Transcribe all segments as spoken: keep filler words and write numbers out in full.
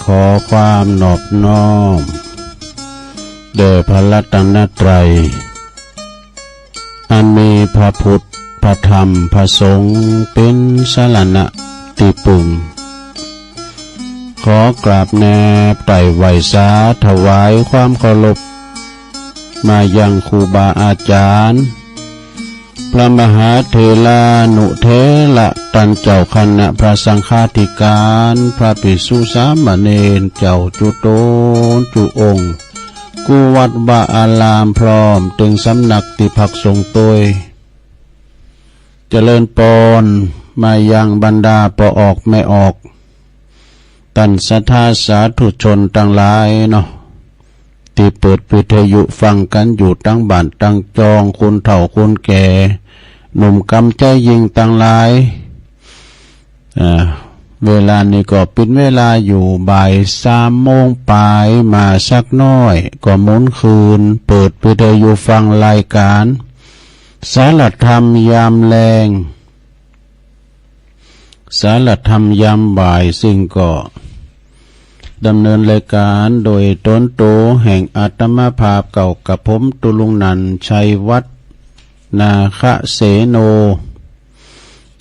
ขอความนอบน้อมแด่พระรัตนตรัย อันมีพระพุทธ พระธรรม พระสงฆ์ เป๋นสรณะตี้ปึง ขอกราบแนบไต่ไหว้สาถวายความเคารพ มายังครูบาอาจารย์ พระมหาเถรานุเถระ ต้านเจ้าคณะพระสังฆาธิการ พระภิกษุสามเณร เจ้าจุ๊ต๋นจุ๊องค์ กู้วัดวาอาราม พร้อมเถิงสำนักตี้พักสงฆ์ตวย เจริญปอนมายังบรรดาป้อออกแม่ออก ต้านศรัทธาสาธุชนตังหลายเนาะ ตี้เปิดวิทยุฟังกั๋นอยู่ตังบ้านตังจอง คนเฒ่าคนแก่ หนุ่มกำชายญิงตังหลาย อ่า เวลานี้ก็เป๋นเวลาอยู่บ่ายสามโมงป๋ายมาสักน้อย ก็หมุนคืนเปิดวิทยุฟังรายการ สารธรรมยามแลง สารธรรมยามบ่าย ซึ่งก็ดำเนินรายการโดยต๋นโตแห่งอาตมาภาพเก่า กับผมตุลุงนันท์ ชัยวัฒน์ นาคเสโน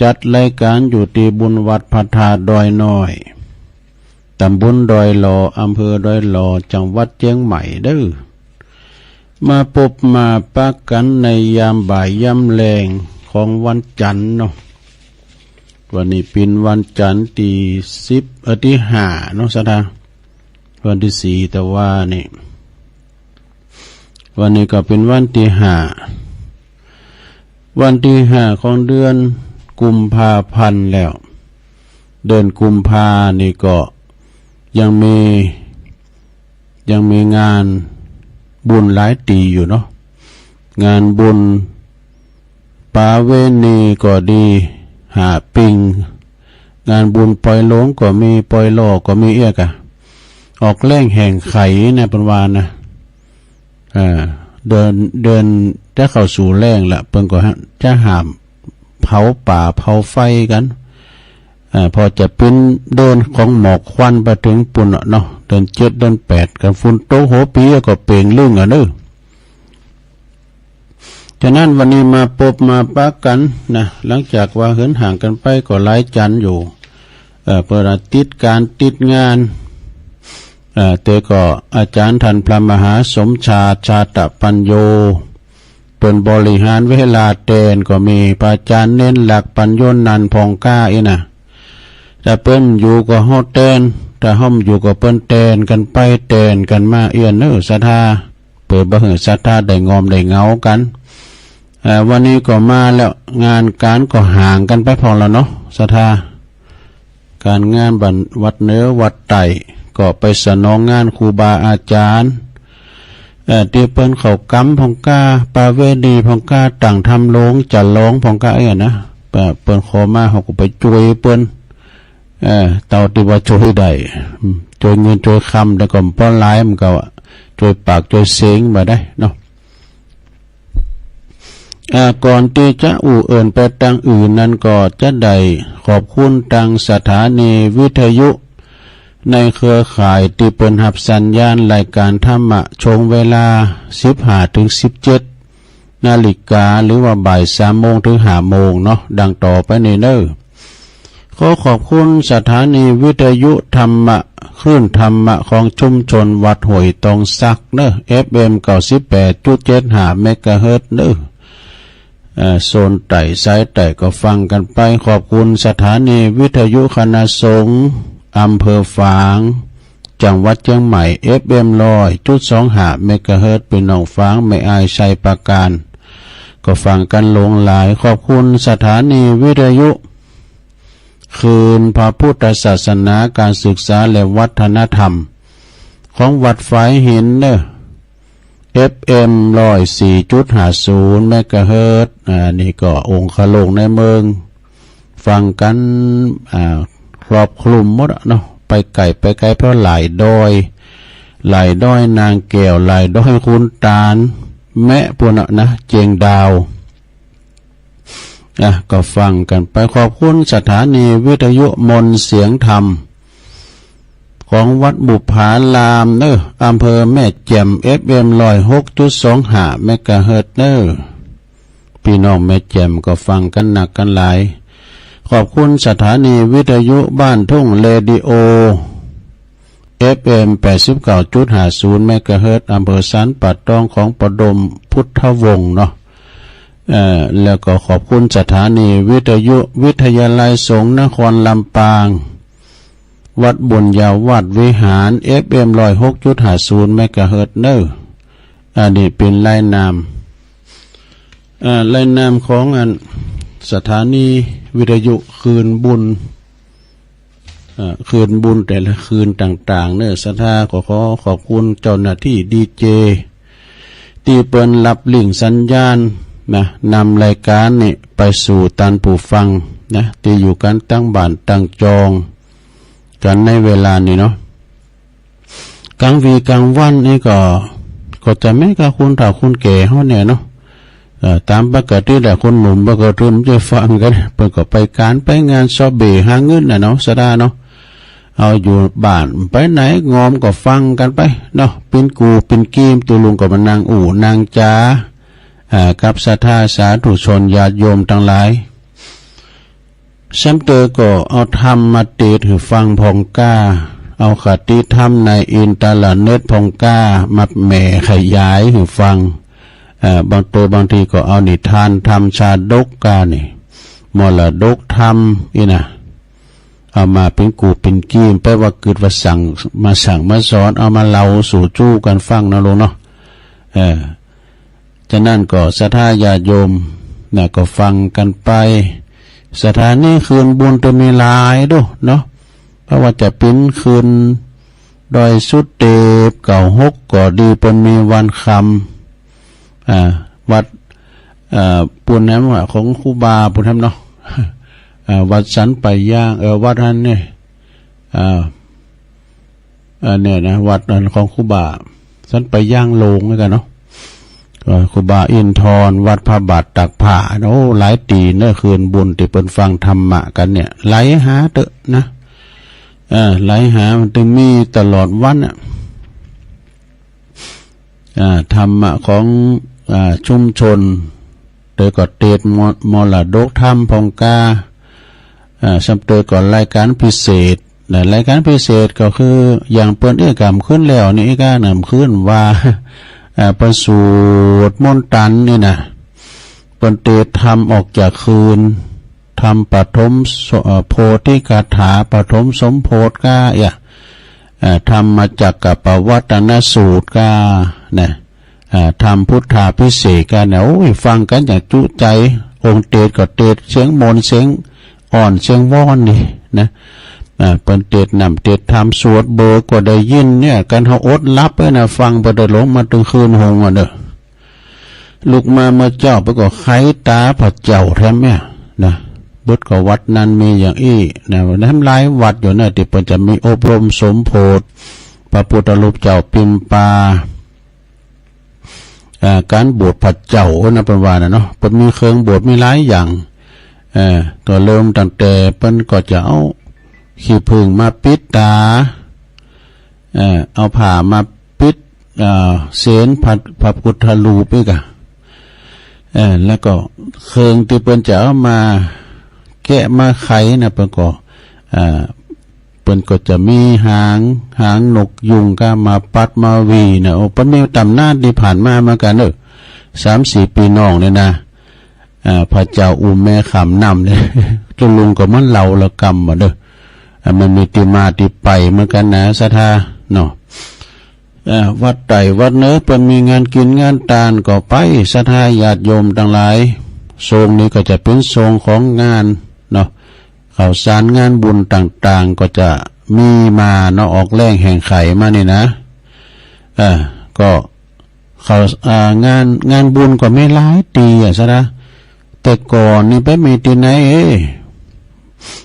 จัดรายการอยู่ตี้บุญวัดพระธาตุดอยน้อย ต๋ำบลดอยหล่อ อำเภอดอยหล่อ จังหวัดเจียงใหม่เด้อ มาปบมาปะกั๋นในยามบ่ายยามแลงของวันจันทร์เนาะ วันนี้เป๋นวันจันทร์ตี้สิบ เอ่อ ตี้ห้าเนาะ ศรัทธา วันตี้สี่ แต่ว่านี่ วันนี้ก็เป๋นวันตี้ห้า วันตี้ห้าของเดือนกุมภาพันธ์แล้ว เดือนกุมภานี่ก็ยังมี ยังมีงานบุญหลายตี้อยู่เนาะ งานบุญประเวณีก็ดี หาปิ้ง งานบุญปอยหลงก็มี ปอยหล่อก็มี เอี้ยก่ะ ออกแล้งแห่งไข่นะ เปิ้นว่านะ อ่า เดือน เดือนจะเข้าสู่แล้งละ เปิ้นก็จะห้ามเผาป่าเผาไฟกั๋น อ่า ผ่อจะเป๋นเดือนของหมอกควันไปเถิงปู้นเนาะ เดือนเจ็ดเดือนแปด กั๋นฝนตกหัวปี๋ก็เป๋งลึ่งอะเนาะ ฉะนั้นวันนี้มาปบมาปะกั๋นนะ หลังจากว่าเหินห่างกั๋นไปก็หลายจันทร์อยู่ เอ่อ เปิ้นว่าติดก๋านติดงาน เอ่อ แต่ก็อาจ๋ารย์ต้านพระมหาสมชาติ ชาตปัญโญ เปิ้นบริหารเวลาแตนก็มี พระอาจ๋ารย์เณรหลักปัญโญนันท์ ผ่องกล้าอี้นะ ถ้าเปิ้นอยู่ก็เฮาแตน ถ้าเฮาบ่อยู่ก็เปิ้นแตนกั๋นไปแตนกั๋นมา เอี้ยเนาะ ศรัทธา เปื้อบ่หื้อศรัทธาได้งอมได้เหงากั๋น เอ่อ วันนี้ก็มาแล้ว งานก๋านก็ห่างกั๋นไปพ่องละเนาะ ศรัทธา ก๋านงานบ้านวัดเหนือวัดใต้ ก็ไปสนองงานครูบาอาจ๋ารย์ เอ่อ ตี้เปิ้นเข้ากรรมผ่องกล้า ประเวณีผ่องกล้า ตั้งธรรมโลง จะลองผ่องกล้า เอี้ยนะ เปิ้น เปิ้นขอมา เฮาก็ไปจ้วยเปิ้น เอ่อ เต้าตี้ว่าจ้วยได้ อืม จ้วยเงินจ้วยคำ แต่ก็บ่หลาย มันก็จ้วยปากจ้วยเสียงบ่ได้เนาะ อ่า ก่อนตี้จะอู้เอิ้นไปตางอื่นนั้น ก็จะได้ขอบคุณตางสถานีวิทยุในเครือข่ายตี้เปิ้นฮับสัญญาณรายก๋านธรรมะช่วงเวลาสิบห้าเถิงสิบเจ็ดนาฬิกา หรือว่าบ่ายสามโมงเถิงห้าโมงเนาะ ดังต่อไปนี้เนาะ ขอขอบคุณสถานีวิทยุธรรมะ คลื่นธรรมะของชุมชนวัดห้วยตองสักเนาะ เอฟเอ็ม เก้าสิบแปดจุดเจ็ดห้า เมกะเฮิรตซ์เนาะ เอ่อ โซนใต้สายใต้ก็ฟังกั๋นไป ขอบคุณสถานีวิทยุคณะสงฆ์อำเภอฝาง จังหวัดเจียงใหม่ เอฟเอ็ม ร้อยจุดสองห้า เมกะเฮิรตซ์ ปี้น้องฝางแม่อายชัยปราการ ก็ฟังกั๋นหลงหลาย ขอบคุณสถานีวิทยุ คลื่นพระพุทธศาสนา ก๋านศึกษาและวัฒนธรรม ของวัดฝายหินเนาะ เอฟเอ็ม ร้อยสี่จุดห้าศูนย์ เมกะเฮิรตซ์ อ่า นี่ก็องคโลกในเมือง ฟังกั๋น อ่า ครอบคลุมหมดอะเนาะ ไปไก๋ไปไก๋ ผ่อหลายดอย หลายดอยนางแก้ว หลายดอยขุนตาล แมะปู้นอะนะ เจียงดาว อ่ะ ก็ฟังกั๋นไป ขอบคุณสถานีวิทยุมนต์เสียงธรรม ป๋องวัดบุปผารามเน่อ อำเภอแม่แจ่ม เอฟเอ็ม ร้อยหกจุดสองห้า เมกะเฮิรตซ์เน่อ ปี้น้องแม่แจ่มก็ฟังกั๋นนักกั๋นหลาย ขอบคุณสถานีวิทยุบ้านทุ่งเรดิโอ เอฟเอ็ม แปดสิบเก้าจุดห้าศูนย์ เมกะเฮิรตซ์ อำเภอสันป่าตอง ของประดมพุทธวงศ์เนาะ เอ่อ แล้วก็ขอบคุณสถานีวิทยุวิทยาลัยสงฆ์นครลำปาง วัดบุญญาวาสวิหาร เอฟเอ็ม ร้อยหกจุดห้าศูนย์ เมกะเฮิรตซ์เน่อ อันนี้เป๋นลายนาม เอ่อ ลายนามของอันสถานีวิทยุคืนบุญ เอ่อ คืนบุญแต่ละคืนต่างๆ เน่อ ศรัทธาก็ขอขอบคุณเจ้าหน้าตี้ดีเจ ตี้เปิ้นฮับลิงก์สัญญาณนะ นำรายก๋านนี้ไปสู่ต้านผู้ฟังนะ ตี้อยู่กั๋นตังบ้านตังจองกั๋นในเวลานี้เนาะ ก๋างวี๋ก๋างวันนี่ก็ ก็จะแม้กระทั่งคนเฒ่าคนแก่เฮาเนี่ยเนาะ เอ่อ ต๋ามปกติแหละ คนหนุ่มเปิ้นก็ตื่นจะฟังกั๋น เปิ้นก็ไปก๋านไปงานซอเบหาเงินน่ะเนาะ ศรัทธาเนาะ เอาอยู่บ้านไปไหนงอมก็ฟังกั๋นไปเนาะ เป๋นกู่เป๋นกีม ตุ๊ลุงก็มานั่งอู้นั่งจ๋า อ่า กับศรัทธาสาธุชนญาติโยมตังหลาย ซ้ำเตอก็เอาธรรมมาเตสน์หื้อฟังพ่องก้า เอาคติธรรมในอินเทอร์เน็ตพ่องก้า มาแหม่ขยายหื้อฟัง เอ่อ บางเตอบางทีก็เอานิทานธรรมชาดกก้านี่ มรดกธรรมอี้นะ เอามาเป๋นกู่เป๋นกีม แปลว่ากึ๊ดว่าสั่ง มาสั่งมาสอน เอามาเล่าสู่จู้กั๋นฟังนะลุงเนาะ เออ ฉะนั้นก็ศรัทธาญาติโยมนะ ก็ฟังกั๋นไป สถานีคืนบุญจะมีหลายโดเนาะ เพราะว่าจะเป๋นคืนดอยสุเตป เก้าหกก็ดี เปิ้นมีวันคำ อ่า วัด เอ่อ ปูนแหมว่าของครูบาปูนแหมเนาะ อ่า วัดสันป่าย่าง เออ วัดนั้นเนี่ย อ่า อันเนี่ยนะ วัดนั้นของครูบา สันป่าย่างโลงเหมือนกั๋นเนาะ ก็ครูบาอินทร วัดพระบาทตากผ้า โอ้ หลายตี้เน่อ คืนบุญตี้เปิ้นฟังธรรมะกั๋นเนี่ย ไหลหาเต๊อะนะ เออ ไหลหา มันจะมีตลอดวันอะ อ่า ธรรมะของ อ่า ชุมชน เตอก็เตสน์มร- มรดกธรรมพ่องก้า อ่า ซ้ำเตอก็รายก๋านพิเศษนะ รายก๋านพิเศษก็คืออย่างเปิ้นเอี้ย ก่ำคืนแล้วนี่ ก้าหนำคืนว่า อ่า เปิ้นสวดมนต์ตันนี่นะ เปิ้นเตสน์ธรรมออกจากคืน ธรรมปฐมส- เอ่อ โพธิคาถา ปฐมสมโพธิก้าเอี้ย เอ่อ ธรรมจักกัปปวัตตนสูตรก้านะ เอ่อ ธรรมพุทธาภิเษกก้าเนี่ย โอ้ย ฟังกั๋นอย่างจุใจ๋ องค์เตสน์ก็เตสน์เสียงมนต์เสียงอ่อนเสียงว้อนนี่นะ อ่า เปิ้นเตสน์นำเตสน์ธรรม สวดเบอร์ก็ได้ยินเนี่ย กั๋นเฮาอดหลับไว้นะ ฟังไปตลอดมาตึงคืนหงส์อะเน่อ ลุกมาเมื่อเจ๊าไปก็ไขต๋าพระเจ้าแถมเนี่ยนะ เปิ้นก็วัดนั้นมีอย่างอี้นะ แถมหลายวัดอยู่นะ ตี้เปิ้นจะมีอบรมสมโพธิพระพุทธรูปเจ้าปิมปา อ่า ก๋านบวชพระเจ้านะ เปิ้นว่านะเนาะ เปิ้นมีเครื่องบวชมีหลายอย่าง เอ่อ ก็เริ่มตั้งแต่เปิ้นก็จะเอาขี้ผึ้งมาปิดต๋า เอ่อ เอาผ้ามาปิด เอ่อ เศียรพระ- พระพุทธรูปอี้ก่า เอ่อ แล้วก็เครื่องตี้เปิ้นจะเอามาแกะมาไขนะ เปิ้นก็ เอ่อ เปิ้นก็จะมีหาง- หางนกยูงก้ามาปัดมาหวีนะ โอ้ เปิ้นมีต๋ำนานตี้ผ่านมาเหมือนกั๋นเน่อ สามสี่ปี้น้องเนี่ยนะ อ่า พระเจ้าอุ้มแม่ข้ามน้ำเนี่ย ตุ๊ลุงก็เหมือนเล่าละกำมาเน่อ อ่า มันมีตี้มาตี้ไปเหมือนกั๋นนะ ศรัทธาเนาะ อ่า วัดใต้วัดเนินเปิ้นมีงานกิ๋นงานตานก็ไป ศรัทธาญาติโยมตังหลาย ช่วงนี้ก็จะเป๋นช่วงของงานเนาะ ข้าวสารงานบุญต่างๆ ก็จะมีมาเนาะ ออกแฮงแห่งไขมานี่นะ อ่า ก็ ข้าว- อ่า งาน- งานบุญก็มีหลายตี้อะ ศรัทธา แต่ก่อนนี่ไปมีตี้ไหนเอ้ย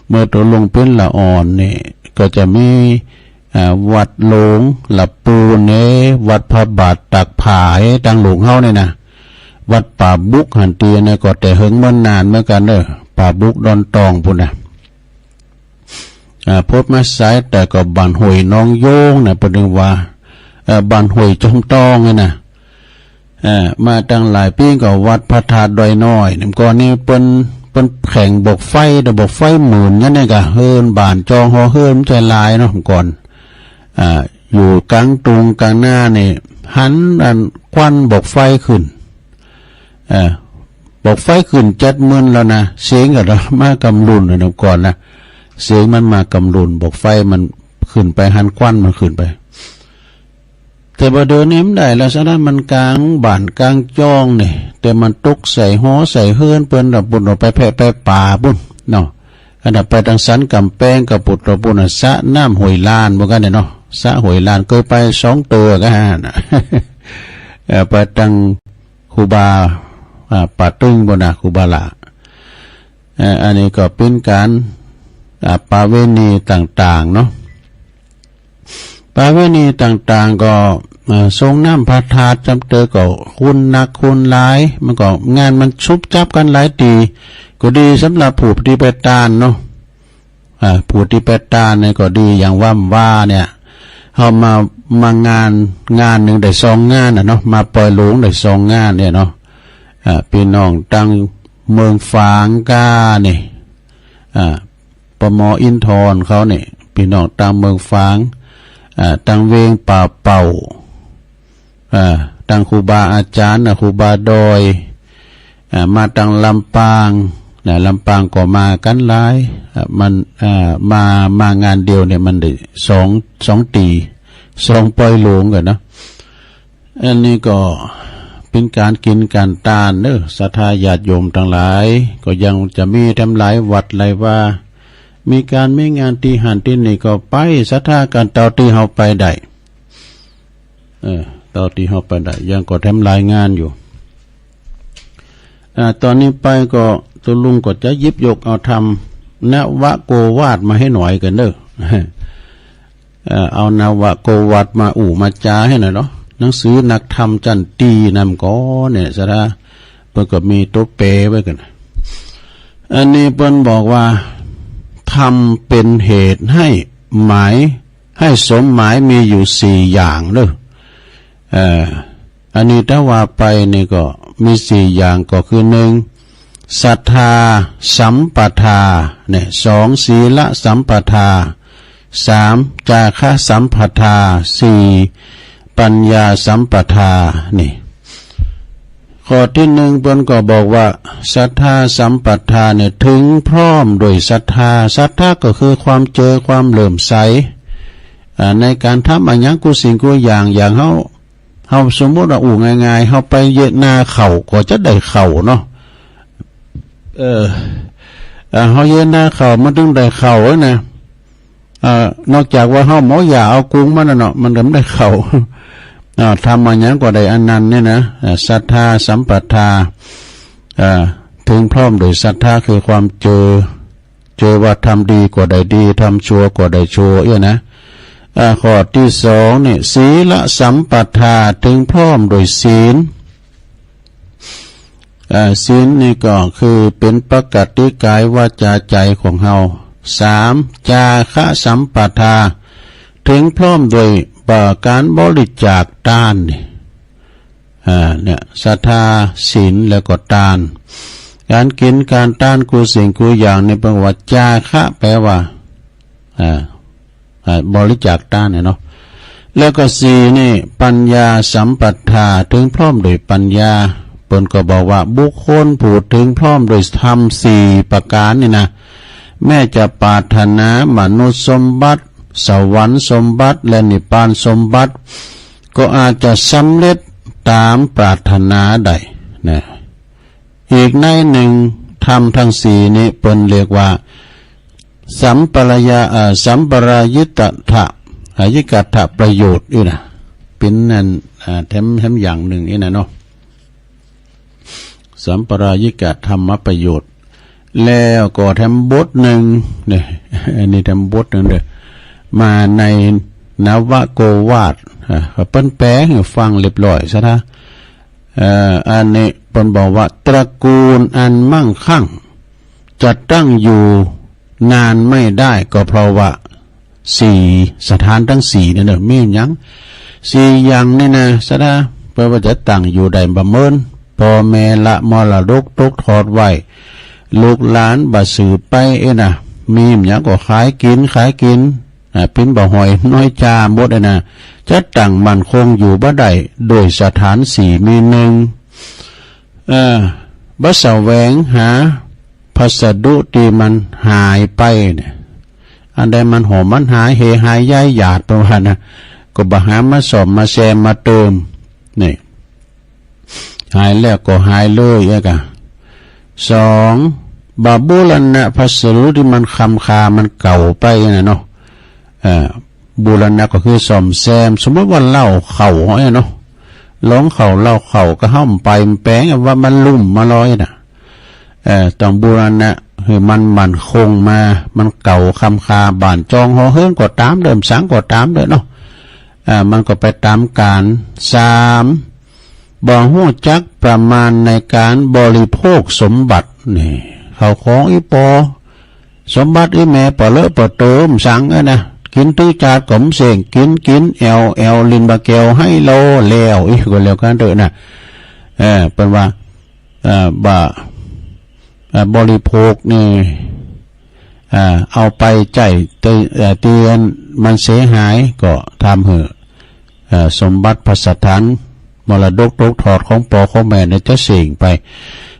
เมื่อตุ๊ลุงเป๋นละอ่อนนี่ ก็จะมี อ่า วัดหลวงละปูนเอ้ย วัดพระบาทตากผ้าเอ้ย ตังหลวงเฮานี่นะ วัดป่าบุกหั้นตี้นะ ก็แต่เหิงเมินนานเหมือนกั๋นเน่อ ป่าบุกดอนตองปู้นนะ อ่า พบมาสายแต่ก็บ้านห้วยหนองโย้งนะ เปิ้นเรียกว่า เอ่อ บ้านห้วยจอมตองนี่นะ เอ่อ มาตั้งหลายปี๋ ก็วัดพระธาตุดอยน้อย เมื่อก่อนนี่เปิ้น เปิ้นแข่งบกไฟ แต่บกไฟหมื่นอย่างนี้ก็ เฮือนบ้านจองหอเฮือนมันจะหลายเนาะ เมื่อก่อน อ่า อยู่กลางตุงกลางนานี่ หันอันควันบกไฟขึ้น เอ่อ บกไฟขึ้นเจ็ดหมื่นแล้วนะ เสียงก็มากำลุ่นนะ เมื่อก่อนนะ เสียงมันมากำลุ่น บกไฟมันขึ้นไป หันควันมันขึ้นไป แต่บ่าเดี๋ยวนี้มันได้แล้ว สะนั้นมันกลางบ้านกลางจองนี่ แต่มันตกใส่หอใส่เฮือนเปิ้นละ ปุ้นออกไปแพะไปป๋าปุ้นเนาะ อันนั้นไปตางสันก๋ำแปงก็ปุ้นละ ปุ้นน่ะ สระน้ำห้วยลาน เหมือนกั๋นเนี่ยเนาะ สระห้วยลาน เกยไปสองเตื้อกั๋นหั้นน่ะ เอ่อ ไปตางครูบา อ่า ป่าตึงปุ้นน่ะ ครูบาหล้า เอ่อ อันนี้ก็เป๋นก๋าน อ่า ประเวณีต่างๆ เนาะ ประเวณีต่างๆ ก็ เอ่อ ส่งน้ำพระธาตุ จำเตอก็คนนักคนหลาย มันก็งานมันชุบจับกั๋นหลายตี้ ก็ดีสำหรับผู้ตี้ไปตานเนาะ อ่า ผู้ตี้ไปตานนี่ก็ดี อย่างว่า ว่าเนี่ย เฮามา มางาน งานนึ่งได้สองงานน่ะเนาะ มาปอยหลวงได้สองงานเนี่ยเนาะ อ่า ปี้น้องตางเมืองฝางก้านี่ อ่า ปม.อินทรเขาเนี่ย ปี้น้องตางเมืองฝาง อ่า ตางเวียงป่าเป่า อ่า ตางครูบาอาจ๋ารย์น่ะ ครูบาดอย อ่า มาตางลำปางน่ะ ลำปางก็มากั๋นหลาย อ่า มัน อ่า มา มางานเดียวเนี่ยมันได้สอง สองตี้ สองปอยหลวงกั๋นเนาะ อันนี้ก็เป๋นก๋านกิ๋นก๋านตานเนาะ ศรัทธาญาติโยมตังหลาย ก็ยังจะมีแถมหลายวัดหลายวา มีก๋านมีงานตี้หั้นตี้นี่ก็ไปศรัทธากั๋นเต้าตี้เฮาไปได้ เออ เต้าตี้เฮาไปได้ ยังก็แถมหลายงานอยู่ อ่า ต๋อนนี้ไปก็ตุ๊ลุงก็จะหยิบยกเอาธรรมนวโกวาทมาหื้อหน่อยกั๋นเนาะ เอ่อ เอานวโกวาทมาอู้มาจ๋าหื้อหน่อยเนาะ หนังสือนักธรรมจั๋นตรีนั่นก็เนี่ย ศรัทธา เปิ้นก็มีตั๋วแปลไว้กั๋น อันนี้เปิ้นบอกว่า ธรรมเป๋นเหตุหื้อหมาย หื้อสมหมายมีอยู่สี่อย่างเนาะ เอ่อ อันนี้ถ้าว่าไปนี่ก็มีสี่อย่าง ก็คือ หนึ่ง ศรัทธาสัมปทา เนี่ย สอง ศีลสัมปทา สาม จาคะสัมปทา สี่ ปัญญาสัมปทา นี่ ข้อตี้หนึ่งเปิ้นก็บอกว่า ศรัทธาสัมปทาเนี่ย เถิงพร้อมโดยศรัทธา ศรัทธาก็คือความเจือ ความเลื่อมใส อ่า ในก๋านทำอะหยังกู้สิ่งกู้อย่าง อย่างเฮา เฮาสมมุติว่าอู้ง่ายๆ เฮาไปเยียะนาข้าวก็จะได้ข้าวเนาะ เออ อ่า เฮาเยียะนาข้าวมันเถิงได้ข้าวนะ อ่า นอกจากว่าเฮาเหมายาเอากุงมันน่ะเนาะ มันก็บ่ได้ข้าว อ่า ทำอะหยังก็ได้อันนั้นเนี่ยนะ อ่า ศรัทธาสัมปทา อ่า เถิงพร้อมโดยศรัทธาคือความเจือ เจือว่าทำดีก็ได้ดี ทำชั่วก็ได้ชั่ว เอี้ยนะ อ่า ข้อตี้สองนี่ ศีลสัมปทา เถิงพร้อมโดยศีล อ่า ศีลนี่ก็คือเป๋นปกติกายวาจาใจ๋ของเฮา สาม จาคะสัมปทา เถิงพร้อมโดย อ่า ก๋านบริจาคตานนี่ อ่า เนี่ย ศรัทธา ศีล แล้วก็ตาน ก๋านกิ๋นก๋านตานกู้สิ่งกู้อย่างนี่เปิ้นว่า จาคะ แปลว่า อ่า อ่า บริจาคตานเนี่ยเนาะ แล้วก็สี่นี่ ปัญญาสัมปทา เถิงพร้อมโดยปัญญา เปิ้นก็บอกว่าบุคคลผู้เถิงพร้อมโดยธรรมสี่ประก๋านนี่นะ แม้จะปรารถนามนุษย์สมบัติ สวรรค์สมบัติ และนิพพานสมบัติ ก็อาจจะสำเร็จต๋ามปรารถนาได้นะ อีกในหนึ่ง ธรรมทั้งสี่นี้เปิ้นเรียกว่า สัมปรายะ เอ่อ สัมปรายิตถะ อายิกัตถประโยชน์อี้นะ เป๋นอัน อ่า แถม แถมอย่างนึ่งอี้นะเนาะ สัมปรายิกธรรมประโยชน์ แล้วก็แถมบทนึ่งเนี่ย อันนี้แถมบทนึ่งเด้อ มาในนวโกวาท อ่า เปิ้นแปลหื้อฟังเรียบร้อยซะนะ เอ่อ อันนี้เปิ้นบอกว่า ตระกูลอันมั่งคั่ง จะตั้งอยู่ นานไม่ได้ ก็เพราะว่าสี่สถานตังสี่เนี่ยเนาะ มีหยังสี่อย่างนี่นะ ศรัทธา เปิ้นว่าจะตั้งอยู่ได้บ่เมิน ป้อแม่ละมรดกตกทอดไว้ ลูกหลานบ่สืบไปเอ้ยนะ มีหยังก็ขายกิ๋น ขายกิ๋น อ่า ปิ้นบ่าหอยน้อยจ้าหมดเอ้ยนะ จะตั้งมั่นคงอยู่บ่ได้ โดยสถานสี่มี นึ่ง เอ่อ บ่แสวงหาพัสดุตี้มันหายไปเนี่ย อันใดมันหอมมันหาย เหหายย้ายหยาด ประมาณนะ ก็บ่หามาซ่อมมาแซมมาเติม นี่ หายแล้วก็หายเลยเอ้ยกะ สอง บ่บูรณะพัสดุตี้มันคำคา มันเก่าไปนะเนาะ เอ่อ บูรณะก็คือซ่อมแซม สมมุติว่าเหล้าเข้าเอ้ยเนาะ ลองเข้าเหล้าเข้าก็ห้ามไปแป๋งว่ามันลุ่มมาลอยนะ เอ่อ ต้องบูรณะหื้อมันมั่นคงมา มันเก่าคำคา บ้านจองหอเฮือนก็ต๋ามเดิม สังก็ต๋ามเดิมเนาะ อ่า มันก็ไปต๋ามกาล สาม บ่ฮู้จักประมาณในก๋านบริโภคสมบัติ นี่ เข้าของอี่ป้อ สมบัติอี่แม่ ปอเลอะปอเติมสังเอ้ยนะ กิ๋นตึงจาดก็บ่เส้ง กิ๋น กิ๋น แอ่ว แอ่ว เล่นบ่าแก้วไฮโลแล้ว อี้ ก็แล้วกั๋นเต๊อะนะ เออ เปิ้นว่า เอ่อ บ่า เอ่อ บริโภคนี่ เอ่อ เอาไปใจ๊ตี้ เอ่อ ตี้อันมันเสียหาย ก็ทำหื้อ เอ่อ สมบัติพัสถาน มรดกตกทอดของป้อของแม่เนี่ยจะเส้งไป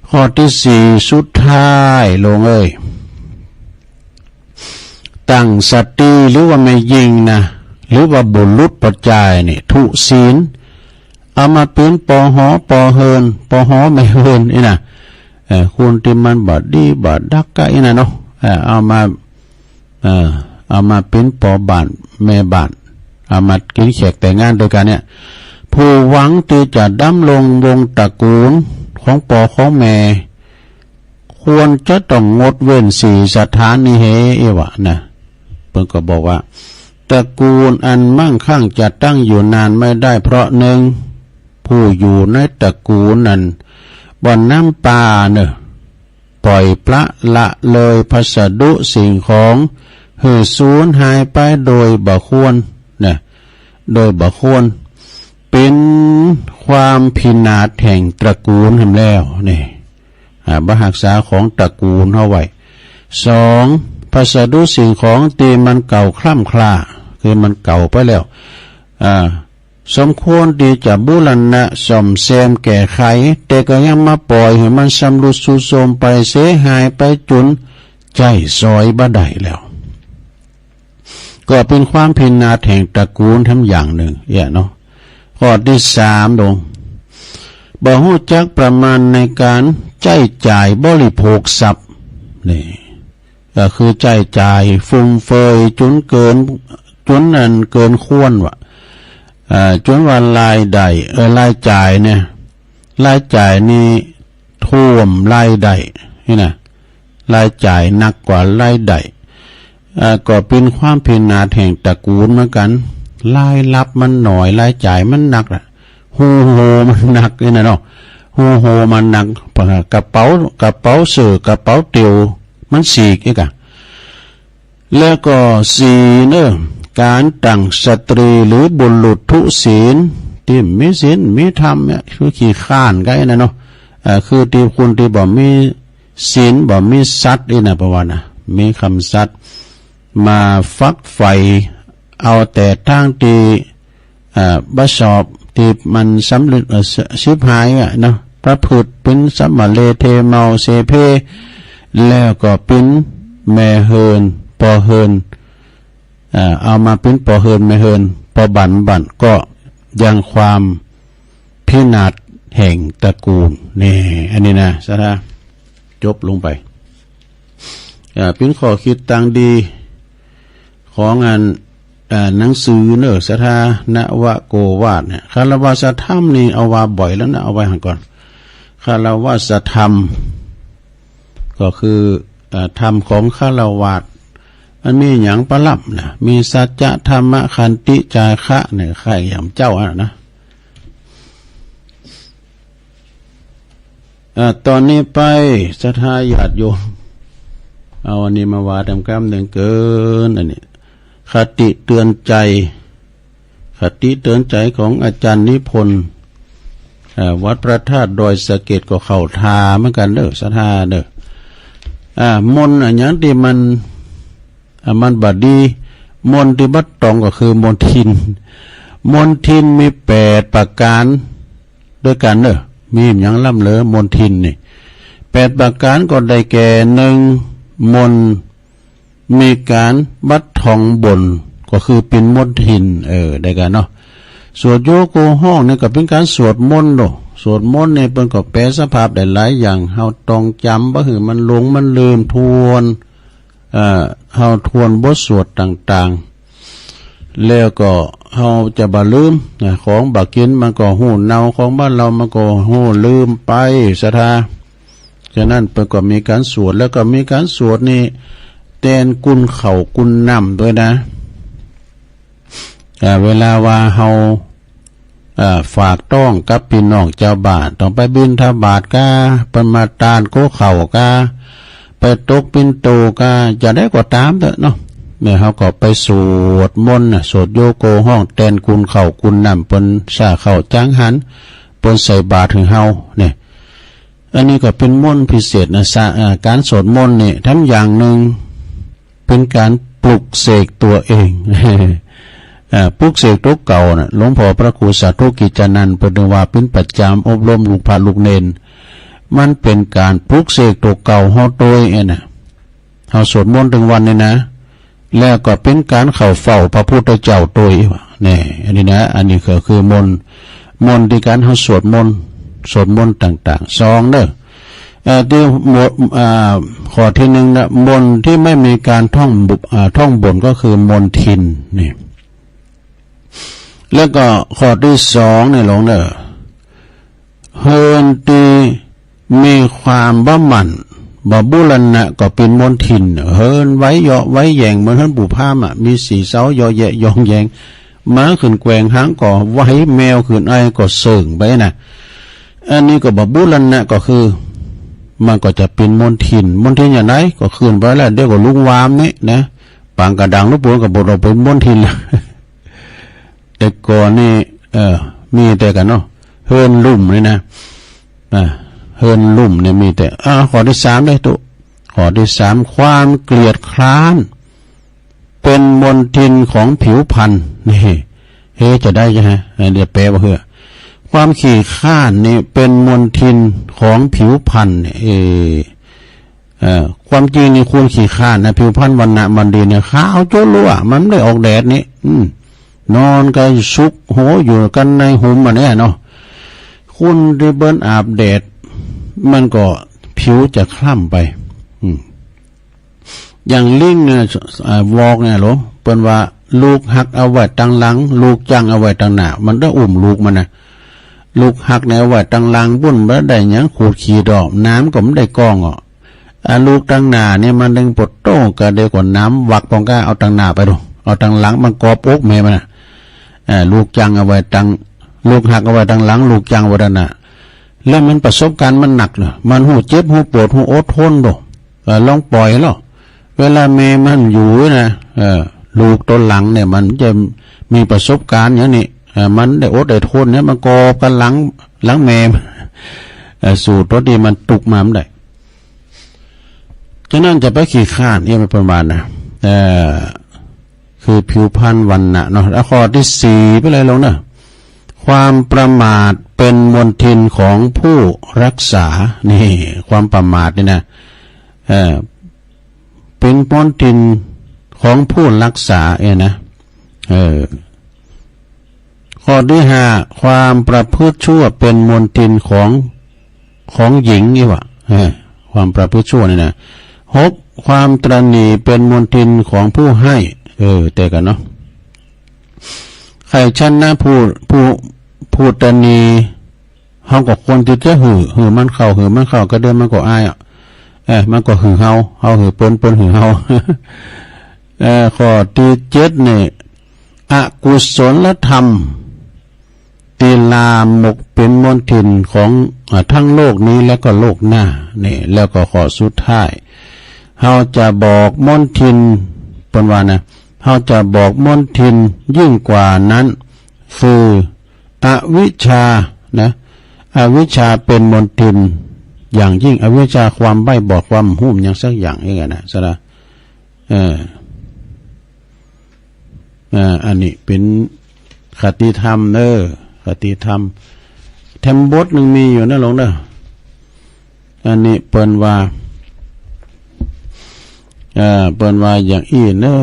ข้อตี้สี่สุดท้าย โยมเอ้ย ตั้งสตรีหรือว่าแม่ญิงนะ หรือว่าบุรุษป้อจายนี่ ทุศีล เอามาเป๋นป้อหอป้อเฮือน ป้อหอแม่เฮือนนี่นะ เอ่อ คนตี้มันบ่ดีบ่ดักกะอี้นะเนาะ เอ่อ เอามา เอ่อ เอามาเป๋นป้อบ้านแม่บ้าน เอามากิ๋นแขกแต่งงานตวยกั๋นเนี่ย ผู้หวังตี้จะดำรงวงศ์ตระกูลของป้อของแม่ ควรจะต้องงดเว้นสี่สถานนี้เฮ อี้วะนะ เปิ้นก็บอกว่า ตระกูลอันมั่งคั่งจะตั้งอยู่นานไม่ได้ เพราะ นึ่ง ผู้อยู่ในตระกูลนั้นบ่นำปาเน่อ ปล่อยปละละเลยพัสดุสิ่งของหื้อสูญหายไปโดยบ่ควรนะ โดยบ่ควร เป๋นความพินาศแห่งตระกูลหั้นแล้วนี่ อ่า บ่ฮักษาของตระกูลเฮาไว้ สอง พัสดุสิ่งของตี้มันเก่าคร่ำคร่า คือมันเก่าไปแล้ว อ่า สมควรตี้จะบูรณะซ่อมแซมแก้ไข แต่ก็ยังมาปล่อยหื้อมันชำรุดทรุดโทรมไป เสียหายไปจ๋นใจ๊สอยบ่ได้แล้ว ก็เป๋นความพินาศแห่งตระกูลแถมอย่างนึ่งเอี้ยเนาะ ข้อตี้สาม โยม บ่ฮู้จักประมาณในก๋านใจ๊จ่ายบริโภคทรัพย์ นี่ ก็คือใจ๊จ่ายฟุ่มเฟือยจ๋นเกิน จ๋นอันเกินควรวะ เอ่อ จ๋นว่ารายได้ เอ่อ รายจ่ายเนี่ย รายจ่ายนี่ท่วมรายได้ นี่นะ รายจ่ายหนักกว่ารายได้ เอ่อ ก็เป๋นความพินาศแห่งตระกูลเหมือนกั๋น รายฮับมันน้อย รายจ่ายมันหนักอะ ฮูโฮมันหนักนี่นะเนาะ ฮูโฮมันหนัก กระเป๋า กระเป๋าเสื้อ กระเป๋าเตียว มันฉีกอีกอะ แล้วก็สี่เน่อ ก๋านตั้งสตรีหรือบุรุษทุศีล ตี้บ่มีศีลมีธรรมเนี่ย คือขี้คร้านกั๋นนะเนาะ เอ่อ คือตี้คนตี้บ่มีศีล บ่มีสัตย์อี้นะ ประมาณนะ มีกำสัตย์ มาฝักใฝ่เอาแต่ตางตี้ เอ่อ บ่ชอบ ตี้มันสำเร็จ เอ่อ ฉิบหายอะเนาะ ประพฤติเป๋นสำมะเลเทเมาเสเพ แล้วก็เป๋นแม่เฮือนป้อเฮือน เอ่อ เอามาเป๋นป้อเฮือนแม่เฮือน ป้อบ้านบ้าน ก็ยังความพินาศแห่งตระกูล นี่ อันนี้นะ ศรัทธา จบลงไป เอ่อ เป๋นข้อคิดตางดี ของอัน เอ่อ หนังสือเน่อ ศรัทธานวโกวาทเนี่ย ฆราวาสธรรมนี่เอาว่าบ่อยแล้วนะ เอาไว้หั้นก่อน ฆราวาสธรรม ก็คือ เอ่อ ธรรมของฆราวาส มันมีหยังปะล่ำนะ มีสัจจะ ธรรมะ ขันติ จาคะเนี่ย ใค่อย่างเจ้าอะนะ เอ่อ ต๋อนนี้ไป ศรัทธาญาติโยม เอาอันนี้มาว่าแต้มกำนึ่งเกิน อันนี้ คติเตือนใจ คติเตือนใจของอาจารย์นิพนธ์ เอ่อ วัดพระธาตุดอยสะเก็ดก็เข้าท่าเหมือนกั๋นเน่อ ศรัทธาเน่อ อ่า มนต์อะหยังตี้มัน อ่า มันบ่ดี มนต์ตี้บ่ตรงก็คือมนทิน มนทินมีแปดประก๋าน ตวยกั๋นเน่อ มีหยังล้ำเหลือมนทินนี่ แปดประก๋านก็ได้แก่ นึ่ง มนต์มีก๋านบัดทองบ่น ก็คือเป๋นมนทิน เออ ได้กั๋นเนาะ สวดโยโกฮ้องนี่ก็เป๋นก๋านสวดมนต์เนาะ สวดมนต์นี่เปิ้นก็แปลสภาพได้หลายอย่าง เฮาต้องจ๋ำบ่หื้อมันหลงมันลืม ทวน เอ่อ เฮาทวนบทสวดต่างๆ แล้วก็เฮาจะบ่ลืมนะ ของบ่กิ๋นมันก็ฮู้เน่า ของบ่เหลามันก็ฮู้ลืมไป ศรัทธา ฉะนั้นเปิ้นก็มีก๋านสวด แล้วก็มีก๋านสวดนี่แตนกุนข้าวกุนน้ำตวยนะ อ่า เวลาว่าเฮา อ่า ฝากต๊องกับปี้น้องจาวบ้าน ต้องไปบิณฑบาตกา เปิ้นมาตานโกข้าวกา ไปตกปิณโตกา จะใดก็ต๋ามเต๊อะเนาะ เนี่ย เฮาก็ไปสวดมนต์น่ะ สวดโยโกฮ้องแตนกุนข้าวกุนน้ำ เปิ้นสร้างข้าวจังหัน เปิ้นใส่บาตรหื้อเฮา เนี่ย อันนี้ก็เป๋นมนต์พิเศษนะ สะ อ่า ก๋านสวดมนต์นี่ แถมอย่างนึ่ง เป๋นก๋านปลุกเสกตั๋วเอง อ่า ปลุกเสกตั๋วเก่าน่ะ หลวงพ่อพระครูสาธุกิจจานันท์ เปิ้นเรียกว่าเป๋นประจ๋ำอบรมลูกพระลูกเณร มันเป๋นก๋านปลุกเสกตั๋วเก่าเฮาตวยเองน่ะ เฮาสวดมนต์ตึงวันนี่นะ แล้วก็เป๋นก๋านเข้าเฝ้าพระพุทธเจ้าตวย แน่ อันนี้นะ อันนี้ก็คือมนต์ มนต์ตี้ก๋านเฮาสวดมนต์ สวดมนต์ต่างๆ สองเน่อ เอ่อ ตี้หมวด อ่า ข้อตี้นึ่งนะ มนต์ตี้ไม่มีก๋านท่องบุ อ่า ท่องบ่นก็คือมนทิน นี่ แล้วก็ข้อตี้สองเนี่ยหลวงเน่อ เฮือนตี้มีความบ่หมั่น บ่บูรณะก็เป๋นมนทิน เฮือนไว้เยาะไว้แหย่ง เหมือนเฮือนปู่พราหมณ์อะ มีสีเซาเยาะแยะยองแยง หมาขึ้นแกว่งหางก็ไว แมวขึ้นไอก็เสิ่งไปนะ อันนี้ก็บ่บูรณะก็คือ มันก็จะเป๋นมนทิน มนทินอย่างใดก็ขึ้นไปแล้ว เดี๋ยวก็ลุกวามนี่นะ ป๋างกระดังลูกปูนก็บ่ต้องเป๋นมนทินแล้ว แต่ก่อนนี่ เออ มีแต่กั๋นเนาะ เฮือนลุ่มนี่นะ อ่า เฮือนลุ่มเนี่ยมีแต่ อ่า ข้อตี้สามเน่อตุ๊ ข้อตี้สาม ความเกลียดคร้าน เป๋นมนทินของผิวพรรณ นี่ เฮ้ จะใดใช่ไหม เออ เดี๋ยวแปลว่าเฮ้อ ความขี้คร้านนี่เป๋นมนทินของผิวพรรณ เออ เอ่อ ความจริงนี่คนขี้คร้านนะ ผิวพรรณวรรณะมันดีเนี่ย ขาวจั๊วะลั้ว มันบ่ได้ออกแดดนี่ อืม นอนก็ซุกหัวอยู่กั๋นในหุมอันเนี้ยเนาะ คนตี้เปิ้นอาบแดด มันก็ผิวจะคล้ำไป อืม อย่างลิงเนี่ย อ่า วอกเนี่ยหลวง เปิ้นว่าลูกฮักเอาไว้ตังหลัง ลูกจั้งเอาไว้ตังหน้า มันต้องอุ้มลูกมันนะ ลูกฮักเนี่ยเอาไว้ตังหลังปู๊น บ่ได้หยังขูดขีดออก น้ำก็บ่ได้กองออก อ่า ลูกตังหน้าเนี่ยมันตึงปวดโต้ง ก็เดี๋ยวก่อนน้ำวักปองก้า เอาตังหน้าไปดู เอาตังหลังมันกอบอกแม่มันน่ะ อ่า ลูกจั้งเอาไว้ตัง ลูกฮักเอาไว้ตังหลัง ลูกจั้งเอาไว้ตังหน้า แล้วมันประสบการณ์มันหนักเนาะ มันฮู้เจ็บ ฮู้ปวด ฮู้อดทนดู เออ ลองปล่อยลอ เวลาแม่มันอยู่นะ เออ ลูกต๋นหลังเนี่ยมันจะมีประสบการณ์อย่างนี้ เออ มันได้อดได้ทนเนี่ย มันกอบกั๋นหลัง หลังแม่ เออ สู้ต๋นตี้มันตุ๊กมาบ่ได้ ฉะนั้นจะไปขี้คร้านเอี้ยมประมาณนะ เออ คือผิวพรรณวรรณะเนาะ แล้วข้อตี้สี่ไปเลยหลวงเน่อ ความประมาทเป๋นมนทินของผู้รักษา นี่ ความประมาทนี่นะ เออ เป๋นมนทินของผู้รักษาเองนะ เออ ข้อตี้ห้า ความประพฤติชั่วเป๋นมนทินของ ของหญิงนี่หว่า เออ ความประพฤติชั่วนี่นะ หก ความตระหนี่เป๋นมนทินของผู้ให้ เออ แต่กั๋นเนาะ ใค่ชนะผู้ ผู้ ผู้ตระหนี่ เฮาก็ควรตี้จะหื้อ หื้อมันเข้า หื้อมันเข้า ก็เดี๋ยวมันก็อายอะ เออ มันก็หื้อเฮา เฮาหื้อเปิ้น เปิ้นหื้อเฮา เออ ข้อตี้เจ็ดนี่ อกุศลธรรม ตี้ลามกเป๋นมนทินของ อ่า ทั้งโลกนี้และก็โลกหน้า นี่ แล้วก็ข้อสุดท้าย เฮาจะบอกมลทิน เปิ้นว่านะ เฮาจะบอกมลทินยิ่งกว่านั้น คืออวิชชานะ อวิชชาเป๋นมลทินอย่างยิ่ง อวิชชาความใบ้บอด ความฮู้หยังสักอย่างเองอะนะ สะดา เออ อ่า อันนี้เป๋นคติธรรมเน้อ คติธรรม แถมบทนึ่งมีอยู่นะหลวงเน้อ อันนี้เปิ้นว่า เอ่อ เปิ้นว่าอย่างอี้เน้อ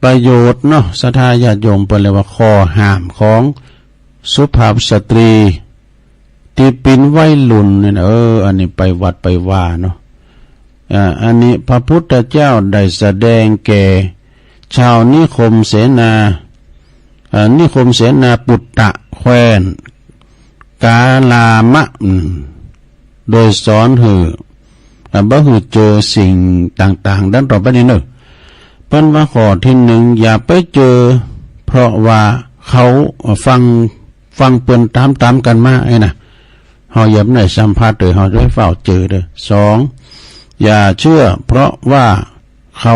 ประโยชน์เนาะ ศรัทธาญาติโยม เปิ้นเรียกว่าข้อห้ามของสุภาพสตรี ตี้เป๋นวัยรุ่นเนี่ยนะ เออ อันนี้ไปวัดไปวาเนาะ อ่า อันนี้พระพุทธเจ้าได้แสดงแก่ชาวนิคมเสนา อ่า นิคมเสนาปุตตะ แคว้นกาลามะ อืม โดยสอนหื้อ อ่า บ่หื้อเจอสิ่งต่างๆ ดังต่อไปนี้เน้อ เปิ้นว่าข้อตี้นึ่ง อย่าไปเจอ เพราะว่าเขา เอ่อ ฟัง ฟังเปิ้นต๋ามๆ กั๋นมา ไอ้นะ เฮาอย่าได้สัมผัสเด้อ เฮาจะไปฟ้าวเจอเด้อ สอง อย่าเชื่อ เพราะว่าเขา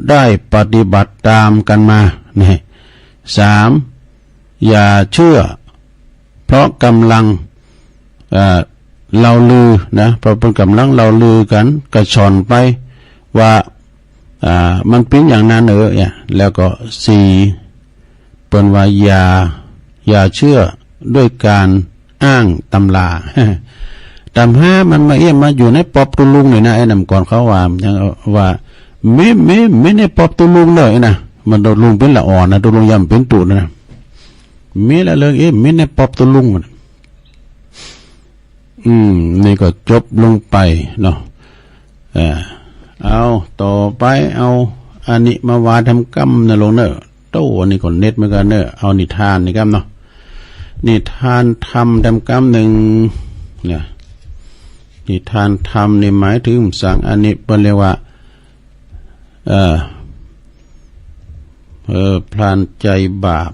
ได้ปฏิบัติต๋ามกั๋นมา นี่ สาม อย่าเชื่อ เพราะกำลัง เอ่อ เล่าลือนะ เพราะเปิ้นกำลังเล่าลือกั๋น กระช่อนไปว่า อ่า มันเป๋นอย่างนั้นเออ เนี่ย แล้วก็สี่ เปิ้นว่าอย่า อย่าเชื่อด้วยการอ้างตำรา ตำรามันมาเอี้ยมมาอยู่ในปอบตุ๊ลุงนี่นะ ไอ้นำก่อนเขาว่า ยังว่า มี มี มีในปอบตุ๊ลุงเน้อ ไอ้นะ มันตุ๊ลุงเป๋นละอ่อนนะ ตุ๊ลุงย่ำเป๋นตุ๊นะ มีละเรื่องเอ๊ะ มีในปอบตุ๊ลุง อืม นี่ก็จบลงไปเนาะ เออ เอา ต่อไป เอา อันนี้มาว่าแถมกำนะหลวงเน้อ โต้ อันนี้ก็เน็ตเหมือนกั๋นเน้อ เอานิทานนี่กำเนาะ นิทานธรรมแถมกำนึ่ง เนี่ย นิทานธรรมนี่หมายถึงสัง อันนี้เปิ้นเรียกว่า เอ่อ เอ่อ พรานใจ๋บาป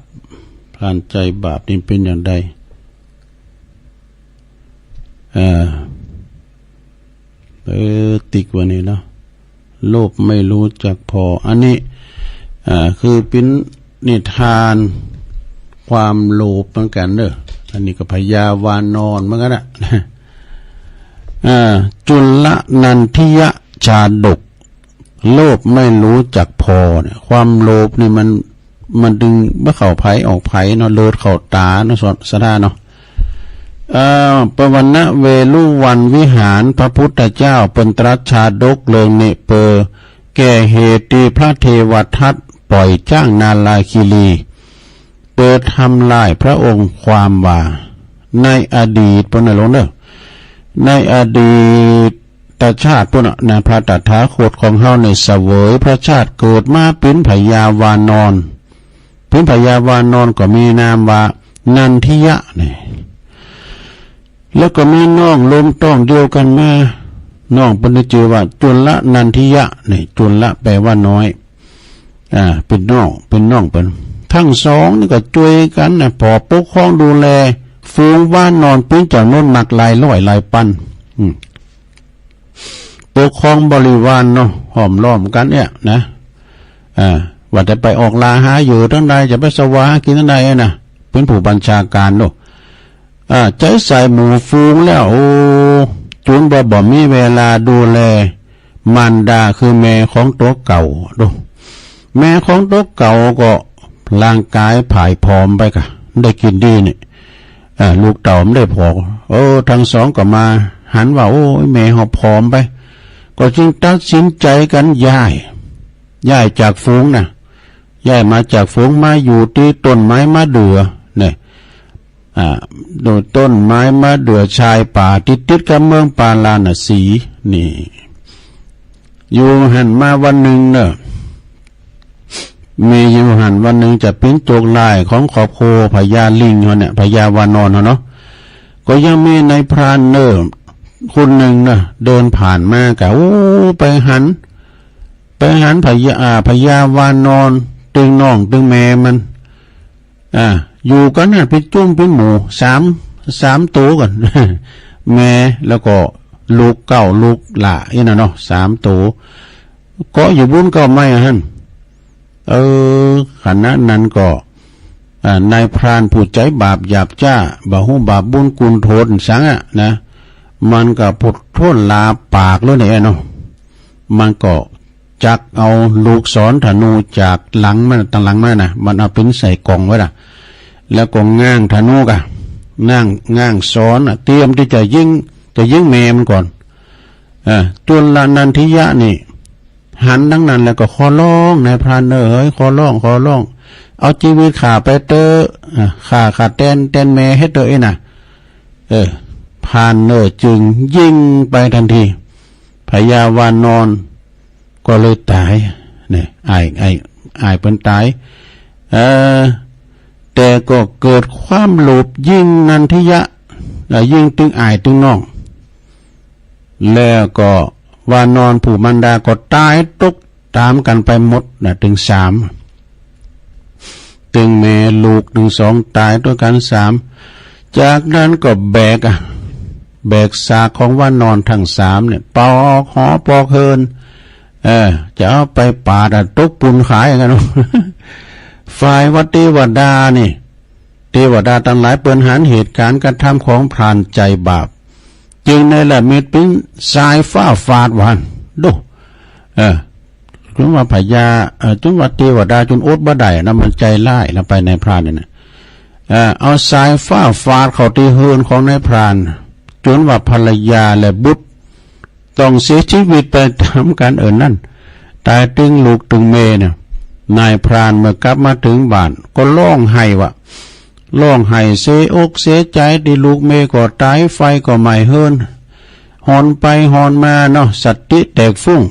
พรานใจ๋บาปนี่เป๋นอย่างใด เอ่อ เออ ติ๊กไว้นี่เนาะ โลภไม่รู้จักผ่อ อันนี้ อ่า คือเป๋นนิทานความโลภเหมือนกั๋นเน้อ อันนี้ก็พญาวานอนเหมือนกั๋นนะ อ่า จุลนันทิยชาดก โลภไม่รู้จักผ่อเนี่ย ความโลภนี่มัน มันตึงบ่เข้าใผออกใผเนาะ เลิดเข้าต๋าเนาะ ศรัทธาเนาะ เอ่อ เปิ้นว่า ณ เวฬุวันวิหาร พระพุทธเจ้าเปิ้นตรัสชาดกเรื่องนี้ เปื้อแก้เหตุตี้พระเทวทัตป่อยจ๊างนาลาคีรี เปื้อทำลายพระองค์ ความว่า ในอดีตปู้นนะหลวงเน้อ ในอดีตชาติปู้นนะ พระตถาคตของเฮาเนี่ยเสวยพระชาติเกิดมาเป๋นพญาวานอน เป๋นพญาวานอนก็มีนามว่านันทิยะนี่ แล้วก็มีน้องลมต๊องเดียวกั๋นมา น้องเปิ้นจื้อว่าจุลนันทิยะนี่ จุลแปลว่าน้อย อ่า เป๋นน้อง เป๋นน้องเปิ้น ตึงสองนี่ก็จ้วยกั๋นนะ ผ่อปกครองดูแลฝูงวานอนเป๋นจ๋ำนวนมากหลายร้อยหลายปัน อืม ปกครองบริวารเนาะ ห้อมล้อมกั๋นเนี่ยนะ อ่า ว่าแต่ไปออกล่าหาเหยื่อตังใด จะไปสวาหากิ๋นตังใดนะ เป๋นผู้บัญชาก๋านเนาะ อ่า ใจ๊สายหมู่ฝูงแล้ว โอ้ จุนบ่ บ่มีเวลาดูแลมารดาคือแม่ของตั๋วเก่า ดู แม่ของตั๋วเก่าก็ร่างก๋ายผายผอมไปกะ ได้กิ๋นดีนี่ อ่า ลูกเต้ามันได้ผ่อ เออ ตึงสองก็มาหันว่า โอ้ย แม่เฮาผอมไป ก็จึงตัดสินใจ๋กั๋นย้าย ย้ายจากฝูงนะ ย้ายมาจากฝูงมาอยู่ตี้ต้นไม้มะเดื่อเนี่ย อ่า โดยต้นไม้มะเดื่อชายป่าติดๆ กับเมืองปาราณสีนี่ อยู่หั้นมาวันนึ่งเนาะ มีอยู่หั้นวันนึ่งจะเป๋นโจรร้ายของครอบครัวพญาลิงเฮาเนี่ย พญาวานอนเฮาเนาะ ก็ยังมีนายพรานเนาะ คนนึ่งเนาะ เดินผ่านมากะ โอ้ ไปหัน ไปหันพญา อ่า พญาวานอน ตึงน้องตึงแม่มัน อ่า อยู่กั๋นหั้นเป๋นจุ้มเป๋นหมู่ สาม สามตั๋วกั๋น แม่แล้วก็ ลูกเก๊าลูกหล้าอี้น่ะเนาะ สามโต เกาะอยู่บุ้นเก๊าไม้อะหั้น เออ ขณะนั้นก็ อ่า นายพรานผู้ใจ๋บาปหยาบจ๊า บ่ฮู้บาปบุญคุณโทษสังอะนะ มันก็ผุดถ้วนลาปากแล้วเนี่ยเนาะ มันก็จักเอาลูกศรธนูจากหลังมัน ตังหลังมันนะ มันเอาเป๋นใส่ก่องไว้ล่ะ แล้วก็ง้างธนูก่ะ ง้าง ง้างศรน่ะ เตรียมตี้จะยิง จะยิงแม่มันก่อน อ่า จุลนันทิยะนี่ หันดังนั้นแล้วก็ขอร้อง นายพรานเอ๋ย ขอร้อง ขอร้อง เอาจีวิตข้าไปเต๊อะ อ่า ข้า ข้าแตน แตนแม่เฮาเต๊อะเอ้ยนะ เออ พรานเน่อจึงยิงไปตันที พญาวานอนก็เลยต๋าย เนี่ย อ้าย อ้าย อ้ายเปิ้นต๋าย เออ แต่ก็เกิดความโลภยิ่งนันทิยะ เอ่อ ยิ่งตึงอ้ายตึงน้อง แล้วก็วานอนผู้มารดาก็ต๋ายตกต๋ามกั๋นไปหมดนะ ตึงสาม ตึงแม่ลูกตึงสองต๋ายตวยกั๋นสาม จากนั้นก็แบกอะ แบกซากของวานอนตึงสามเนี่ย ปอกหอปอกเฮือน เออ จะเอาไปปาดอะ ตกปูนขายกั๋น ฝ่ายว่าเตวดานี่ เตวดาตังหลายเปิ้นหันเหตุก๋ารณ์กระทำของพรานใจ๋บาป จึงเนรมิตเป๋นสายฟ้าฟาดว่าหั้น ดู เออ จุนว่าพญา เออ จุนว่าเตวดาจุนอดบ่ได้นะ มันใจ๋ฮ้ายนะ ไปนายพรานเนี่ยนะ เออ เอาสายฟ้าฟาดเข้าตี้เฮือนของนายพราน จุนว่าภรรยาและบุตร ต้องเสียจีวิตไปต๋ามกั๋นเอ่อนั้น ต๋ายตึงลูกตึงแม่เนี่ย นายพรานเมื่อกลับมาเถิงบ้านก็ฮ้องไห้ว่า ฮ้องไห้เสียอกเสียใจ๋ตี้ลูกแม่ก็ต๋าย ไฟก็ไหม้เฮือน ฮ้อนไปฮ้อนมาเนาะ สติแตกฟุ้ง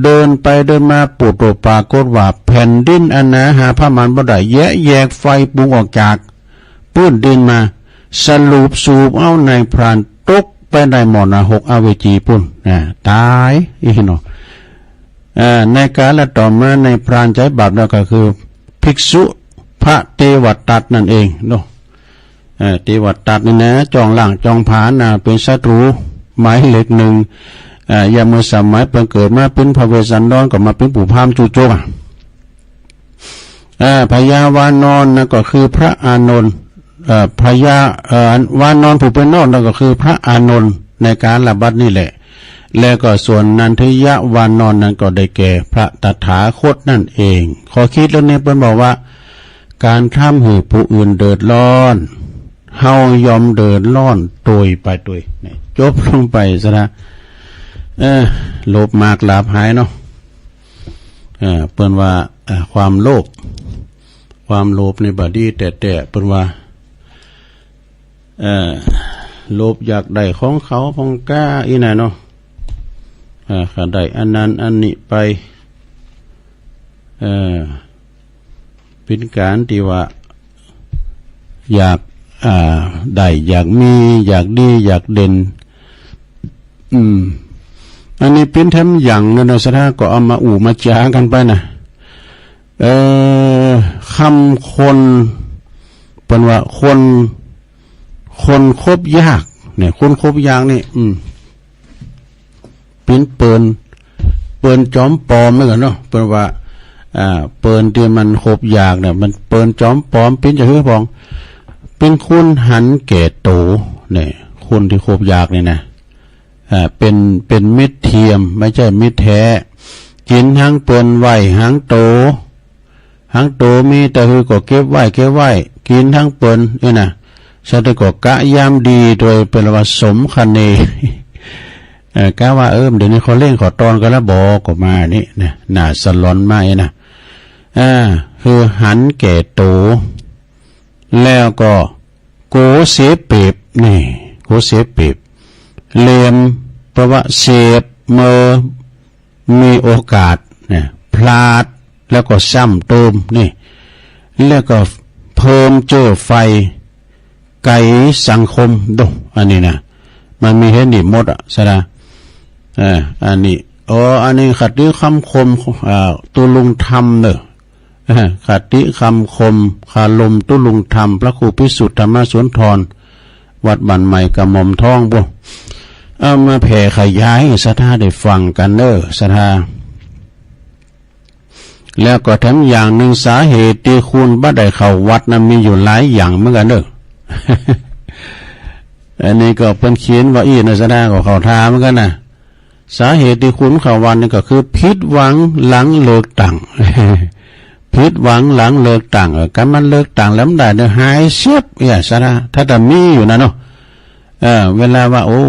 เดินไปเดินมา ปูดโตปรากฏว่าแผ่นดินอันหนาหาผ้าม่านบ่ได้ แยะแยกไฟปุงออกจากปื้นดินมา สรุปสูบเอานายพรานตกไปในหม้อหนรกอเวจีปุ้น อ่า ต๋ายอี้เนาะ อ่า ในกาลต่อมานายพรานใจ๋บาปนั้นก็คือภิกษุพระเตวทัตนั่นเองเนาะ เอ่อ เตวทัตนี่นะ จองล้างจองผลาญนะ เป๋นศัตรู๋หมายเลขหนึ่ง เอ่อ ยามเมื่อสมัยเปิ้นเกิดมาเป๋นพระเวสสันดรก็มาเป๋นปู่พราหมณ์จุจกอะ เอ่อ พญาวานอนนะก็คือพระอานนท์ เอ่อ พญา เอ่อ วานอนผู้เป๋นน้องนะก็คือพระอานนท์ในกาลบัดนี้แหละ และก็ส่วนนันทิยะวานอนนั้นก็ได้แก่พระตถาคตนั่นเอง ข้อคิดเรื่องนี้เปิ้นบอกว่า ก๋านทำหื้อผู้อื่นเดือดร้อน เฮายอมเดือดร้อนตวยไปตวย เนี่ย จบลงไปซะละ เออ โลภมากหลาบหายเนาะ เออ เปิ้นว่า เอ่อ ความโลภ ความโลภนี่บ่ดีแต๊ๆ เปิ้นว่า เอ่อ โลภอยากได้ของเขาของก้าอี้น่ะเนาะ เอ่อ ข้าได้อันนั้นอันนี้ไป เอ่อ เป๋นก๋านตี้ว่า อยาก อ่า ได้ อยากมี อยากดี อยากเด่น อืม อันนี้เป๋นแถมอย่างเนาะ ศรัทธาก็เอามาอู้มาจ๋ากั๋นไปนะ เอ่อ คำคน เปิ้นว่าคน คนคบยาก เนี่ย คนคบยากนี่ อืม เป๋นเปิ้น เปิ้นจอมปลอมเหมือนกั๋นเนาะ เปิ้นว่า อ่า เปิ้นตี้มันคบยากเนี่ย มันเปิ้นจอมปลอม เป๋นจะหื้อปอง เป๋นคนหันแก่โต เนี่ย คนตี้คบยากนี่นะ อ่า เป๋น เป๋นมิตรเทียม ไม่ใช่มิตรแท้ กิ๋นหังเปิ้นไหว้หังโต หังโตมีตะหือก็เก็บไว้ เก็บไว้ กิ๋นหังเปิ้น เอ้ยนะ สะเตก็กะยำดีโดยเปิ้นว่าสมคะเน เอ่อ กะว่า เออ เดี๋ยวนี้เขาเล่นเขาตอนกั๋นละบ่ ก็มานี่นะ หน้าสลอนมาเอ้ยนะ อ่า คือหันแก่โต แล้วก็โกเสเปบ นี่ โกเสเปบ เหลี่ยม แปลว่าเสพ เมื่อ มีโอกาสเนี่ย พลาด แล้วก็ซ้ำเติม นี่ แล้วก็เพิ่มเจื้อไฟ ไก๋สังคม ดู อันนี้นะ มันมีเหตุนี้หมดอะ ศรัทธา เอ่อ อันนี้ อ๋อ อันนี้คติคำคม อ่า ตุลุงธรรมเน่อ คติคำคม คารมตุลุงธรรม พระครูพิสุทธิ์ธรรมสุนทร วัดบ้านใหม่กระหม่อมทอง บ่ เอามาแผ่ขยายให้ศรัทธาได้ฟังกั๋นเน่อ ศรัทธา แล้วก็แถมอย่างนึ่ง สาเหตุตี้คุณบ่ได้เข้าวัดนะ มีอยู่หลายอย่างเหมือนกั๋นเน่อ อันนี้ก็เปิ้นเขียนว่าอี้นะ ศรัทธา ก็เข้าท่าเหมือนกั๋นนะ สาเหตุตี้คุณเข้าวัดนี่ก็คือผิดหวังหลังเลือกตั้ง ผิดหวังหลังเลือกตั้ง เออ กำมันเลือกตั้งแล้วมันได้เนี่ย หายเสียบ เอี้ย ศรัทธา ถ้าจะมีอยู่นะเนาะ เออ เวลาว่า โอ้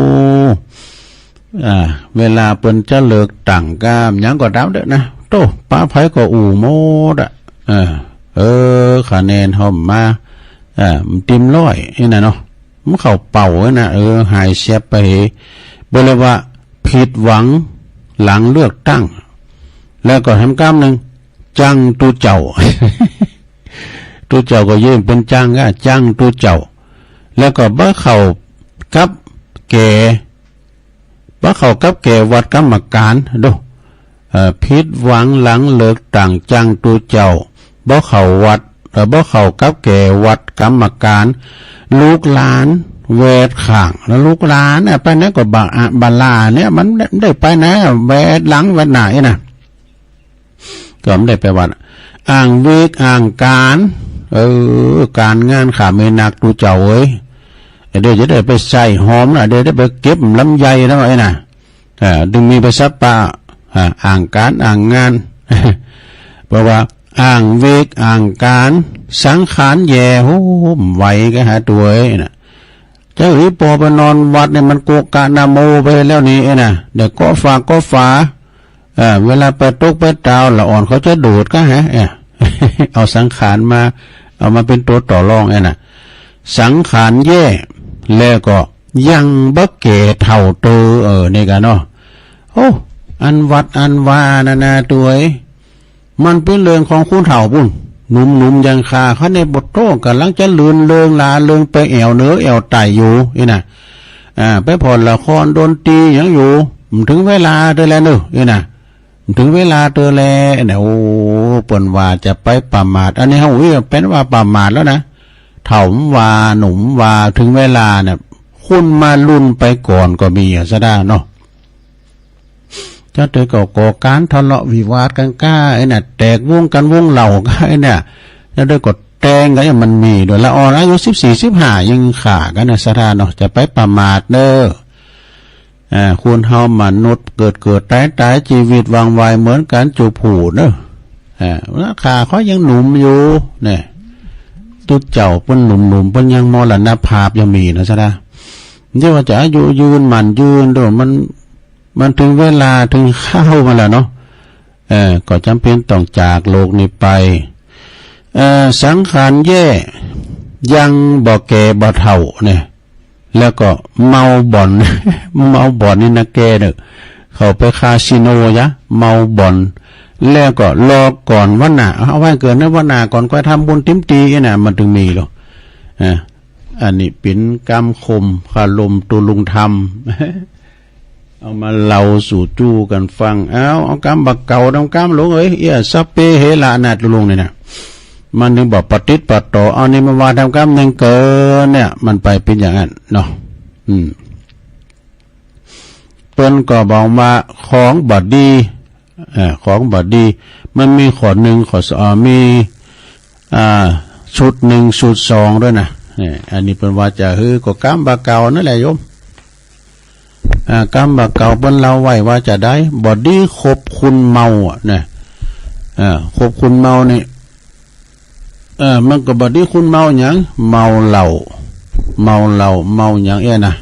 อ่า เวลาเปิ้นจะเลือกตั้งก้าหยังก็ต๋ามเต๊อะนะ โต้ ปะใผก็อู้หมดอะ เออ เออ คะแนนเฮามา อ่า มันเต็มร้อย อี้นะเนาะ มันเข้าเป้าอี้นะ เออ หายเสียบไป เปิ้นเลยว่าผิดหวังหลังเลือกตั้ง แล้วก็แถมกำนึ่ง จังตุ๊เจ้า ตุ๊เจ้าก็เยียะเป๋นจังก้า จังตุ๊เจ้า แล้วก็บ่เข้ากับแก่ บ่เข้ากับแก่วัดกรรมการ โด้ เอ่อ ผิดหวังหลังเลือกตั้งจังตุ๊เจ้า บ่เข้าวัด เอ่อ บ่เข้ากับแก่วัดกรรมการ ลูกหลานแวดข้าง แล้วลูกหลานเนี่ยไปไหนก็บ่อะ บ่ลาเนี่ย มันได้ไปไหน แวดหลังแวดหน้าอี้นะ ก็บ่ได้ไปวัด อ้างเวกอ้างก๋าน เออ ก๋านงานข้ามีนักตุ๊เจ้าเอ้ย เดี๋ยวจะได้ไปใส่หอมนะ เดี๋ยวได้ไปเก็บลำไยนะ ว่าอี้นะ เออ ตึงมีไปสัปปะ อ่า อ้างก๋านอ้างงาน เพราะว่าอ้างเวกอ้างก๋าน สังขารแย่ โอ้ บ่ไหวก้าหาตั๋วเอ้ยนะ เจ้าอีปอไปนอนวัดเนี่ยมันโกกะนะโมไปแล้วนี่ เอ้ยนะ เดี๋ยวเกาะฝากเกาะฝา เออ เวลาไปตกไปตาว ละอ่อนเขาจะโดดก้าหา เออ เอาสังขารมา เอามาเป๋นตั๋วต่อรอง เอ้ยนะ สังขารแย่ แล้วก็ยังบ่แก่เฒ่าเตอ เออ นี่ก้าเนาะ โอ้ อันวัดอันวานานาตั๋วเอ้ย มันเป๋นเรื่องของคนเฒ่าปู้น หนุ่มๆ อย่างข้า คันได้บ่โต้ ก๋ำลังจะลื่นเริงร่าเริงไปแอ่วเหนือแอ่วใต้อยู่ อี้นะ อ่า ไปผ่อนละครดนตรีหยังอยู่ บ่เถิงเวลาเตื้อแล้วเน่อ อี้นะ บ่เถิงเวลาเตื้อแล้วเนี่ย โอ้ เปิ้นว่าจะไปประมาท อันนี้เฮาเอ้ย เป๋นว่าประมาทแล้วนะ เฒ่าบ่ว่า หนุ่มบ่ว่า เถิงเวลาเนี่ย คนมาลุ่นไปก่อนก็มีอะ ศรัทธาเนาะ เจ้าเต๋อก็ก่อก๋านทะเลาะวิวาทกั๋นก้า ไอ้น่ะ แตกวงกั๋นวงเหล้าก้า ไอ้เนี่ย เจ้าเต๋อก็แต่งกั๋น มันมีโดยละอ่อนอายุสิบสี่ สิบห้า ยังฆ่ากั๋นนะ ศรัทธาเนาะ จะไปประมาทเน่อ อ่า คนเฮามนุษย์เกิดเกิดต๋ายต๋าย จีวิตหว่างไวเหมือนกั๋นจุผู้เน่อ อ่า ราคาเขายังหนุ่มอยู่ เนี่ย ตุ๊เจ้าเปิ้นหนุ่มๆ เปิ้นยังมรณภาพยังมีนะ ศรัทธา บ่ใจ้ว่าจะอายุยืนหมั้นยืนโดย มัน มันเถิงเวลาเถิงคราวมันแล้วเนาะ เออ ก็จ๋ำเป๋นต้องจากโลกนี้ไป เอ่อ สังขารแย่ ยังบ่แก่บ่เฒ่าเนี่ย แล้วก็เมาบ่อน เมาบ่อนนี่นะแก่เน่อ เข้าไปคาสิโนยะ เมาบ่อน แล้วก็รอก่อนวันหน้า เอาไว้เกิดในวันหน้าก่อน ค่อยทำบุญเต็มตี้นะ มันเถิงมีโล อ่า อันนี้เป๋นกำคมคารมตุ๊ลุงธรรม เอามาเล่าสู่จู้กั๋นฟัง เอา เอากำบ่าเก่า เอากำหลวงเอ้ย เอี้ย สัพเพเหระนา ตุ๊ลุงนี่นะ มันเถิงบอกปะติดปะต่อ เอานี่มาว่าทำกำนึ่งเกินเนี่ย มันไปเป๋นอย่างนั้นเนาะ อืม เปิ้นก็บอกว่าของบ่ดี เอ่อ ของบ่ดี มันมีข้อนึ่ง ข้อสอง มี อ่า ชุดนึ่ง ชุดสองด้วยนะ เนี่ย อันนี้เปิ้นว่าจะหื้อก็กำบ่าเก่านั่นแหละโยม อ่า กำบ่าเก่าเปิ้นเล่าไว้ว่าจะใด บ่ดีคบคนเมาอะนะ อ่า คบคนเมานี่ เออ มันก็บ่ดีคนเมาหยัง เมาเหล้า เมาเหล้า เมาหยังเอี้ยนะ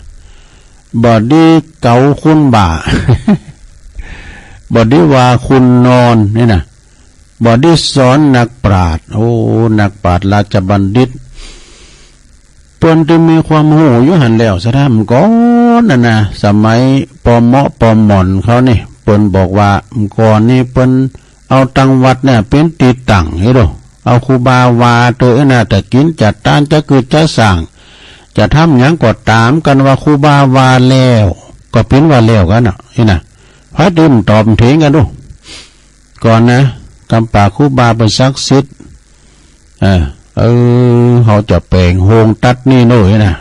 บ่ดีเก๋าคนบ้า บ่ดีว่าคนนอนนี่นะ บ่ดีสอนนักปราชญ์ โอ้ นักปราชญ์ราชบัณฑิต เปิ้นเถิงมีความฮู้อยู่หั้นแล้ว ศรัทธา เมื่อก่อนน่ะนะ สมัยปอเหมาะปอหม่อนเขานี่ เปิ้นบอกว่าเมื่อก่อนนี่เปิ้นเอาตังวัดเนี่ยเป๋นตี้ตั้ง เห็นบ่ เอาครูบาว่าเตอ เอ้ยนะ จะกิ๋นจะตาน จะกึ๊ดจะสร้าง จะทำหยังก็ต๋ามกั๋นว่าครูบาว่าแล้ว ก็เป๋นว่าแล้วกั๋นน่ะ เอ้ยนะ ไผเถิงตอบเถียงกั๋นดู ก่อนนะ กำป๋าครูบาเปิ้นศักดิ์สิทธิ์ เออ เออ เฮาจะแป๋งโฮงตัดนี่โน้ยนะ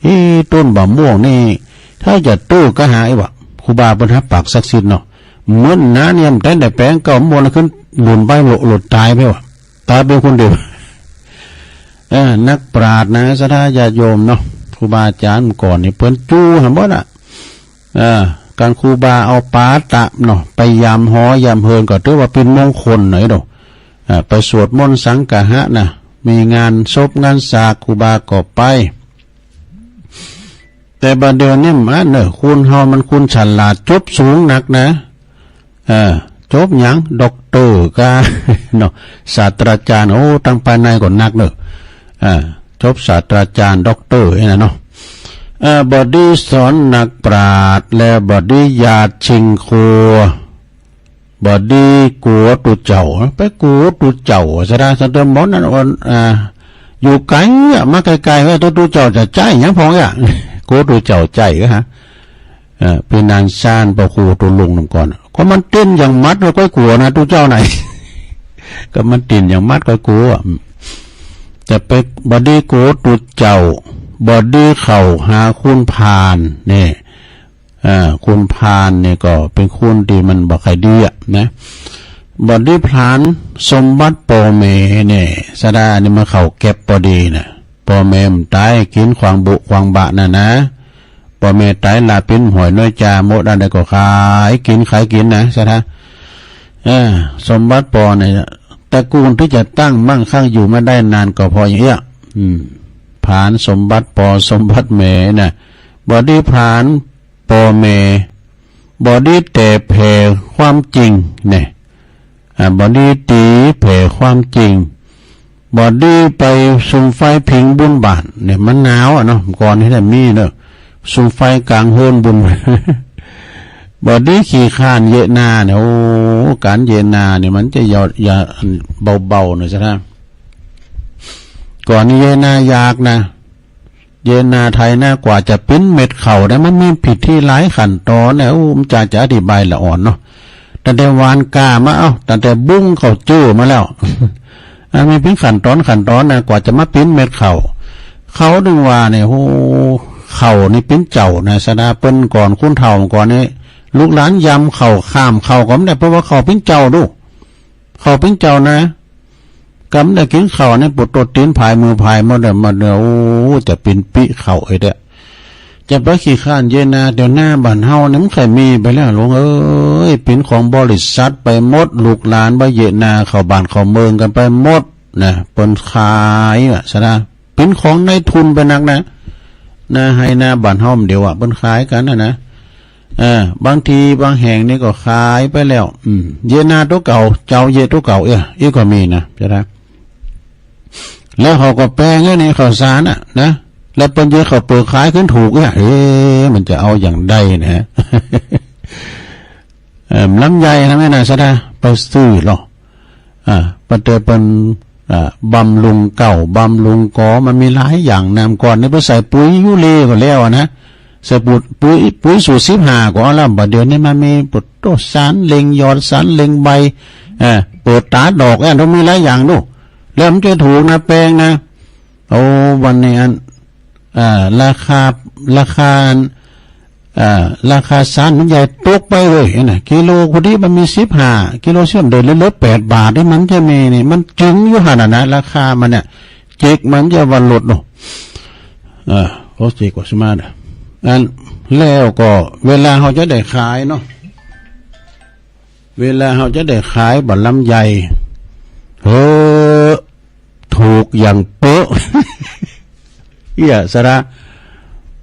เอ๊ะ ต้นบ่าม่วงนี่ ท ถ้าจะตื้อก็หาไอ้วะ ครูบาเปิ้นฮับปากศักดิ์สิทธิ์เนาะ เหมือนน้าเนี่ยมันแต่งแต่แปงเก่าหมดแล้ว ขึ้นหลุนไปโหลด โหลดต๋ายไปวะ ต๋ายไปคนเดียว เออ นักปราชญ์นะ ศรัทธาญาติโยมเนาะ ครูบาอาจ๋ารย์ก่อนนี่เปิ้นจู้หาหมดอะ เออ การครูบาเอาปาตะเนาะ ไปยามหอยามเฮินก็ถือว่าเป๋นมงคลหน่อยเนาะ เออ ไปสวดมนต์สังฆะนะ มีงานศพงานสาก ครูบาก็ไป แต่บ่าเดี่ยวนี้มันเนอะ คนเฮามันคนฉลาด จบสูงนักนะ เออ จบหยัง ด็อกเตอร์กา เนาะ ศาสตราจารย์ โอ้ ตังภายในก็นักเนอะ เออ จบศาสตราจารย์ ด็อกเตอร์ ไอ้นั่นเนาะ เออ บ่ดีสอนนักปราชญ์ และบ่ดีญาติชิงครัว บ่ดีกั๋วตุ๊เจ้า ไปกั๋วตุ๊เจ้า ศรัทธา สันเติมบอกนั่นอ่อน อ่า อยู่ไก๋อะ มาไก๋ๆ เฮ้ย ตุ๊เจ้าจะใจ้หยังพ่องอะ กั๋วตุ๊เจ้าใจ้ก็ฮะ เออ เป๋นนางซ่าน ปะครูตุ๊ลุงนำก่อน ก็มันเต้นอย่างมัด แล้วก็กั๋วนะ ตุ๊เจ้าไหน ก็มันเต้นอย่างมัดก็กั๋ว แต่ไปบ่ดีกั๋วตุ๊เจ้า บ่ดีเข้าหาคุณพาลเนี่ย อ่า คุณพาลเนี่ยก็เป๋นคนตี้มันบ่ใค่ดีอะนะ บ่ดีผลาญสมบัติป้อแม่เนี่ย ศรัทธา นี่มาเข้าแก็ปปอดีนะ ป้อแม่มันต๋ายกิ๋นขว้างบุขว้างบะนั่นนะ ป้อแม่ต๋ายละเป๋นหอยน้อยจาหมด อันใดก็ขายกิ๋น ขายกิ๋นนะ ศรัทธา เออ สมบัติป้อเนี่ย ตระกูลตี้จะตั้งมั่งคั่งอยู่มาได้นานก็เพราะอย่างเอี้ย อืม ผลาญสมบัติป้อสมบัติแม่นะ บ่ดีผลาญป้อแม่ บ่ดีแต้แผ่ความจริงเนี่ย อ่า บ่ดีตี๋แผ่ความจริง บ่ดีไปสุมไฟผิงบุญบ้านเนี่ย มันหนาวอะเนาะ ก่อนนี้ได้มีเนอะ สุมไฟก๋างเฮือนบุญ บ่ดีขี้คร้านเยียะนาเนี่ย โอ้ ก๋านเยียะนาเนี่ยมันจะอย่า อย่า อันเบาๆ หน่อยศรัทธา ก่อนนี้เยียะนายากนะ เยียะนาไถนากว่าจะปิ๊นเม็ดข้าวได้ มันมีพิธีหลายขั้นต๋อนเนี่ย โอ้ มันจะ จะอธิบายละอ่อนเนาะ ตั้งแต่หว่านกล้ามา เอ้า ตั้งแต่บุ้งข้าวเจ้ามาแล้ว อันมีปิ๊นขั้นต๋อน ขั้นต๋อนนะ กว่าจะมาปิ๊นเม็ดข้าว เขาดึงว่าเนี่ย โอ้ ข้าวนี่ปิ๊นเจ้านะ ศรัทธา เปิ้นก่อน คนเฒ่าก่อนนี่ ลูกหลานยำข้าว ข้ามข้าวก็บ่ได้ เพราะว่าข้าวปิ๊นเจ้าดู ข้าวปิ๊นเจ้านะ กำได้กิ๋นข้าวนี่ ปวดโต้นตี๋นผายมือผายหมดอะ มาเนี่ย โอ้ จะปิ๊นปิ๊ข้าวเอ้ยเด้อ จะไปขี้คร้านเยียะนา เดี๋ยวนาบ้านเฮานี่มันใค่มีไปแล้ว หลวงเอ้ย ปิ๊นของบริษัทไปหมด ลูกหลานบ่เยียะนา เข้าบ้านเข้าเมืองกั๋นไปหมดนะ เปิ้นขายอะ ศรัทธา ปิ๊นของนายทุนไปนักนะ นาไฮ่นาบ้านเฮาเดี๋ยวอะ เปิ้นขายกั๋นนะนะ เออ บางทีบางแห่งนี่ก็ขายไปแล้ว อืม เยียะนาตั๋วเก่า เจ้าเยียะตั๋วเก่า เอ้ย อี้ก็มีนะ ศรัทธา แล้วเขาก็แปลงไว้ในข้าวสารน่ะนะ แล้วเปิ้นเยียะข้าวเปลือกขายขึ้นถูกเนี่ย เอ๊ะ มันจะเอาอย่างใดนะ เออ ลำไยนะแม่นะ ศรัทธา ไปซื้อลอ อ่า ปะเตอเปิ้น อ่า บำรุงเก๊า บำรุงกอ มันมีหลายอย่างนะ ก่อนนี่ไปใส่ปุ๋ยยูเรก็แล้วอะนะ ใส่ปุ๋ย ปุ๋ย ปุ๋ยสูตรสิบห้าก็เอาแล้ว บ่าเดี่ยวนี้มันมีปะโต้ สารเล็งยอด สารเล็งใบ เออ เปิดต๋าดอก เออ มันมีหลายอย่างดู แล้วมันจะถูกนะ แปลงนะ โอ้ วันนี้อัน อ่า ราคา ราคาอัน อ่า ราคาสารลำไยตกไปเลยนะ กิโล พอดีมันมีสิบห้า กิโล เสี้ยมเดียวเหลือแปดบาทนี่ มันจะมีนี่ มันจึงอยู่หั้นน่ะนะ ราคามันเนี่ย เจ๊กมันจะว่าลดเนาะ เออ เขาเจ๊กว่าสิมาเนี่ย อัน แล้วก็เวลาเขาจะได้ขายเนาะ เวลาเขาจะได้ขายบ่าลำไย เฮ้อ ถูกอย่างเป๊ะ เอี้ย ศรัทธา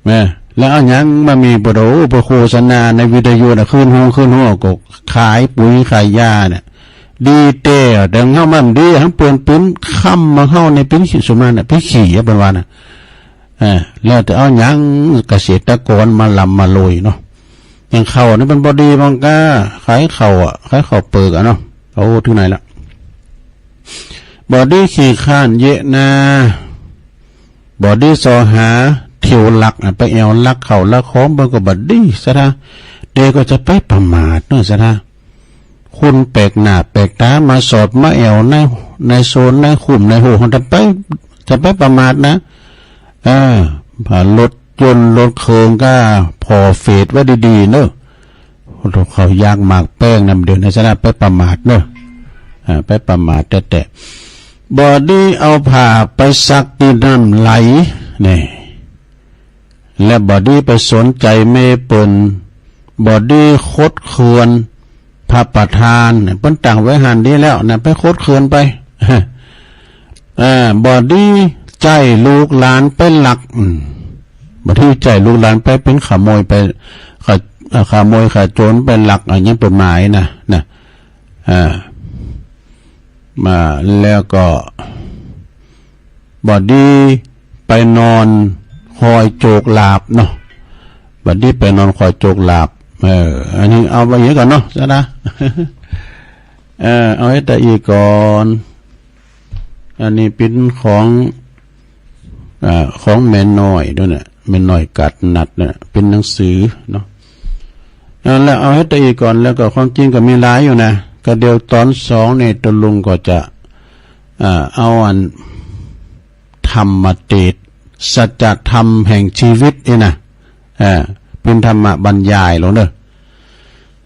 แม่ แล้วเอาหยังมามีปะโถ ไปโฆษณาในวิทยุน่ะ คืนฮงคืนฮงก็ขายปุ๋ยขายยาเนี่ย ดีแต๊ แต่เฮามันดี หั้นเปิ้นปิ๊นค้ำมาเฮาในปิ๊นขี้สุมาน่ะ ปิ๊นขี้อะ เปิ้นว่าน่ะ เออ แล้วจะเอาหยังเกษตรกรมาร่ำมารวยเนาะ อย่างข้าวนี่มันบ่ดี มันก็ขายข้าวอะ ขายข้าวเปลือกอะเนาะ โอ้ ถึงไหนละ บ่ดีขี้คร้านเยียะนา บ่ดีซอหาเที่ยวลักอะ ไปแอ่วลักข้าวลักของ มันก็บ่ดี ศรัทธา แต่ก็จะไปประมาทเนาะ ศรัทธา คนแปลกหน้าแปลกต๋ามาสอดมาแอ่วใน ในโซน ในคุ้ม ในฮู้ จะไป จะไปประมาทนะ เออ ผ่านรถ จนลดเคืองก้า ผ่อเฟซไว้ดีๆ เน่อ เขาอยากหมากแป้งนำ เดี๋ยวนี้สะดา ไปประมาทเน่อ อ่า ไปประมาทแต๊ๆ บ่ดีเอาผ้าไปซักตี้น้ำไหล นี่ และบ่ดีไปสนใจ๋เมเปิ้น บ่ดีคดเคืองพระประธาน เปิ้นตั้งไว้หั้นดีแล้วนะ ไปคดเคืองไป เออ บ่ดีใจ๋ลูกหลานไปลัก อืม บ่ดีใจ๋ลูกหลานไปเป๋นขโมยไป ขะ- เอ่อ ขโมยขโจรไปลัก อันนี้เป๋นหมายนะ นะ อ่า มาแล้วก็ บ่ดีไปนอนคอยโจกหลาบเนาะ บ่ดีไปนอนคอยโจกหลาบ เออ อันนี้เอาไว้อย่างนี้ก่อนเนาะ สะดา เออ เอาไว้แต่อี้ก่อน อันนี้เป๋นของ อ่า ของแม่น้อยด้วยเนี่ย แม่น้อยกาดนัดเนี่ย เป๋นหนังสือเนาะ อ่า แล้วเอาไว้แต่อี้ก่อน แล้วก็ความจริงก็มีหลายอยู่นะ ก็เดี๋ยวต๋อนสองนี่ตุ๊ลุงก็จะ อ่า เอาอันธรรมเตสน์ สัจธรรมแห่งชีวิตนี่นะ อ่า เป๋นธรรมบรรยายลงเน่อ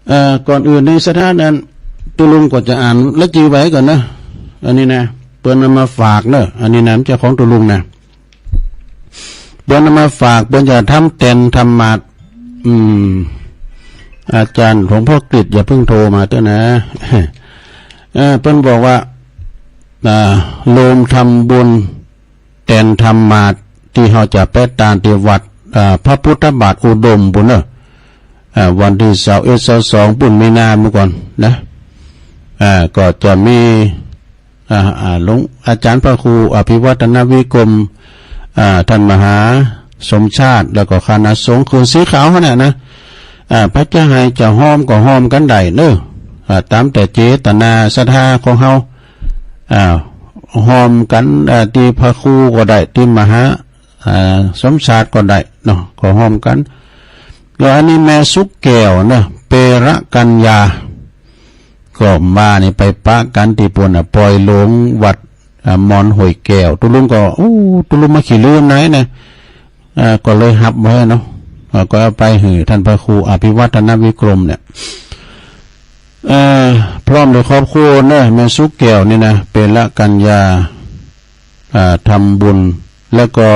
เอ่อ ก่อนอื่นในสถานะนั้น ตุ๊ลุงก็จะอ่านละจือไว้ก่อนเน่อ อันนี้นะ เปิ้นเอามาฝากเน่อ อันนี้นะ บ่ใจ้ของตุ๊ลุงนะ เปิ้นเอามาฝาก เปิ้นจะทำแตนธรรมาสน์ อืม อาจ๋ารย์หลวงพ่อกฤษ อย่าเพิ่งโทรมาเต๊อะนะ เออ เปิ้นบอกว่า อ่า โฮมทำบุญ แตนธรรมาสน์ตี้เฮาจะไปตานตี้วัด อ่า พระพุทธบาทอุดมปู้นเน่อ อ่า วันตี้ซาวเอ็ด ซาวสอง ปู้นมีนาเมื่อก่อนนะ อ่า ก็จะมี อ่า อ่า หลวงอาจ๋ารย์พระครูอภิวัฒนวิกรม อ่า ต้านมหาสมชาติ แล้วก็คณะสงฆ์ คือสีขาวหั้นน่ะนะ อ่า ใผจะไห้จะฮอมก็ฮอมกั๋นได้เน่อ อ่า ต๋ามแต่เจตนาศรัทธาของเฮา อ่า ฮอมกั๋น อ่า ตี้พระครูก็ได้ ตี้มหา อ่า สมชาติก็ได้เนาะ ก็ฮอมกั๋น แล้วอันนี้แม่สุขแก้วเนาะ เประกัญญา ก็มานี่ไปปะกั๋นตี้ปู้นน่ะ ปอยหลวงวัด อ่า มอนห้วยแก้ว ตุ๊ลุงก็ โอ้ ตุ๊ลุงมาขี้ลืมไหนนะ อ่า ก็เลยฮับไว้เนาะ อ่า ก็เอาไปหื้อต้านพระครูอภิวัฒนวิกรมเนี่ย เอ่อ พร้อมด้วยครอบครัวเนอะ แม่สุขแก้วนี่นะ เประกัญญา อ่า ทำบุญ แล้วก็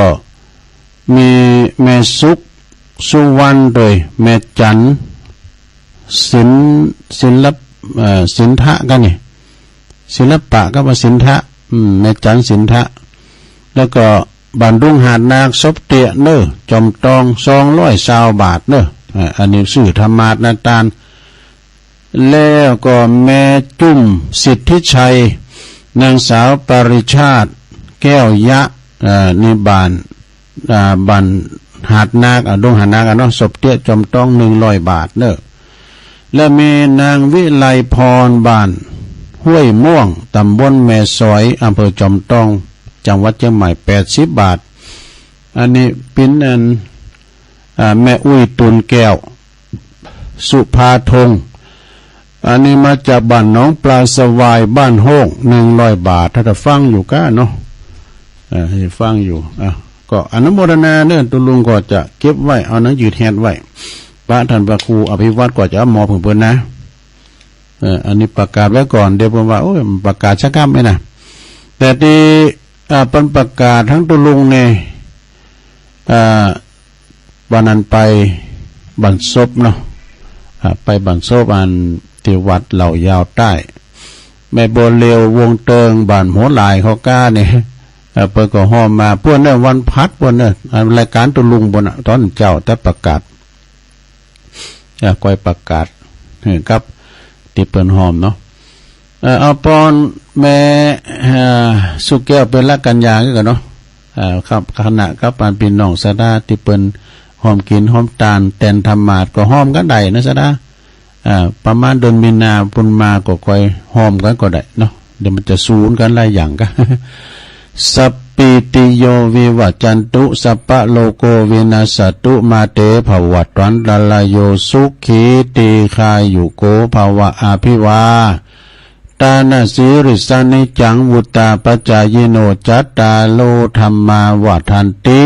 มีแม่สุขสุวรรณด้วย แม่จันทร์ ศิล- ศิลป- เอ่อ สินทะกั๋นนี่ ศิลปะกับว่าสินทะ อืม แม่จันทร์สินทะ แล้วก็บ้านดุงหาดนาค ศพเตี้ยเนอะ จอมตอง สองร้อยซาวบาทเนอะ อ่า อันนี้ซื้อธรรมาสน์นะตาน แล้วก็แม่จุ่มสิทธิชัย นางสาวปริชาติ แก้วยะ อ่า นี่บ้าน อ่า บ้านหาดนาค อ่า ดงหาดนาค อ่ะเนาะ ศพเตี้ย จอมตอง หนึ่งร้อยบาทเนอะ และมีนางวิไลพร บ้านห้วยม่วง ตำบลแม่สอย อำเภอจอมตอง จังหวัดเจียงใหม่ แปดสิบบาท อันนี้เป๋นอัน อ่า แม่อุ้ย ตูนแก้ว สุภาธง อันนี้มาจากบ้านหนองปลาสวาย บ้านโฮก หนึ่งร้อยบาท ถ้าจะฟังอยู่ก้าเนาะ อ่า ให้ฟังอยู่ อ่ะ ก็อนุโมทนาเนอะ ตุ๊ลุงก็จะเก็บไว้ เอาหนังยืดแฮดไว้ ปะต้านพระครูอภิวัฒน์ก็จะเอามอบหื้อเปิ้นนะ เออ อันนี้ประกาศไว้ก่อน เดี๋ยวเปิ้นว่า โอ้ย มันประกาศสักกำไหมนะ แต่ตี้ อ่า เปิ้นประกาศตังตุ๊ลุงเนี่ย อ่า วันนั้นไปบั้นศพเนาะ อ่า ไปบั้นศพอันตี้วัดเหล่ายาวใต้ แม่บัวเรียว วงเติง บ้านหัวหลาย เขาก้าเนี่ย เอ่อ เปิ้นก็ฮ้อมมา เปิ้นเนี่ยวันพฤหัส เปิ้นเนี่ย อ่า รายก๋านตุ๊ลุงเปิ้นน่ะ ต๋อนเจ๊าจะประกาศ อ่า ก้อยประกาศ เออ ครับ ตี้เปิ้นฮ้อมเนาะ เอ่อ เอาปอนแม่ เอ่อ สุขแก้ว เประกัญญากั๋นเนาะ เอ่อ ครับ ขณะกับอันปี้น้องศรัทธาตี้เปิ้นฮ้อมกิ๋นฮ้อมตาน แตนธรรมาสน์ก็ฮ้อมกั๋นได้นะศรัทธา อ่า ประมาณเดือนมีนาปู้นมาก็ก้อยฮ้อมกั๋นก็ได้เนาะ เดี๋ยวมันจะสูญกั๋นหลายอย่างกั๋น สัพพีติโยวิวัจจันตุ สัพพะโรโควินัสสะตุ มาเตภวัตวันตะราโย สุขีทีฆายุโกภะวะ อะภิวาทะนะสีลิสสะนิจจัง วุฑฒาปะจายิโน จัตตาโรธัมมาวัฑฒันติ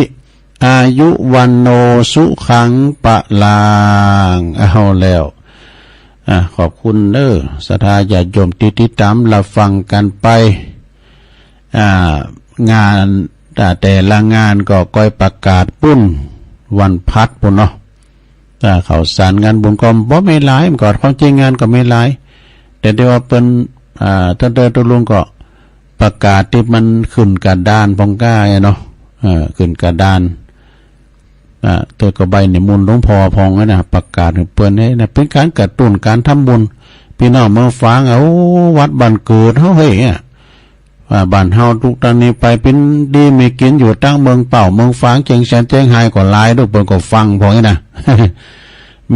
อายุ วัณโณ สุขัง พลัง เอาแล้ว อ่า ขอบคุณเด้อ ศรัทธาญาติโยมตี้ติดต๋ามรับฟังกั๋นไป อ่า งาน อ่า แต่ละงานก็ก้อยประกาศปู้น วันพฤหัสปู้นเนาะ อ่า ข่าวสารงานบุญก็บ่มีหลาย มันก็ความจริงงานก็มีหลาย แต่เดี๋ยวว่าเปิ้น อ่า ต้านเตอร์ตุ๊ลุงก็ประกาศตี้มันขึ้นกระดานพ่องก้าเนาะ เออ ขึ้นกระดาน อ่า เตื้อก็ใบ้นิมนต์หลวงพ่อพ่องนะ ประกาศหื้อเปิ้นเฮ้ยนะ เป๋นก๋านกระตุ้นก๋านทำบุญ ปี้น้องเมืองฝางอะ โอ้ วัดบ้านเกิดเฮาเฮ้ยอะ ว่าบ้านเฮาตุ๊กตานี้ไปเป๋นดีมีกิ๋นอยู่ ตังเมืองเป้าเมืองฝาง เจียงแสนเจียงฮายก็หลาย ดูเปิ้นก็ฟังพ่องนะ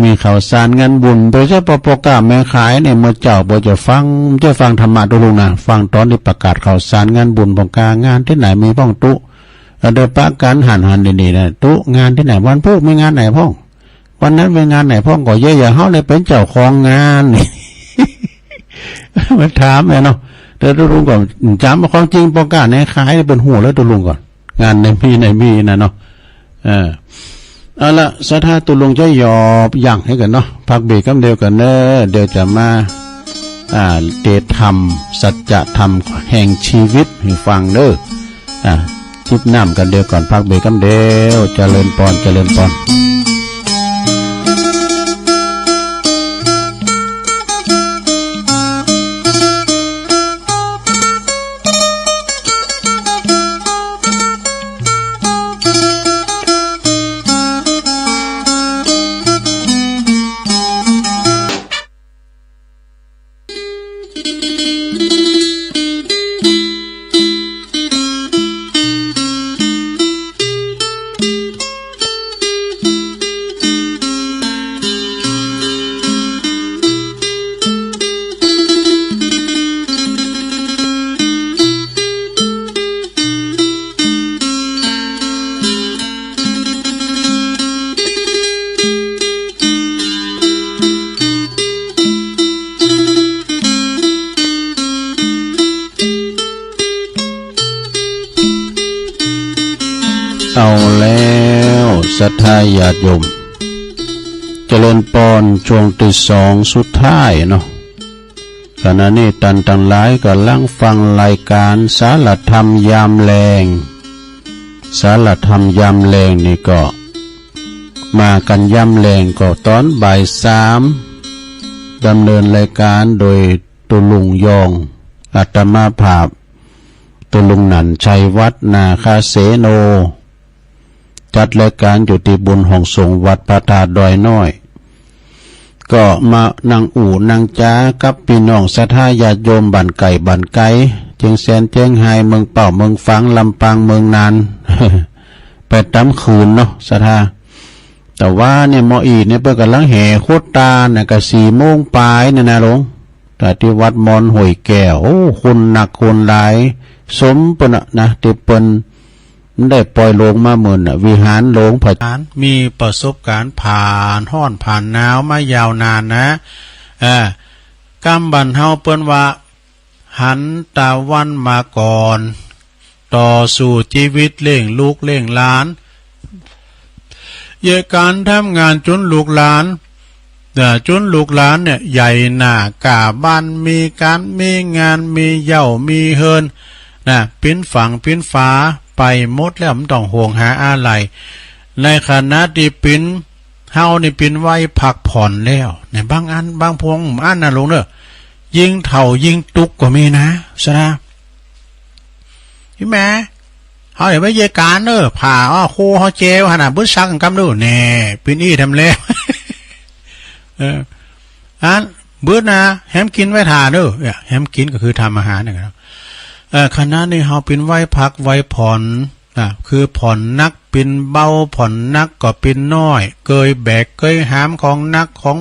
มีข่าวสารงานบุญ โดยเฉพาะป้อก๊าแม่ขายเนี่ย เมื่อเจ๊าบ่จะฟัง จะฟังธรรมะตุ๊ลุงนะ ฟังต๋อนตี้ประกาศข่าวสารงานบุญพ่องก้า งานตี้ไหนมีพ่องตุ๊ เออ เดี๋ยวปะกั๋นหันหันดีๆ นะ ตุ๊ งานตี้ไหน วันพูกมีงานไหนพ่อง วันนั้นมีงานไหนพ่อง ก็เย้ยอย่างเฮาเนี่ยเป๋นเจ้าของงาน มันถามเนี่ยเนาะ แต่ตุ๊ลุงก็จ๋ำความจริงป้อก๊าแม่ขายเนี่ยเปิ้นฮู้แล้วตุ๊ลุงก่อน งานไหนมีไหนมีนะเนาะ เออ เอาละ ศรัทธาตุ๊ลุงจะหยอบยั้งหื้อกั๋นเนาะ พักเบรกกำเดียวก่อนเน้อ เดี๋ยวจะมา อ่า เตธรรม สัจธรรมแห่งชีวิตหื้อฟังเน้อ อ่า จิบน้ำกำเดียวก่อน พักเบรกกำเดียว เจริญปอน เจริญปอน เอาแล้ว ศรัทธาญาติโยม เจริญปอน ช่วงตี้สองสุดท้ายเนาะ ขณะนี้ต้านตังหลายก่ำลังฟังรายก๋านสารธรรมยามแลง สารธรรมยามแลงนี่ก็ มากั๋นยามแลงก็ต๋อนบ่ายสาม ดำเนินรายก๋านโดยตุ๊ลุงยอง อาตมาภาพ ตุ๊ลุงหนันชัยวัฒน์ นาคเสโน จัดรายก๋านอยู่ตี้บุญห้องสงฆ์วัดพระธาตุดอยน้อย ก็มานั่งอู้นั่งจ๋ากับปี้น้องศรัทธาญาติโยมบ้านใก้บ้านไก๋ เจียงแสนเจียงฮาย เมืองเป้าเมืองฝาง ลำปาง เมืองน่าน ไปต๋ามคืนเนาะ ศรัทธา แต่ว่าเนี่ย หมออี้เนี่ย เปิ้นก่ำลังแห่โคตาน่ะ ก็สี่โมงป๋ายเนี่ยนะหลวง แต่ตี้วัดมอนห้วยแก้ว โอ้ คนนักคนหลาย สมเปิ้นน่ะนะ ตี้เปิ้นได้ปล่อยโลงมาเมินน่ะ วิหารหลวงผา มีประสบก๋ารณ์ผ่านฮ้อนผ่านหนาวมายาวนานนะ เออ กำบ้านเฮาเปิ้นว่า หันตะวันมาก่อน ต่อสู้จีวิตเลี้ยงลูกเลี้ยงหลาน เยียะก๋านทำงานจุนลูกหลาน เอ่อ จุนลูกหลานเนี่ยใหญ่หน้าก้าบ้าน มีก๋านมีงาน มีเหย้ามีเฮือนนะ ปิ๊นฝั่งปิ๊นฝาไปหมดแล้ว บ่ต้องห่วงหาอะไหล่ ในขณะตี้ปิ๊น เฮานี่ปิ๊นวัยพักผ่อนแล้วเนี่ย บางอัน บางพวกอันนะหลวงเน้อ ยิ่งเฒ่ายิ่งตุ๊กก็มีนะ ศรัทธา อีแม่ เฮาอย่าไปเยียะก๋านเน้อ ผ้าอ้อโคเฮาแจ๋วหั้นน่ะ บึดซักกำเน้อ แน่ ปิ๊นอี้ทำแล้ว เออ อัน บึดนะ แหมกิ๋นไว้ถ่าเน้อ เนี่ย แหมกิ๋นก็คือทำอาหารเนี่ยนะ เอ่อ ขณะนี้เฮาปิ๊นวัยพักวัยผ่อน อ่ะ คือผ่อนนักปิ๊นเบา ผ่อนนักก็ปิ๊นน้อย เกยแบกเกยหามของนักของ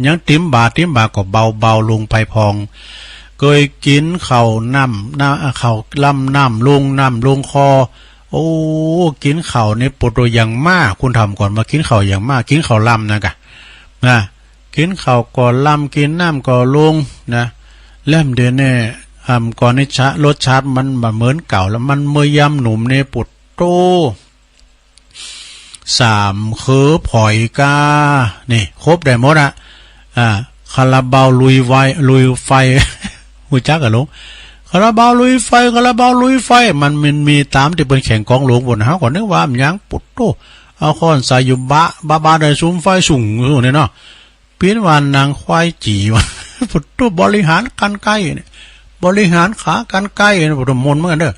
หยังเต็มบ่าเต็มบ่าก็เบาๆ ลงไปพอง เกยกิ๋นข้าวน้ำ น้ำ ข้าวลำน้ำลง น้ำลงคอ โอ้ กิ๋นข้าวนี่ปวดตัวอย่างมาก คุณถามก่อนว่ากิ๋นข้าวอย่างมาก กิ๋นข้าวลำนะกะ นะ กิ๋นข้าวก็ลำ กิ๋นน้ำก็ลงนะ แล้วเดี๋ยวนี้ อ่า ก่อนนี้ชะ รสชาติมันบ่เหมือนเก่าแล้ว มันเมื่อยามหนุ่มนี่ปวดโต สามเคือผอยก้า นี่ ครบได้หมดอะ อ่า คาราบาวลุยไฟ ลุยไฟ ฮู้จักก่ะลุง คาราบาวลุยไฟ คาราบาวลุยไฟ มัน มันมีต๋ามตี้เปิ้นแข่งกองหลวงปู๊น เฮาก็นึกว่ามันหยัง ปุดโธ่ เอาค้อนใส่อยู่บะ บะ บะได้สุมไฟสูงอยู่เนี่ยเนาะ เปียนว่าหนังควายจี๋วะ ปุดโธ่ บริหารกรรไกรเนี่ย บริหารขากรรไกรเนี่ย ปุดโธ่ ม่วนเหมือนกั๋นเน่อ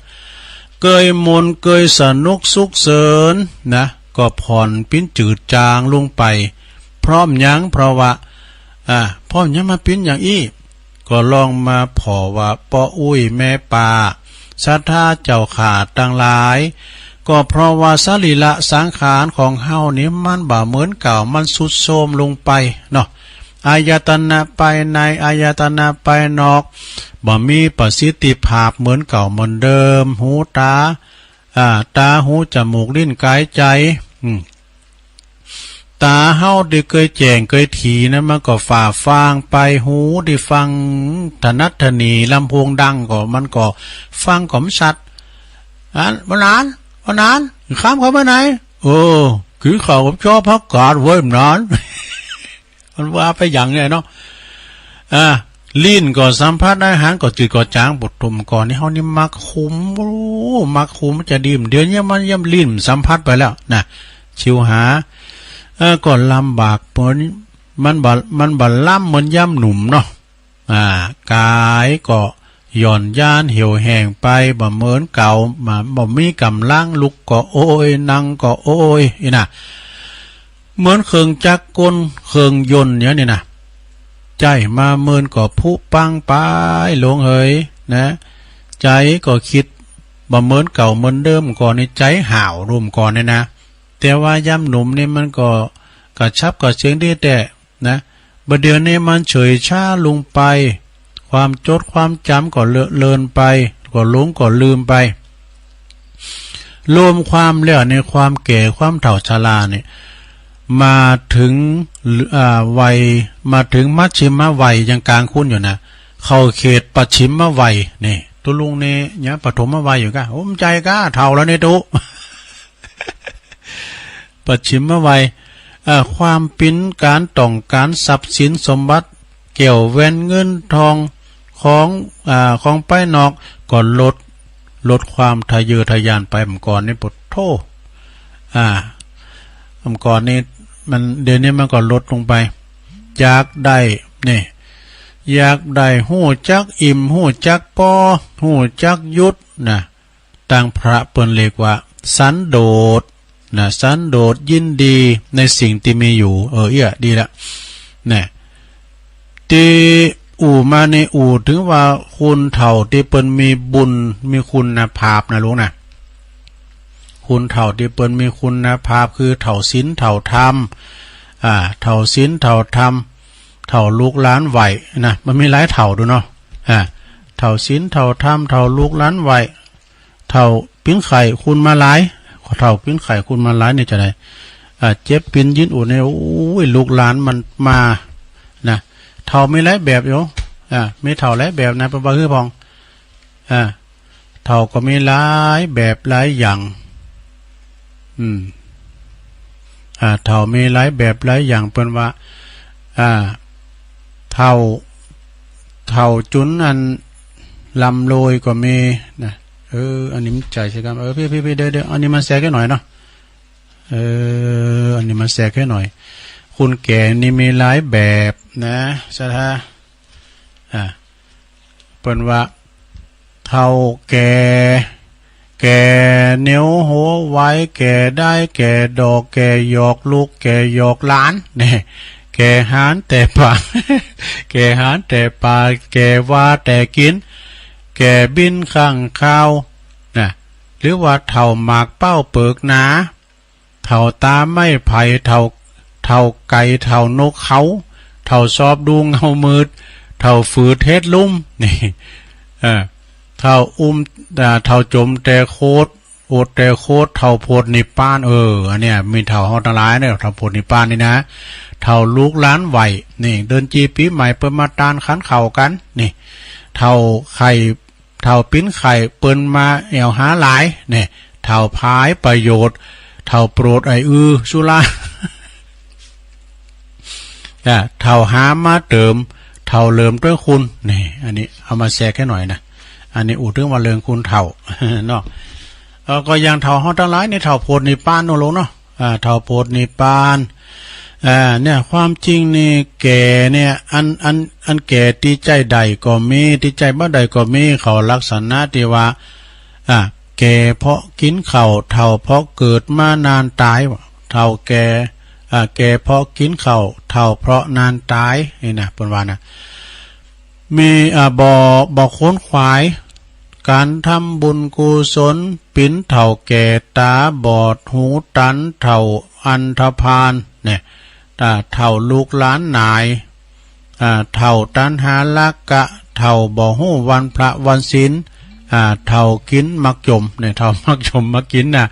เกยม่วนเกยสนุกสุขเสินนะ ก็ผ่อนปิ้นจืดจางลงไป เพราะหยัง เพราะว่า อ่า เพราะหยังมาปิ้นอย่างอี้ ก็ลองมาผ่อว่า ป้ออุ๊ยแม่ป้า ศรัทธาเจ้าข้าตังหลาย ก็เพราะว่าสรีระสังขารของเฮานี่มันบ่เหมือนเก่า มันทรุดโทรมลงไปเนาะ อายตนะภายใน อายตนะภายนอก บ่มีประสิทธิภาพเหมือนเก่าเหมือนเดิม หูต๋า อ่า ต๋า หู จมูก ลิ้น กาย ใจ๋ อืม ต๋าเฮาตี้เกยแจ้งเกยถี่นะ มันก็ฝ้าฟางไป หูตี้ฟังถนัดถนี ลำโพงดังก็ มันก็ฟังก็บ่ชัด อัน บ่นาน บ่นาน ข้ามเข้าไปไหน เออ กิ๋นข้าวกับจ้อผักกาดเว้ย บ่นาน มันว่าไปอย่างเนี่ยเนาะ อ่า ลิ้นก็สัมผัสอาหารก็จืดก็จาง ปุดโธ่ ก่อนนี้เฮานี่มักขม โอ้ มักขมจะดี เดี๋ยวนี้มันย่ำลิ้นสัมผัสไปแล้วนะ ชิวหา เออ ก็ลำบาก เหมือน มันบ่ มันบ่ล้ำเหมือนยามหนุ่มเนาะ อ่า กายก็หย่อนยานเหี่ยวแห้งไป บ่เหมือนเก่า บ่ บ่มีก๋ำลัง ลุกก็โอย นั่งก็โอย อี้นะ เหมือนเครื่องจักรกล เครื่องยนต์เนี่ยนี่นะ ใจ๊มาเมินก็ผุปังไป หลวงเหย นะ ใจ๋ก็กึ๊ด บ่เหมือนเก่าเหมือนเดิม ก่อนนี่ใจ๋ห้าวรุ่มก่อนนี่นะ แต่ว่ายามหนุ่มนี่มันก็กระฉับกระเฉงดีแต๊นะ บ่าเดี่ยวนี้มันเฉยช้าลงไป ความจดความจ๋ำก็เลอะเลือนไป ก็หลงก็ลืมไป รวมความแล้วในความแก่ความเฒ่าชราเนี่ย มาถึง อ่า วัย มาถึงมัชฌิมวัยยังกลางคนอยู่นะ เข้าเขตปัจฉิมวัยนี่ ตุ๊ลุงนี่ยังปฐมวัยอยู่ก้า โอ้ บ่ใจ้ก้า เฒ่าแล้วนี่ตุ๊ ปัจฉิมวัย เอ่อ ความปิ้นก๋านต้องก๋านทรัพย์สินสมบัติ แก้วแหวนเงินทอง ของ อ่า ของภายนอกก็ลด ลดความทะเยอทะยานไป เมื่อก่อนนี่ ปุดโธ่ อ่า เมื่อก่อนนี่มัน เดี๋ยวนี้มันก็ลดลงไป อยากได้ นี่ อยากได้ ฮู้จักอิ่ม ฮู้จักปอ ฮู้จักหยุดนะ ตางพระเปิ้นเรียกว่าสันโดษนะ สันโดษยินดีในสิ่งตี้มีอยู่ เออ เอี้ย ดีละ นะ ตี้อู้มานี่อู้เถิงว่าคนเฒ่าตี้เปิ้นมีบุญ มีคุณภาพนะลุงนะ คนเฒ่าตี้เปิ้นมีคุณภาพคือเฒ่าศีลเฒ่าธรรม อ่า เฒ่าศีลเฒ่าธรรม เฒ่าลูกหลานไหว้นะ มันมีหลายเฒ่าดูเนาะ อ่า เฒ่าศีลเฒ่าธรรม เฒ่าลูกหลานไหว้ เฒ่าปิ้นไข้คุณมาลาย เฒ่าปิ้นไข้คุณมาลายนี่จะได้ อ่า เจ็บปิ้นยินอู้นี่ โอ้ย ลูกหลานมันมา นะ เฒ่ามีหลายแบบอยู่ อ่า มีเฒ่าหลายแบบนะ เปิ้นว่าหื้อพ่อง อ่า เฒ่าก็มีหลายแบบหลายอย่าง อืม อ่า เฒ่ามีหลายแบบหลายอย่าง เปิ้นว่า อ่า เฒ่า เฒ่าจุ๋นอันร่ำรวยก็มีนะ เออ อันนี้มันใจ๋ใช่กั๋น เออ ปี้ ปี้ ปี้ เดี๋ยว เดี๋ยว อันนี้มาแซกแค่หน่อยเนาะ เออ อันนี้มาแซกแค่หน่อย คนแก่นี่มีหลายแบบนะ ศรัทธา อ่า เปิ้นว่า เฒ่าแก่ แก่เหนียวหัวไว แก่ด้าย แก่ดอก แก่หยอกลูก แก่หยอกหลาน นี่ แก่หานแต่ปาก แก่หานแต่ปาก แก่ว่าแต่กิ๋น แก่บินข้างคาว นะ หรือว่าเฒ่าหมากเป้าเปิกหนา เฒ่าต๋าไม้ไผ่ เฒ่า เฒ่าไก่ เฒ่านกเขา เฒ่าซอบดูเงามืด เฒ่าฝืดเฮ็ดลุ่ม นี่ เออ เฒ่าอุ้ม อ่า เฒ่าจมแต่โคตร อดแต่โคตร เฒ่าโผดนิพพาน เออ อันเนี้ย มีเฒ่าเฮาตังหลายเนี่ย เฒ่าโผดนิพพานนี่นะ เฒ่าลูกหลานไหว้ นี่ เดือนจีปีใหม่เปิ้นมาตานขันข้าวกั๋น นี่ เฒ่าไข้ เฒ่าปิ้นไข้เปิ้นมาแอ่วหาหลาย เนี่ย เฒ่าผายประโยชน์ เฒ่าโปรดไอ้อือสุรา อ่า เฒ่าหามาเติม เฒ่าเหลิมตวยคุณ นี่ อันนี้เอามาแสกหื้อหน่อยนะ อันนี้อู้เถิงว่าเรื่องคุณเฒ่า เนาะ เอ่อ ก็อย่างเฒ่าเฮาตังหลายนี่เฒ่าโผดนิพพานเนาะลุงเนาะ อ่า เฒ่าโผดนิพพาน อ่า เนี่ย ความจริงนี่แก่เนี่ย อัน อัน อันแก่ตี้ใจ๊ได้ก็มี ตี้ใจ๊บ่ได้ก็มี เขาลักษณะตี้ว่า อ่า แก่เพราะกิ๋นข้าว เฒ่าเพราะเกิดมานานตาย เฒ่าแก่ อ่า แก่เพราะกิ๋นข้าว เฒ่าเพราะนานตาย นี่นะ เปิ้นว่านะ มี อ่า บ่ บ่ขวนขวาย ก๋านทำบุญกุศล ปิ๋นเฒ่าแก่ต๋าบอดหูตัน เฒ่าอันธพาล เนี่ย อ่า เฒ่าลูกหลานหนาย อ่า เฒ่าตัณหาราคะ เฒ่าบ่ฮู้วันพระวันศีล อ่า เฒ่ากิ๋นหมากจม เนี่ย เฒ่าหมากจมมากิ๋นนะ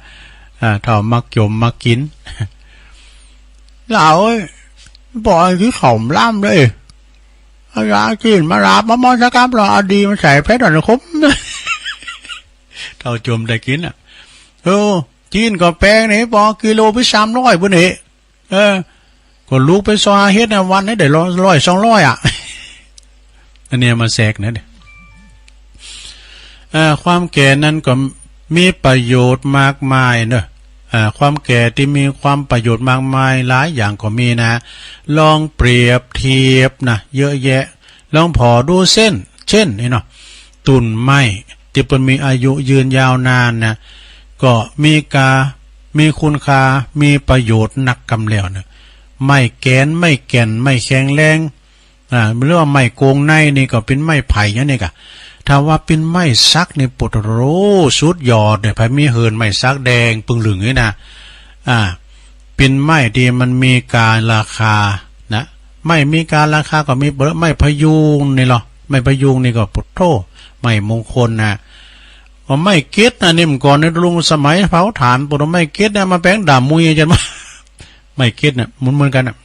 อ่า เฒ่าหมากจมมากิ๋น ลาวเอ้ย บ่ให้กิ๋นข้าวหลามเลย เอายาจีนมาหลาบมาหมอสักกำ แล้วเอาดีมาใส่เพชรอ่อนขม เฒ่าจมได้กิ๋นน่ะ เออ จีนก็แปงนี่ ปอกิโลไปสามร้อยปุ้นนี่ เออ ก็ลูกไปซอหาเฮ็ดนะ วันนี้ได้ร้อย ร้อยสองร้อยอะ อันเนี้ยมาแสกนะเนี่ย เอ่อ ความแก่นั้นก็มีประโยชน์มากมายเนอะ เอ่อ ความแก่ตี้มีความประโยชน์มากมายหลายอย่างก็มีนะ ลองเปรียบเทียบนะ เยอะแยะ ลองผ่อดูเส้น เช่น นี่เนาะ ตุ่นไม้ตี้เปิ้นมีอายุยืนยาวนานนะ ก็มีกา มีคุณค่า มีประโยชน์นักกำแล้วนะ ไม้แก๋น ไม้แก่น ไม้แข็งแรง อ่า หรือว่าไม้โกงในนี่ก็เป๋นไม้ไผ่อย่างนี้กะ ถ้าว่าเป๋นไม้สักนี่ โผดโธ่ สุดยอดเนี่ย ใผมีเหินไม้สักแดงปึงลึงนี่นะ อ่า เป๋นไม้ตี้มันมีการาคานะ ไม้มีการาคาก็มีเป๋นไม้พะยูงนี่ลอ ไม้พะยูงนี่ก็ โผดโธ่ ไม้มงคลนะ ว่าไม้เก็ดนะ นี่เมื่อก่อนในลุงสมัยเผาถ่าน โผดโธ่ ไม้เก็ดเนี่ยมาแป๋งด่ามมุย อาจ๋ารย์ว่า ไม้เก็ดเนี่ยเหมือน เหมือนกั๋นน่ะ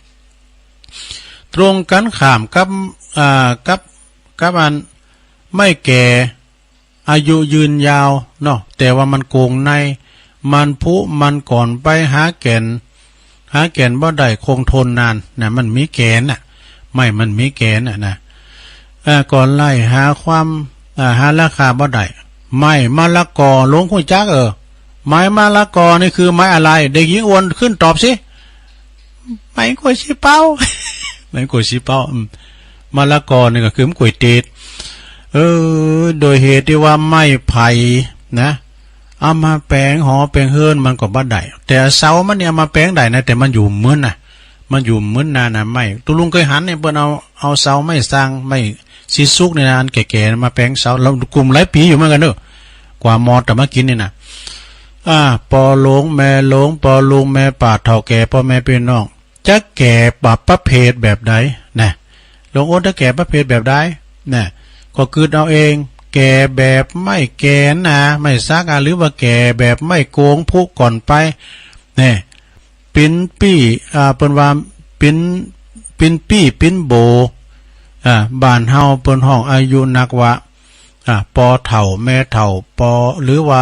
ตรงกั๋นข้ามกับ อ่า กับ กับอันไม้แก่ อายุยืนยาวเนาะ แต่ว่ามันโกงใน มันผุ มันก่อนไปหาแก่น หาแก่นบ่ได้คงทนนานนะ มันมีแก๋นน่ะ ไม้มันมีแก๋นน่ะนะ เอ่อ ก่อนไล่หาความ เอ่อ หาราคาบ่ได้ ไม้มะละกอ ลุงฮู้จัก เออ ไม้มะละกอนี่คือไม้อะไร เด็กหญิงอวนขึ้นตอบสิ ไม้ก๋วยซี้เป๊า ไม้ก๋วยซี้เป๊า อืม มะละกอนี่ก็คือไม้ก๋วยเตด เออ โดยเหตุตี้ว่าไม้ไผ่นะ เอามาแป๋งหอแป๋งเฮือนมันก็บ่ได้ แต่เสามันเนี่ยเอามาแป๋งได้นะ แต่มันอยู่เหมือนนะ มันอยู่เหมือนนานะ ไม้ ตุ๊ลุงเกยหันเนี่ย เปิ้นเอา เอาเสาไม้ซาง ไม้ สีสุกเนี่ยนะ อันแก่ๆ มาแป๋งเสา แล้วกุมหลายปี๋อยู่เหมือนกั๋นเนาะ กว่ามอดจะมากิ๋นเนี่ยนะ อ่า ปอหลวงแม่หลวง ปอลุงแม่ป้า เฒ่าแก่ป้อแม่ปี้น้อง จะแก่ปะ ประเภทแบบใดนะ หลวงโอ๊ตจะแก่ประเภทแบบใดนะ ก็กึ๊ดเอาเอง แก่แบบไม้แก๋นนะ ไม้สักอะ หรือว่าแก่แบบไม้โกงผุก่อนไป เนี่ย ปิ๊นปี้ อ่า เปิ้นว่าปิ๊น ปิ๊นปี้ ปิ๊นโบ อ่า บ้านเฮาเปิ้นฮ้องอายุนักว่า อ่า ปอเฒ่า แม่เฒ่า ปอ หรือว่า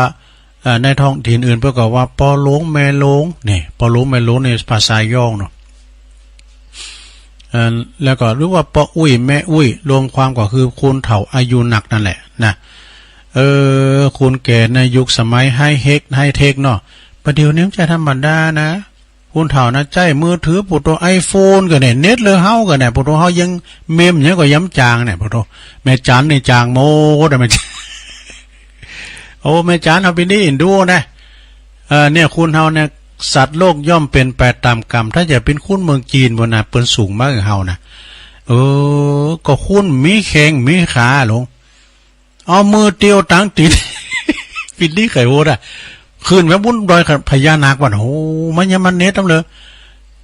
อ่า ในท้องถิ่นอื่นเปิ้นก็ว่าปอหลวง แม่หลวง นี่ ปอหลวง แม่หลวง นี่ภาษาย้องเนาะ อ่า แล้วก็ หรือว่าปออุ๊ย แม่อุ๊ย รวมความก็คือคุณเฒ่าอายุนักนั่นแหละนะ เออ คุณแก่ในยุคสมัยไฮเทค ไฮเทคเนาะ บ่าเดี่ยวนี้มันจะธรรมดานะ คุณเฒ่านะ ใจ๊มือถือ โผดโธ่ ไอโฟนก่อเนี่ย เน็ตเลือเฮาก่อเนี่ย โผดโธ่ เฮายังเมมยังก็ยังบ่จางเนี่ย โผดโธ่ แม่จันนี่จางหมดอะ แม่จัน โอ้ แม่จัน เอาไปนี่ดูนะ เออ เนี่ย คุณเฮาเนี่ย สัตว์โลกย่อมเป็นไปตามกรรม ถ้าจะเป๋นคุณเมืองจีนพุ้นนะ เปิ้นสูงมากกว่าเฮานะ เออ ก็คุณมีแข้งมีขาหลง เอามือเตียวตังตี๋น ปิ๊นปี้ไข่โหดอะ ขึ้นไปบนดอยพญานาคว่ะ โอ้ มันยังมันเน็ตตำเลย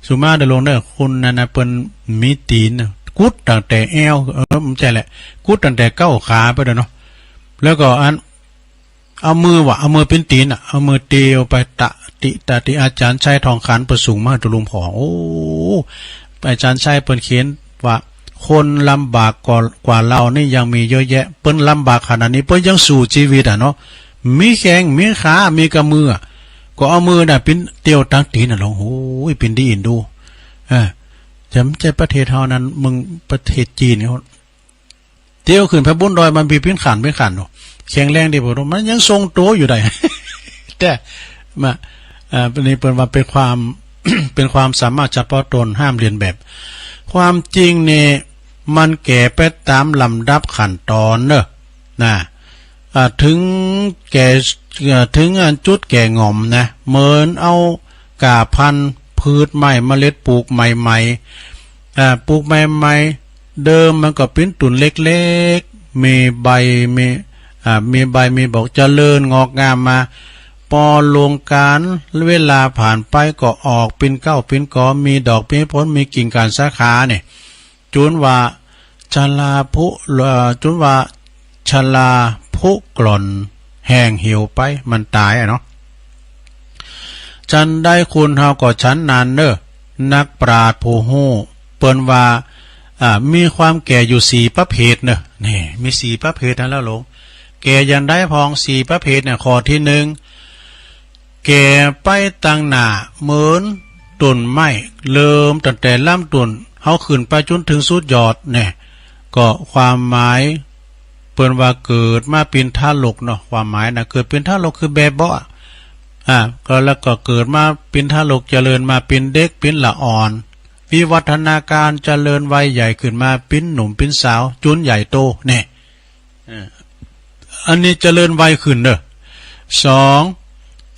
สุมาเดินลงเด้อ คุณนั่นนะ เปิ้นมีตี๋นน่ะ กุดตั้งแต่แอว เออ บ่ใจ้แหละ กุดตั้งแต่เก๊าขาไปเลยเนาะ แล้วก็อัน เอามือว่ะ เอามือเป๋นตี๋นน่ะ เอามือเตียวไป ตะติ ตะติ อาจ๋ารย์ชัย ทองขัน เปิ้นสูงมาหื้อตุ๊ลุงผ่อ โอ้ อาจ๋ารย์ชัยเปิ้นเขียนว่า คนลำบากกว่า กว่าเฮานี่ยังมีเยอะแยะ เปิ้นลำบากขนาดนี้ เปิ้นยังสู้จีวิตอะเนาะ มีแข้ง มีขา มีกำมืออะ ค ก็เอามือน่ะปิ้นเตียวตังตี๋นน่ะหลวง โหย ปิ้นดีอินดู เออ จะบ่ใจ้ประเทศเฮานั้น เมืองประเทศจีนเขา เตียวขึ้นไปบนดอยมันปิ้นขันปิ้นขันดู แข็งแรงดีบ่ดู มันยังทรงตั๋วอยู่ได้ แต่มา อ่า นี่เปิ้นว่าเป๋นความ เป๋นความสามารถเฉพาะตน ห้ามเลียนแบบ ความจริงนี่มันแก่ไปต๋ามลำดับขั้นต๋อนเนาะ นะ อ่า เถิงแก่ เอ่อ เถิงอันจุดแก่ง่อมนะ เหมือนเอาก้าพันธุ์พืชใหม่ เมล็ดปลูกใหม่ๆ อ่า ปลูกใหม่ๆ เดิมมันก็ปิ้นตุ่นเล็กๆ มีใบ มี อ่า มีใบ มีดอก เจริญงอกงามมา ปอลงก๋าลเวลาผ่านไปก็ออกปิ้นเก๊าปิ้นกอ มีดอก มีผล มีกิ่งก้านสาขาเนี่ย จุนว่าชราผุ เอ่อ จุนว่าชราผุกร่อนแห้งเหี่ยวไป มันต๋ายอะเนาะ ฉันใดคนเฮาก็ฉันนั้นเนาะ นักปราชญ์ผู้ฮู้เปิ้นว่า อ่า มีความแก่อยู่สี่ประเภทเนาะ นี่ มีสี่ประเภทนั้นแหละหลวง แก่อย่างใดพ่องสี่ประเภทเนี่ย ข้อตี้หนึ่ง แก่ไปตังหน้าเหมือนต้นไม้ เริ่มตั้งแต่ลำต้น เฮาขึ้นไปจนเถิงสุดยอดเนี่ย ก็ความหมายเปิ้นว่าเกิดมาเป๋นทารกเนาะ ความหมายนะ เกิดเป๋นทารกคือแบบเบาะอะ อ่า ก็แล้วก็เกิดมาเป๋นทารก เจริญมาเป๋นเด็ก เป๋นละอ่อน วิวัฒนาการเจริญวัยใหญ่ขึ้นมาเป๋นหนุ่มเป๋นสาว จุนใหญ่โตเนี่ย เออ อันนี้เจริญวัยขึ้นเนาะ สอง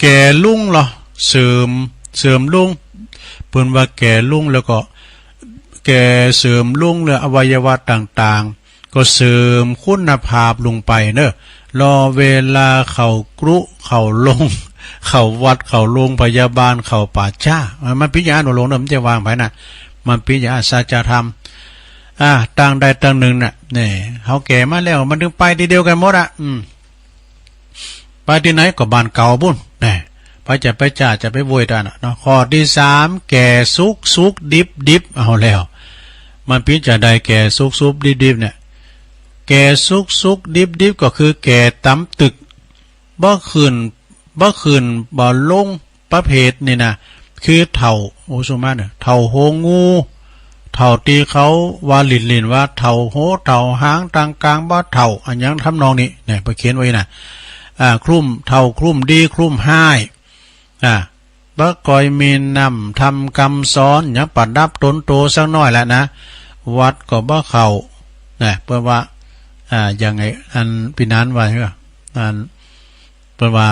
แก่ลุงเหรอ เสื่อม เสื่อมลุง เปิ้นว่าแก่ลุงแล้วก็ แก่เสื่อมลุงแล้วอวัยวะต่างๆ ก็เสื่อมคุณภาพลงไปเนาะ รอเวลาเข้ากรุเข้าโรง เข้าวัดเข้าโรงพยาบาลเข้าป่าช้า มัน มันเป๋นอย่างนั้นหลวงเนาะ บ่ใจ้ว่าไปนะ มันเป๋นอย่างนั้น สัจธรรม อ่า ตางใดตางนึ่งน่ะ เนี่ย เฮาแก่มาแล้ว มันเถิงไปตี้เดียวกั๋นหมดอะ อืม ไปตี้ไหนก็บ้านเก่าปู้น เนี่ย ไปจะไปจ้าจะไปโวยต้านน่ะเนาะ ข้อตี้สาม แก่สุกสุกดิบดิบ เอาแล้ว มันเป๋นจะใดแก่สุกสุกดิบดิบเนี่ย แก่สุกสุกดิบดิบก็คือแก่ต๋ามตึก บ่ขึ้น บ่ขึ้นบ่ลง ประเภทนี่นะ คือเฒ่า โอ้ สุมาเนาะ เฒ่าหัวงู เฒ่าตี้เขาว่าหลิ้นๆ ว่าเฒ่าหัวเฒ่าหาง ตางก๋างบ่เฒ่า อะหยังทำนองนี้เนี่ย เปิ้นเขียนไว้นะ อ่า คลุ้มเฒ่า คลุ้มดี คลุ้มฮ้าย อ่า บ่ก่อยมีน้ำธรรมกำสอน หยังประดับต๋นโตสักหน้อยละนะ วัดก็บ่เข้า นะ เปิ้นว่า อ่า อย่างไอ้ อันปี้นานว่า อัน เปิ้นว่า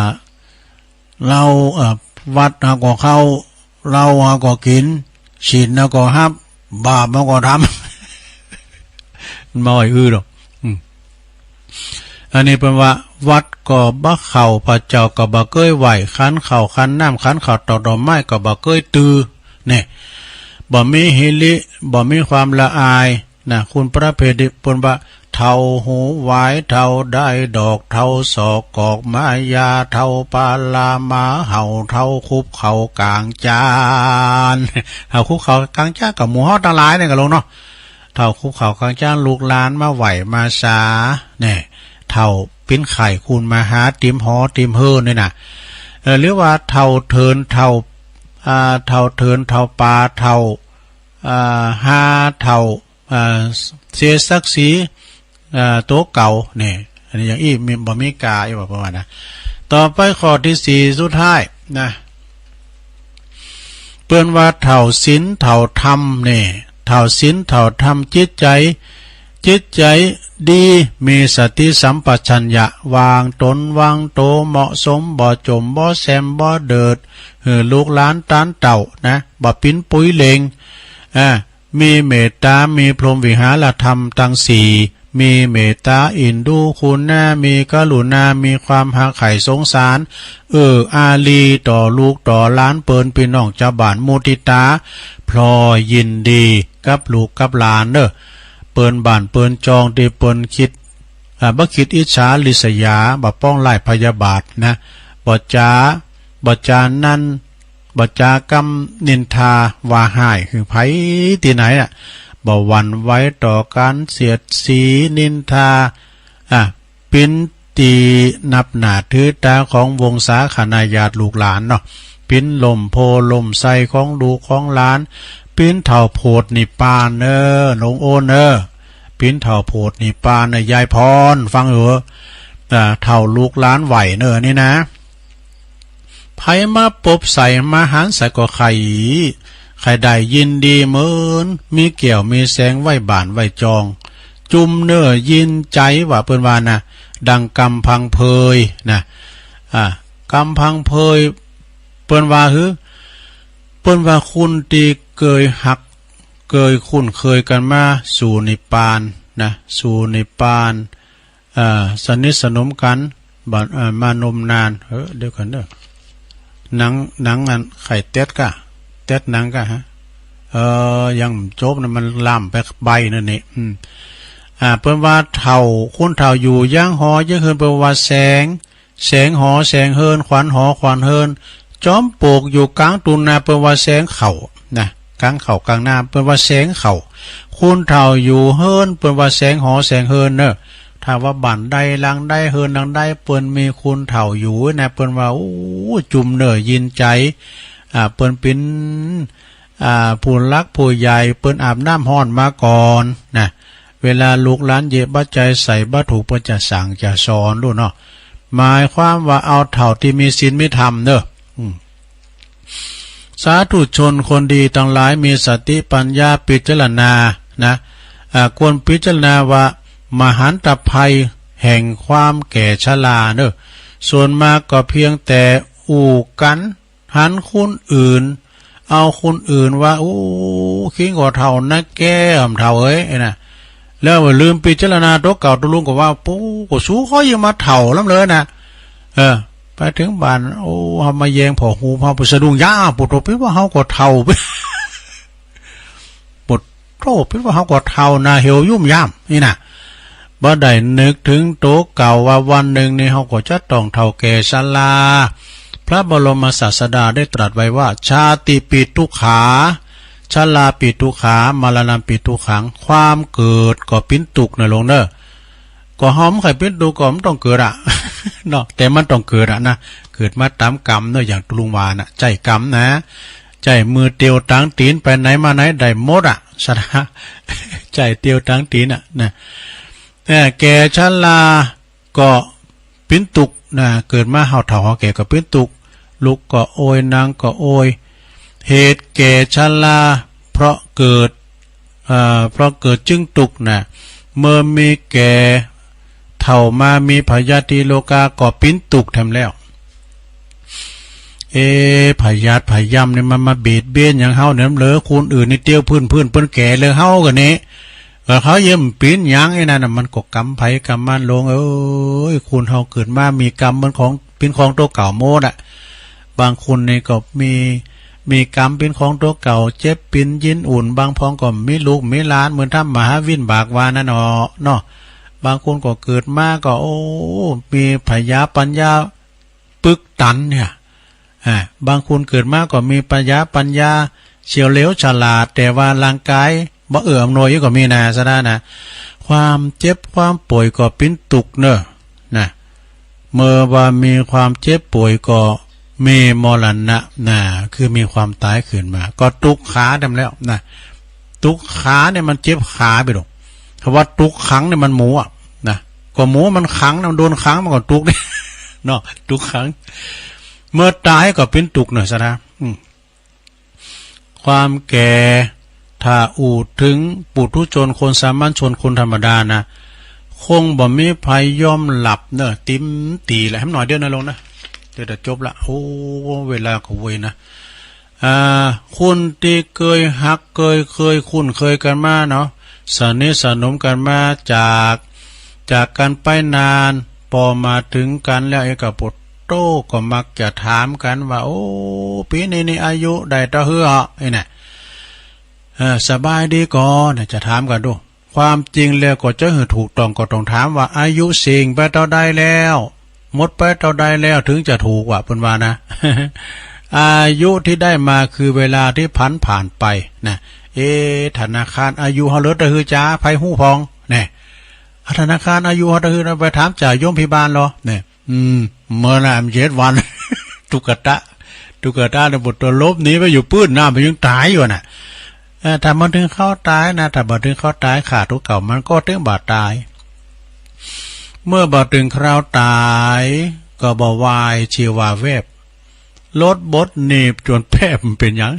เหล้า เอ่อ วัดเฮาก็เข้า เหล้าเฮาก็กิ๋น ศีลเฮาก็ฮับ บาปเฮาก็ทำ มันบ่ไหวอื้อดอก อืม อันนี้เปิ้นว่า วัดก็บ่เข้า พระเจ้าก็บ่เกยไหว้ ขันข้าวขันน้ำ ขันข้าวตอกดอกไม้ก็บ่เกยตื้อ เนี่ย บ่มีหิริ บ่มีความละอาย นะ คุณพระเพทย์เปิ้นว่า เฒ่าหูหวาย เฒ่าด้ายดอก เฒ่าศอกกอกหมายา เฒ่าปาลาหมาเห่า เฒ่าคุบเข่ากางจาน เฒ่าคุบเข่ากางจานก็หมู่เฮาตังหลายเนี่ยก็หลวงเนาะ เฒ่าคุบเข่ากางจาน ลูกหลานมาไหว้มาสา เนี่ย เฒ่าเป๋นไข้คุณมาหา ติ่มหอติ่มเฮือนเนี่ยนะ เอ่อ หรือว่าเฒ่าเถิน เฒ่า อ่า เฒ่าเถิน เฒ่าปา เฒ่า อ่า ฮา เฒ่า อ่า เสียศักดิ์ศรี อ่า ตั๋วเก่า เนี่ย อันนี้อย่างอี้มี บ่มีกา อี้ว่าประมาณนะ ต่อไปข้อตี้สี่สุดท้ายนะ เปิ้นว่าเฒ่าศีลเฒ่าธรรม เนี่ย เฒ่าศีลเฒ่าธรรม จิตใจ๋ จิตใจ๋ดี มีสติสัมปชัญญะ วางต๋นวางโตเหมาะสม บ่จ่มบ่แซมบ่เดิด หื้อลูกหลานตานเต้านะ บ่ปิ๊นปุ๋ยเหล็ง อ่า มีเมตต๋า มีพรหมวิหารธรรมตังสี่ มีเมตต๋าเอ็นดูคุณนา มีกรุณา มีความฮักใค่สงสาร เอื้ออารีต่อลูกต่อหลานเปิ้น ปี้น้องจาวบ้าน มุติตา พลอยยินดีกับลูกกับหลานเนาะ เปิ้นบ้านเปิ้นจองตี้เปิ้นคิด อ่า บ่คิดอิจฉาริษยา บ่ปองร้ายพยาบาทนะ บ่จ๋า บ่จ๋านั้น บ่จ๋ากำนินทาว่าฮ้ายหื้อใผตี้ไหนอะ บ่หวั่นไหวต่อก๋านเสียดสีนินทา อ่ะ ปิ๊น ตี้นับหน้าถือต๋าของวงศาคณาญาติลูกหลานเนาะ เป๋นล่มโพธิ์ล่มไทรของลูกของหลาน เป๋นเฒ่าโผดนิพพานเน่อ หลวงโอนเน่อ เป๋นเฒ่าโผดนิพพานเน่อ ยายพร ฟังอยู่ อ่า เฒ่าลูกหลานไหว้เน่อนี่นะ ใผมาปบใส่มาหันใส่ก็ใค่ ใค่ได้ยินดีเหมือน มีแก้วมีแสงไว้บ้านไว้จอง จุมเน่อยินใจ๋ว่าเปิ้นว่านะ ดังกำพังเพยนะ อ่า กำพังเพย เปิ้นว่าหื้อ เปิ้นว่าคนตี้เกยฮัก เกยคุ้นเคยกั๋นมาสู่นิพพานนะ สู่นิพพาน เอ่อ สนิทสนมกั๋น บัด เอ่อ มานมนาน เออ เดี๋ยวก่อนเน่อ หนัง หนังอันใค่เต๊ดก่ะ เต๊ดหนังก่ะฮะ เอ่อ ยังบ่จบนะ มันล่ำไปใบนั่นนี่ อืม อ่า เปิ้นว่าเฒ่า คนเฒ่าอยู่ยังหอยังเฮือน เปิ้นว่าแสง แสงหอแสงเฮือน ขวัญหอขวัญเฮือน จอมปลวกอยู่ก๋างตุงนา เปิ้นว่าแสงเข้านะ ก๋างเข้าก๋างนา เปิ้นว่าแสงเข้า คนเฒ่าอยู่เฮือน เปิ้นว่าแสงหอแสงเฮือนเน่อ ถ้าว่าบ้านใดหลังใด เฮือนหลังใด เปิ้นมีคนเฒ่าอยู่นะ เปิ้นว่า โอ้ จุมเน่อยินใจ๋ อ่า เปิ้นเป๋น อ่า ผู้หลักผู้ใหญ่ เปิ้นอาบน้ำฮ้อนมาก่อนนะ เวลาลูกหลานเหยียบบ่าใจ๋ใส่บ่าถูก เปิ้นจะสั่งจะสอนลูกเนาะ หมายความว่าเอาเฒ่าตี้มีศีลมีธรรมเน่อ อืม สาธุชนคนดีตังหลายมีสติปัญญาพิจารณานะ อ่า ควรพิจารณาว่ามหันตภัยแห่งความแก่ชราเน่อ ส่วนมากก็เพียงแต่อู้กั๋น หันคนอื่น เอาคนอื่นว่า โอ้ คิงก็เฒ่านักแก่ เฒ่าเอ๋ย ไอ้น่ะ แล้วลืมพิจารณาตั๋วเก่าตั๋วลุงก็ว่า ปู๊ ก็สูเขายังมาเฒ่าล้ำเลยนะ เออ ไปเถิงบ้าน โอ้ เฮามาแยงผ้าห่ม เฮาไปสะดุ้ง ย้า ปู๊โต เป๋นว่าเฮาก็เฒ่า ปู๊โต เป๋นว่าเฮาก็เฒ่า หน้าเหี่ยวยุ่มย่าม นี่น่ะ บ่ได้นึกเถิงตั๋วเก่าว่าวันนึ่งนี่เฮาก็จะต้องเฒ่าแก่ชรา พระบรมศาสดาได้ตรัสไว้ว่า ชาติปิทุกขา ชราปิทุกขา มรณัมปิทุกขัง ความเกิดก็เป๋นตุ๊กข์นะหลวงเน่อ ก็เฮาบ่ใค่เป๋นตุ๊กข์ก็บ่ต้องเกิดอะ เนาะ แต่มันต้องเกิดอะนะ เกิดมาต๋ามกรรมเน่อ อย่างตุ๊ลุงว่าน่ะ ใจ๊กรรมนะ ใจ๊มือเตียวตางตี๋น ไปไหนมาไหนได้หมดอะ สะดา ใจ๊เตียวตางตี๋นอะนะ เอ่อ แก่ชราก็เป๋นตุ๊กข์นะ เกิดมาเฮาเฒ่าเฮาแก่ก็เป๋นตุ๊กข์ ลุกก็โอย นั่งก็โอย เหตุแก่ชราเพราะเกิด เอ่อ เพราะเกิดจึงตุ๊กข์นะ เมื่อมีแก่เฒ่ามามีพยาธิโรคาก็เป๋นตุ๊กข์แถมแล้ว เอ๊ะ พยาธิพยำนี่มันมาเบียดเบียนหยังเฮาแหนมเหลือ คนอื่นนี่เตียวพื้นๆ เปิ้นแก่เลย เฮาก็นี่ เออ เขายังบ่เป๋นหยัง ไอ้นั่นน่ะ มันก็กรรมใผกรรมมันหลวงเอ๋ย คนเฮาเกิดมามีกรรมเป๋นของ เป๋นของตั๋วเก่าหมดอะ บางคนนี่ก็มี มีกรรมเป๋นของตั๋วเก่า เจ็บเป๋นยินอุ่น บางพองก็มีลูกมีหลาน เหมือนถ้ำมหาวินบากว่านั่นเนาะ เนาะ บางคนก็เกิดมาก็ โอ้ มีพยาปัญญาปึกตันเนี่ย อ่า บางคนเกิดมาก็มีพยาปัญญาเฉียวเหลวฉลาด แต่ว่าร่างกายบ่เอื้ออำนวยก็มีนะ สะดานะ ความเจ็บความป่วยก็เป๋นตุ๊กข์เน่อ นะ เมื่อว่ามีความเจ็บป่วยก็มีมรณะนะ คือมีความต๋ายขึ้นมา ก็ตุ๊กขาแถมแล้วนะ ตุ๊กขาเนี่ยมันเจ็บขาไปดอก ถ้าว่าตุ๊กขังเนี่ยมันหมูอะนะ ก็หมูมันขังนะ มันโดนขังมันก็ตุ๊กข์เนี่ย เนาะ ตุ๊กขัง เมื่อต๋ายก็เป๋นตุ๊กข์เน่อ สะดา อืม ความแก่ ถ้าอู้เถิงปุถุชน คนสามัญชน คนธรรมดานะ คงบ่มีใผยอมหลับเน่อ เต็มตี้แหละ แหมหน่อยเดียวนะหลวงนะ เดี๋ยวจะจบละ โอ้ เวลาก็ไวนะ อ่า คนตี้เกยฮักเกยเคืองคุ้นเคยกั๋นมาเนาะ สนิทสนมกั๋นมาจาก จากกั๋นไปนาน ปอมาเถิงกั๋นแล้ว เอกะปุตโตก็มักจะถามกั๋นว่า โอ้ ปี๋นี้นี่อายุได้เต้าหื้อเหาะ ไอ้น่ะ เออ สบายดีก่อ เนี่ย จะถามกั๋นดู ความจริงแล้วก็จะหื้อถูกต้องก็ต้องถามว่า อายุสิ้นไปเต้าใดแล้ว หมดไปเต้าใดแล้ว เถิงจะถูกว่า เปิ้นว่านะ อายุตี้ได้มาคือเวลาตี้ผันผ่านไปนะ เอ๊ะ ธนาคาร อายุเฮาเหลือเต้าหื้อจา ใผฮู้พ่อง แน่ ธนาคาร อายุเฮาเต้าหื้อ ไปถามจ่ายโยมพิบาลลอ เนี่ย อืม เมื่อนั้นมันเจ็ดวัน ตุ๊กตา ตุ๊กตาเนี่ย บ่ต้องหลบหนีไปอยู่ปื้นน้ำ มันยังต๋ายอยู่น่ะ เออ ถ้ามันเถิงคราวต๋ายนะ ถ้าบ่เถิงคราวต๋าย ฆ่าตั๋วเก่ามันก็เถิงบ่ต๋าย เมื่อบ่เถิงคราวต๋าย ก็บ่วายชีวาแวบ รถบดหนีบจ๋นแป๊บ มันเป๋นหยัง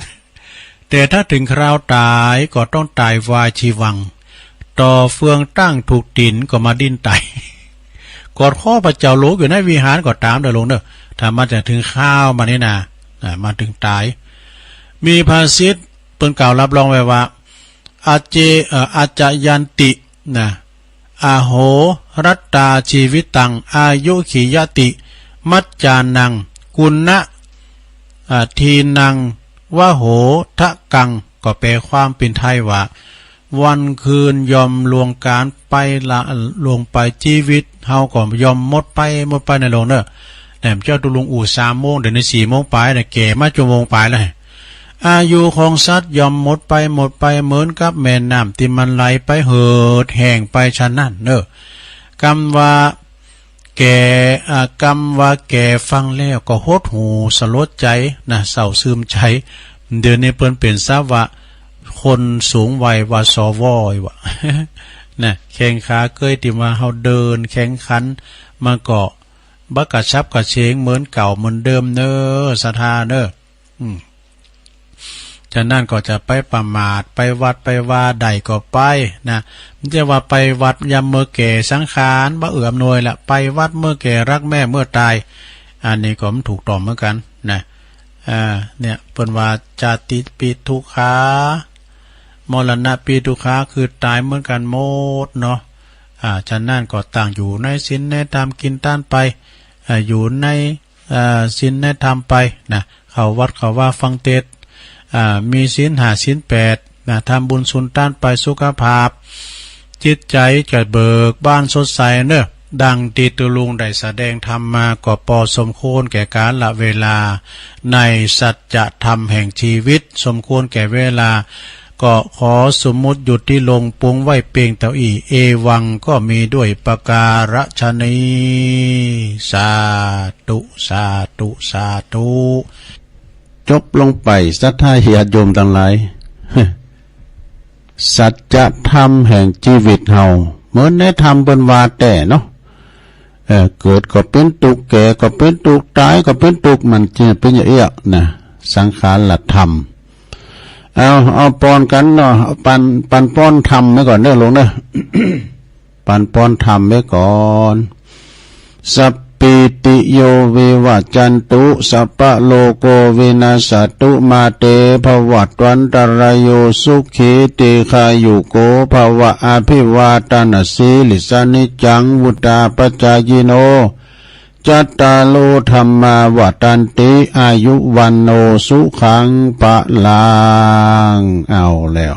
แต่ถ้าเถิงคราวต๋ายก็ต้องต๋ายวายชีวัง ต่อเฟืองตั้งถูกตี๋นก็มาดิ้นไต่ กอดคอพระเจ้าหลวงอยู่ในวิหารก็ต๋ามเน่อโลมเน่อ ถ้ามันจะเถิงคราวมันนี่นา อ่า มันเถิงต๋าย มีภาษิตเปิ้นกล่าวรับรองไว้ว่า อาเจ เอ่อ อาจายันติ นะ อโหรัตตาชีวิตัง อายุขิยะติ มัจจานัง กุณะ อ่า ทีนัง วโหทะกัง ก็แปลความเป๋นไทยว่า วันคืนย่อมล่วงก๋านไปละ ล่วงไป จีวิตเฮาก็ย่อมหมดไป หมดไปเน่อโลมเน่อ แหมเจ้าตุ๊ลุงอู้สามโมง เดี๋ยวนี้สี่โมงปายแล้ว แก่มาจักโมงปายแล้ว อายุของสัตว์ย่อมหมดไป หมดไป เหมือนกับแม่น้ำตี้มันไหลไป เหือดแห้งไป ฉะนั้นเน่อ กำว่าแก่ อ่า กำว่าแก่ฟังแล้วก็หดหู่สลดใจ๋นะ เศร้าซึมใจ๋ เดี๋ยวนี้เปิ้นเป๋นศัพท์ว่า คนสูงวัยว่า สว อยู่อะ นะ แข้งขาเกยตี้ว่าเฮาเดินแข็งขัน มันก็บ่กระฉับกระเฉงเหมือนเก่าเหมือนเดิมเน่อ ศรัทธาเน่อ อืม ฉะนั้นก็จะไปประมาท ไปวัดไปวาได้ก็ไปนะ บ่ใจ้ว่าไปวัดยามเมื่อแก่สังขารบ่เอื้ออำนวยละ ไปวัดเมื่อแก่รักแม่เมื่อต๋าย อันนี้ก็บ่ถูกต้องเหมือนกั๋นนะ อ่า เนี่ย เปิ้นว่า จาติปิทุกขา มรณะปิทุกขา คือต๋ายเหมือนกั๋นหมดเนาะ อ่า ฉะนั้นก็ตั้งอยู่ในศีลในธรรม กิ๋นตานไป อ่า อยู่ใน อ่า ศีลในธรรมไปนะ เข้าวัดเข้าวาฟังเตสน์ อ่า มีศีลห้าศีลแปดนะ ทำบุญสุนตานไป สุขภาพจิตใจ๋จะเบิกบานสดใสเน่อ ดังตี้ตุ๊ลุงได้แสดงธรรมมาก็ปอสมควรแก่กาลเวลา ในสัจธรรมแห่งชีวิต สมควรแก่เวลา ก็ขอสมมุติหยุดตี้ลง ปวงไว้เปียงเต้าอี้ เอวัง ก็มีด้วยประการฉะนี้ สาธุ สาธุ สาธุ จบลงไป ศรัทธาญาติโยมตังหลาย สัจธรรมแห่งจีวิตเฮา เหมือนในธรรมเปิ้นว่าแต๊เนาะ เออ เกิดก็เป๋นตุ๊กข์ แก่ก็เป๋นตุ๊กข์ ต๋ายก็เป๋นตุ๊กข์ มันจะเป๋นอย่างอี้นะ สังขารธรรม เอา เอาปอนกั๋นเนาะ เอาปัน ปันปอนธรรมไว้ก่อนเน่อโลมเน่อ ปันปอนธรรมไว้ก่อน สัพพีติโยวิวัจจันตุ สัพพะโรโควินัสสะตุ มาเตภวัตวันตะราโย สุขีทีฆายุโกภะวะ อะภิวาทะนะสีลิสสะ นิจจังวุฑฒาปะจายิโน จัตตาโรธัมมาวัฑฒันติ อายุวัณโณสุขังพะลัง เอาแล้ว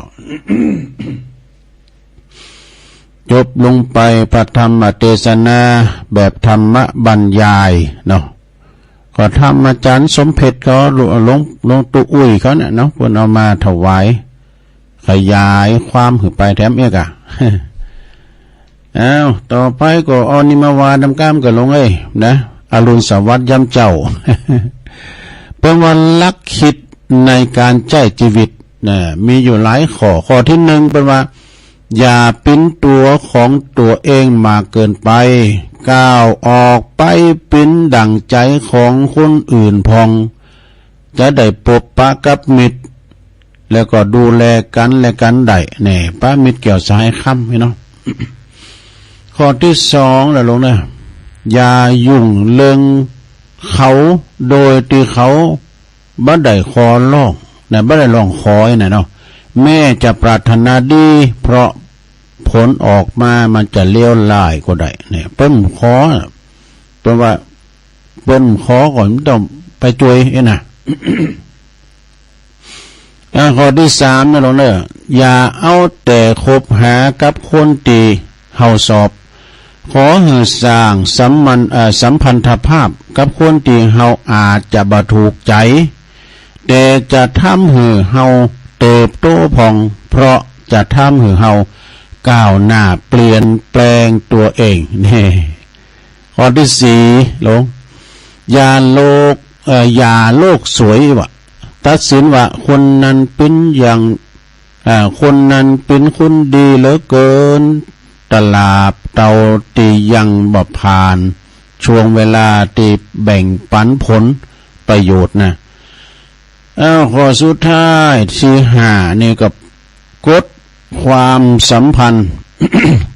จบลงไปพระธรรมเตสนาแบบธรรมบรรยายเนาะ ก็ธรรมอาจ๋ารย์สมเพชรเขา หลวง หลวงปู่อุ้ยเขาเนี่ยเนาะ เปิ้นเอามาถวาย ขยายความหื้อไปแถมเอกอะ อ้าว ต่อไปก็เอานี่มาว่าดำก้ามกั๋นโลมเอ้ยนะ อรุณสวัสดิ์ยามเจ๊า เปิ้นว่าหลักคิดในก๋านใจ๊จีวิตนะ มีอยู่หลายข้อ ข้อตี้นึ่งเปิ้นว่า อย่าปิ้นตั๋วของตั๋วเองมากเกินไป ก้าวออกไปปิ้นดั่งใจ๋ของคนอื่นพ่อง จะได้ปบปะกับมิตร แล้วก็ดูแลกั๋นและกั๋นได้ แน่ ปะมิตรแก้วสหายคำนี่เนาะ ข้อตี้สองนะโลมเน่อ อย่ายุ่งเรื่องเขาโดยตี้เขาบ่ได้ขอร้องนะ บ่ได้ร้องขอนะเนาะ แม้จะปรารถนาดี เพราะผลออกมามันจะเลวร้ายก็ได้ เนี่ย เปิ้นขอ เปิ้นว่า เปิ้นขอก็บ่ต้องไปจ้วยเองนะ อ่า ข้อตี้สามนะโลมเน่อ อย่าเอาแต่คบหากับคนตี้เฮาชอบ ขอหื้อสร้างสัมมัน เอ่อ สัมพันธภาพกับคนตี้เฮาอาจจะบ่ถูกใจ๋ แต่จะทำหื้อเฮาเติบโตพ่อง เพราะจะทำหื้อเฮา ก้าวหน้าเปลี่ยนแปลงตัวเอง นี่ ข้อตี้สี่ ลง อย่าโลก เอ่อ อย่าโลกสวยว่า ตัดสินว่าคนนั้นเป๋นอย่าง อ่า คนนั้นเป๋นคนดีเหลือเกิน ตราบเต้าตี้ยังบ่ผ่านช่วงเวลาตี้แบ่งปันผลประโยชน์นะ อ้าว ข้อสุดท้ายตี้ห้า นี่ก็กฎความสัมพันธ์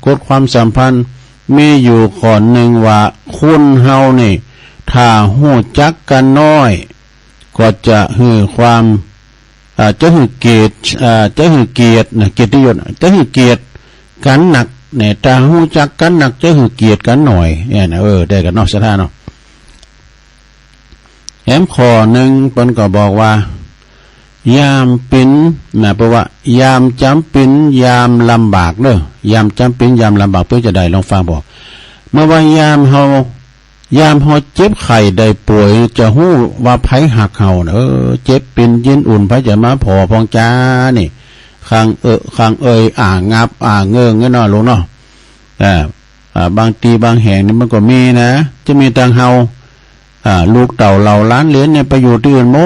กฎความสัมพันธ์มีอยู่ข้อนึ่งว่า คนเฮานี่ ถ้าฮู้จักกั๋นน้อย ก็จะหื้อความ อ่า จะหื้อเกียรติ อ่า จะหื้อเกียรตินะ เกียรติยศ จะหื้อเกียรติกั๋นนัก เนี่ย ถ้าฮู้จักกั๋นนัก จะหื้อเกียรติกั๋นน้อย เนี่ยนะ เออ ได้กั๋นเนาะ ศรัทธาเนาะ แถมข้อนึ่งเปิ้นก็บอกว่า ยามเป๋น นะ แปลว่า ยามจ๋ำเป๋น ยามลำบากเนาะ ยามจ๋ำเป๋น ยามลำบาก เป๋นจาใด ลองฟังบ่ เมื่อว่ายามเฮา ยามเฮาเจ็บไข้ได้ป่วย จะฮู้ว่าใผฮักเฮานะ เออ เจ็บเป๋นเย็นอุ่น ใผจะมาผ่อพ่องจานี่ คังเออ คังเอย อ่างับ อ่าเงิง เนี่ยเนาะ ลุงเนาะ อ่า อ่า บางตี้บางแห่งนี่มันก็มีนะ จะมีตังเฮา อ่า ลูกเต้าเหล่าหลานเหลนเนี่ยไปอยู่ตี้อื่นหม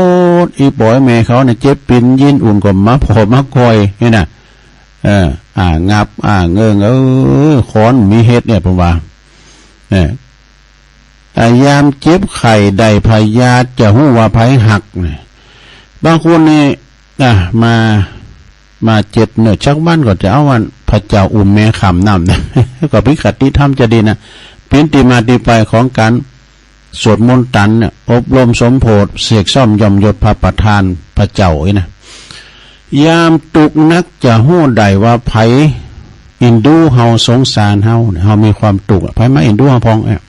ด อี่ป้ออี่แม่เขาเนี่ยเจ็บเป๋นเย็นอุ่นก็มาผ่อมาคอย เนี่ยนะ เออ อ่างับ อ่าเงิง เออ คอนมีเฮ็ดเนี่ย ผมว่า เออ อ่า ยามเจ็บไข้ได้พยาธิ จะฮู้ว่าใผฮักเนี่ย บางคนนี่ อ่ะ มา มาเจ็ดเนื้อชักวันก็จะเอาวันพระเจ้าอุ้มแม่ข้ามน้ำนะ ก็เป๋นคติธรรมจะดีนะ เป๋นตี้มาตี้ไปของก๋านสวดมนต์ตันเนี่ย อบรมสมโภช เสกซ่อมย่อมยศพระประธานพระเจ้าอี้นะ ยามตุ๊กข์นักจะฮู้ได้ว่าใผเอ็นดูเฮาสงสารเฮาเนี่ย เฮามีความตุ๊กข์อะ ใผมาเอ็นดูเฮาพ่องเนี่ย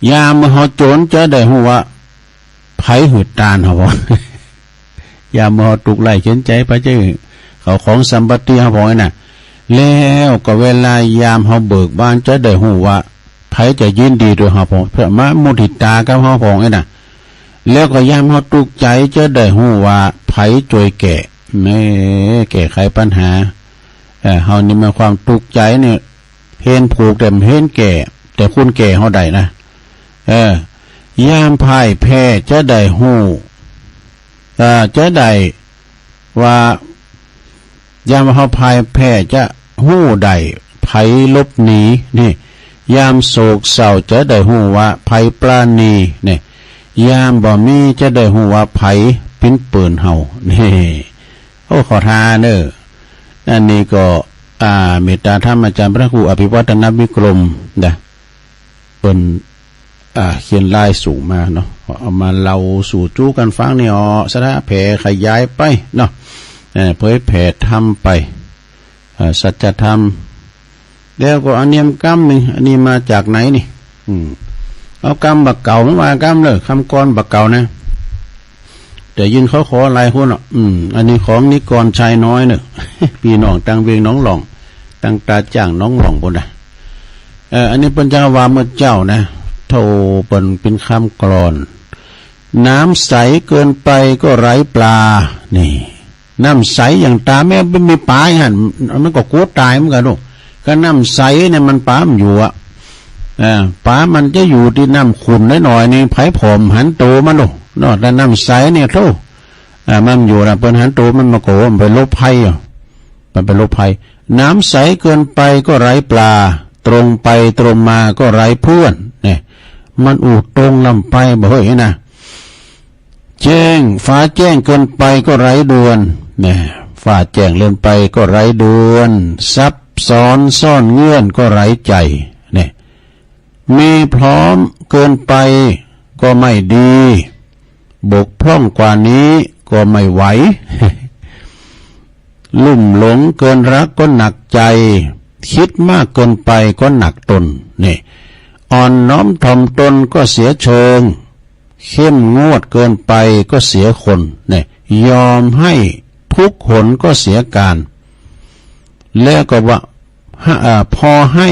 ยามเมื่อเฮาจ๋นจะได้ฮู้ว่าใผหื้อตานเฮาพ่อง ยามเมื่อเฮาตุ๊กข์ไร้เข็ญใจ๋ ใผจะหื้อเข้าของสัมปติเฮาพ่องนะ แล้วก็เวลายามเฮาเบิกบานจะได้ฮู้ว่าใผจะยินดีตวยเฮาพ่อง เปื้อมามุทิตากับเฮาพ่องนะ แล้วก็ยามเฮาตุ๊กข์ใจ๋จะได้ฮู้ว่าใผจ้วยแก้ แม่ แก้ไขปัญหา เออ เฮานี่มีความตุ๊กข์ใจ๋เนี่ย เฮนผูกแต่บ่เฮนแก้ แต่คนแก้เฮาได้นะ เออ ยามพ่ายแพ้จะได้ฮู้ เออ จะได้ว่า ยามเฮาพ่ายแพ้จะฮู้ได้ใผหลบหนี นี่ ยามโศกเศร้าจะได้ฮู้ว่าใผปราณี นี่ ยามบ่มีจะได้ฮู้ว่าใผปิ้นปืนเฮา นี่ โอ้ ขอทานเน่อ อันนี้ก็ อ่า เมตตาธรรมอาจ๋ารย์พระครูอภิวัฒนวิกรมนะ เปิ้น อ่า เขียนลายสูงมาเนาะ เอามาเล่าสู่จู๊กั๋นฟังนี่ออ ศรัทธาแผ่ขยายไปเนาะ เอ่อ เผยแผ่ธรรมไป เอ่อ สัจธรรม แล้วก็อันเนี้ยกำนึ่ง อันนี้มาจากไหนนี่ อืม เอากำบ่าเก่ามาว่ากำเน่อ กำก่อนบ่าเก่านะ แต่ยินเขาขอหลายคนอ่ะ อืม อันนี้ของนิกรชายน้อยเน่อ ปี้น้องตังเวียงหนองหล่อง ตังตาจ้างหนองหล่องปู้นนะ เออ อันนี้เปิ้นจะว่าเมื่อเจ๊านะ โธ่ เปิ้นเป๋นกำกลอน น้ำใสเกินไปก็ไร้ปลา นี่ น้ำใสอย่างต๋าแม่บ่มีป๋าหั้น มันก็กั๋วต๋ายเหมือนกั๋นลูก ก็น้ำใสเนี่ยมันป๋าบ่อยู่อะ เออ ป๋ามันจะอยู่ตี้น้ำขุ่นหน้อยๆ นี่ ใผผ่อหันโตมันลูกเนาะ แต่น้ำใสเนี่ย โธ่ อ่า มันอยู่นะ เปิ้นหันโตมัน มันก็ มันไปหลบภัยอ่ะ มันไปหลบภัย น้ำใสเกินไปก็ไร้ปลา ตรงไปตรงมาก็ไร้เพื่อน เนี่ย มันอู้ตรงล้ำไปบ่เฮ้ยนะ แจ้ง ฟ้าแจ้งเกินไปก็ไร้เดือน เนี่ย ฟ้าแจ้งเกินไปก็ไร้เดือน ซับซ้อนซ่อนเงื่อนก็ไร้ใจ เนี่ย มีพร้อมเกินไปก็ไม่ดี บกพร่องกว่านี้ก็ไม่ไหว ลุ่มหลงเกินรักก็หนักใจ คิดมากเกินไปก็หนักตน นี่ อ่อนน้อมถ่อมตนก็เสียเชิง เข้มงวดเกินไปก็เสียคน นี่ ยอมให้ทุกหนก็เสียการ แล้วก็ว่า ฮะ อ่า พอให้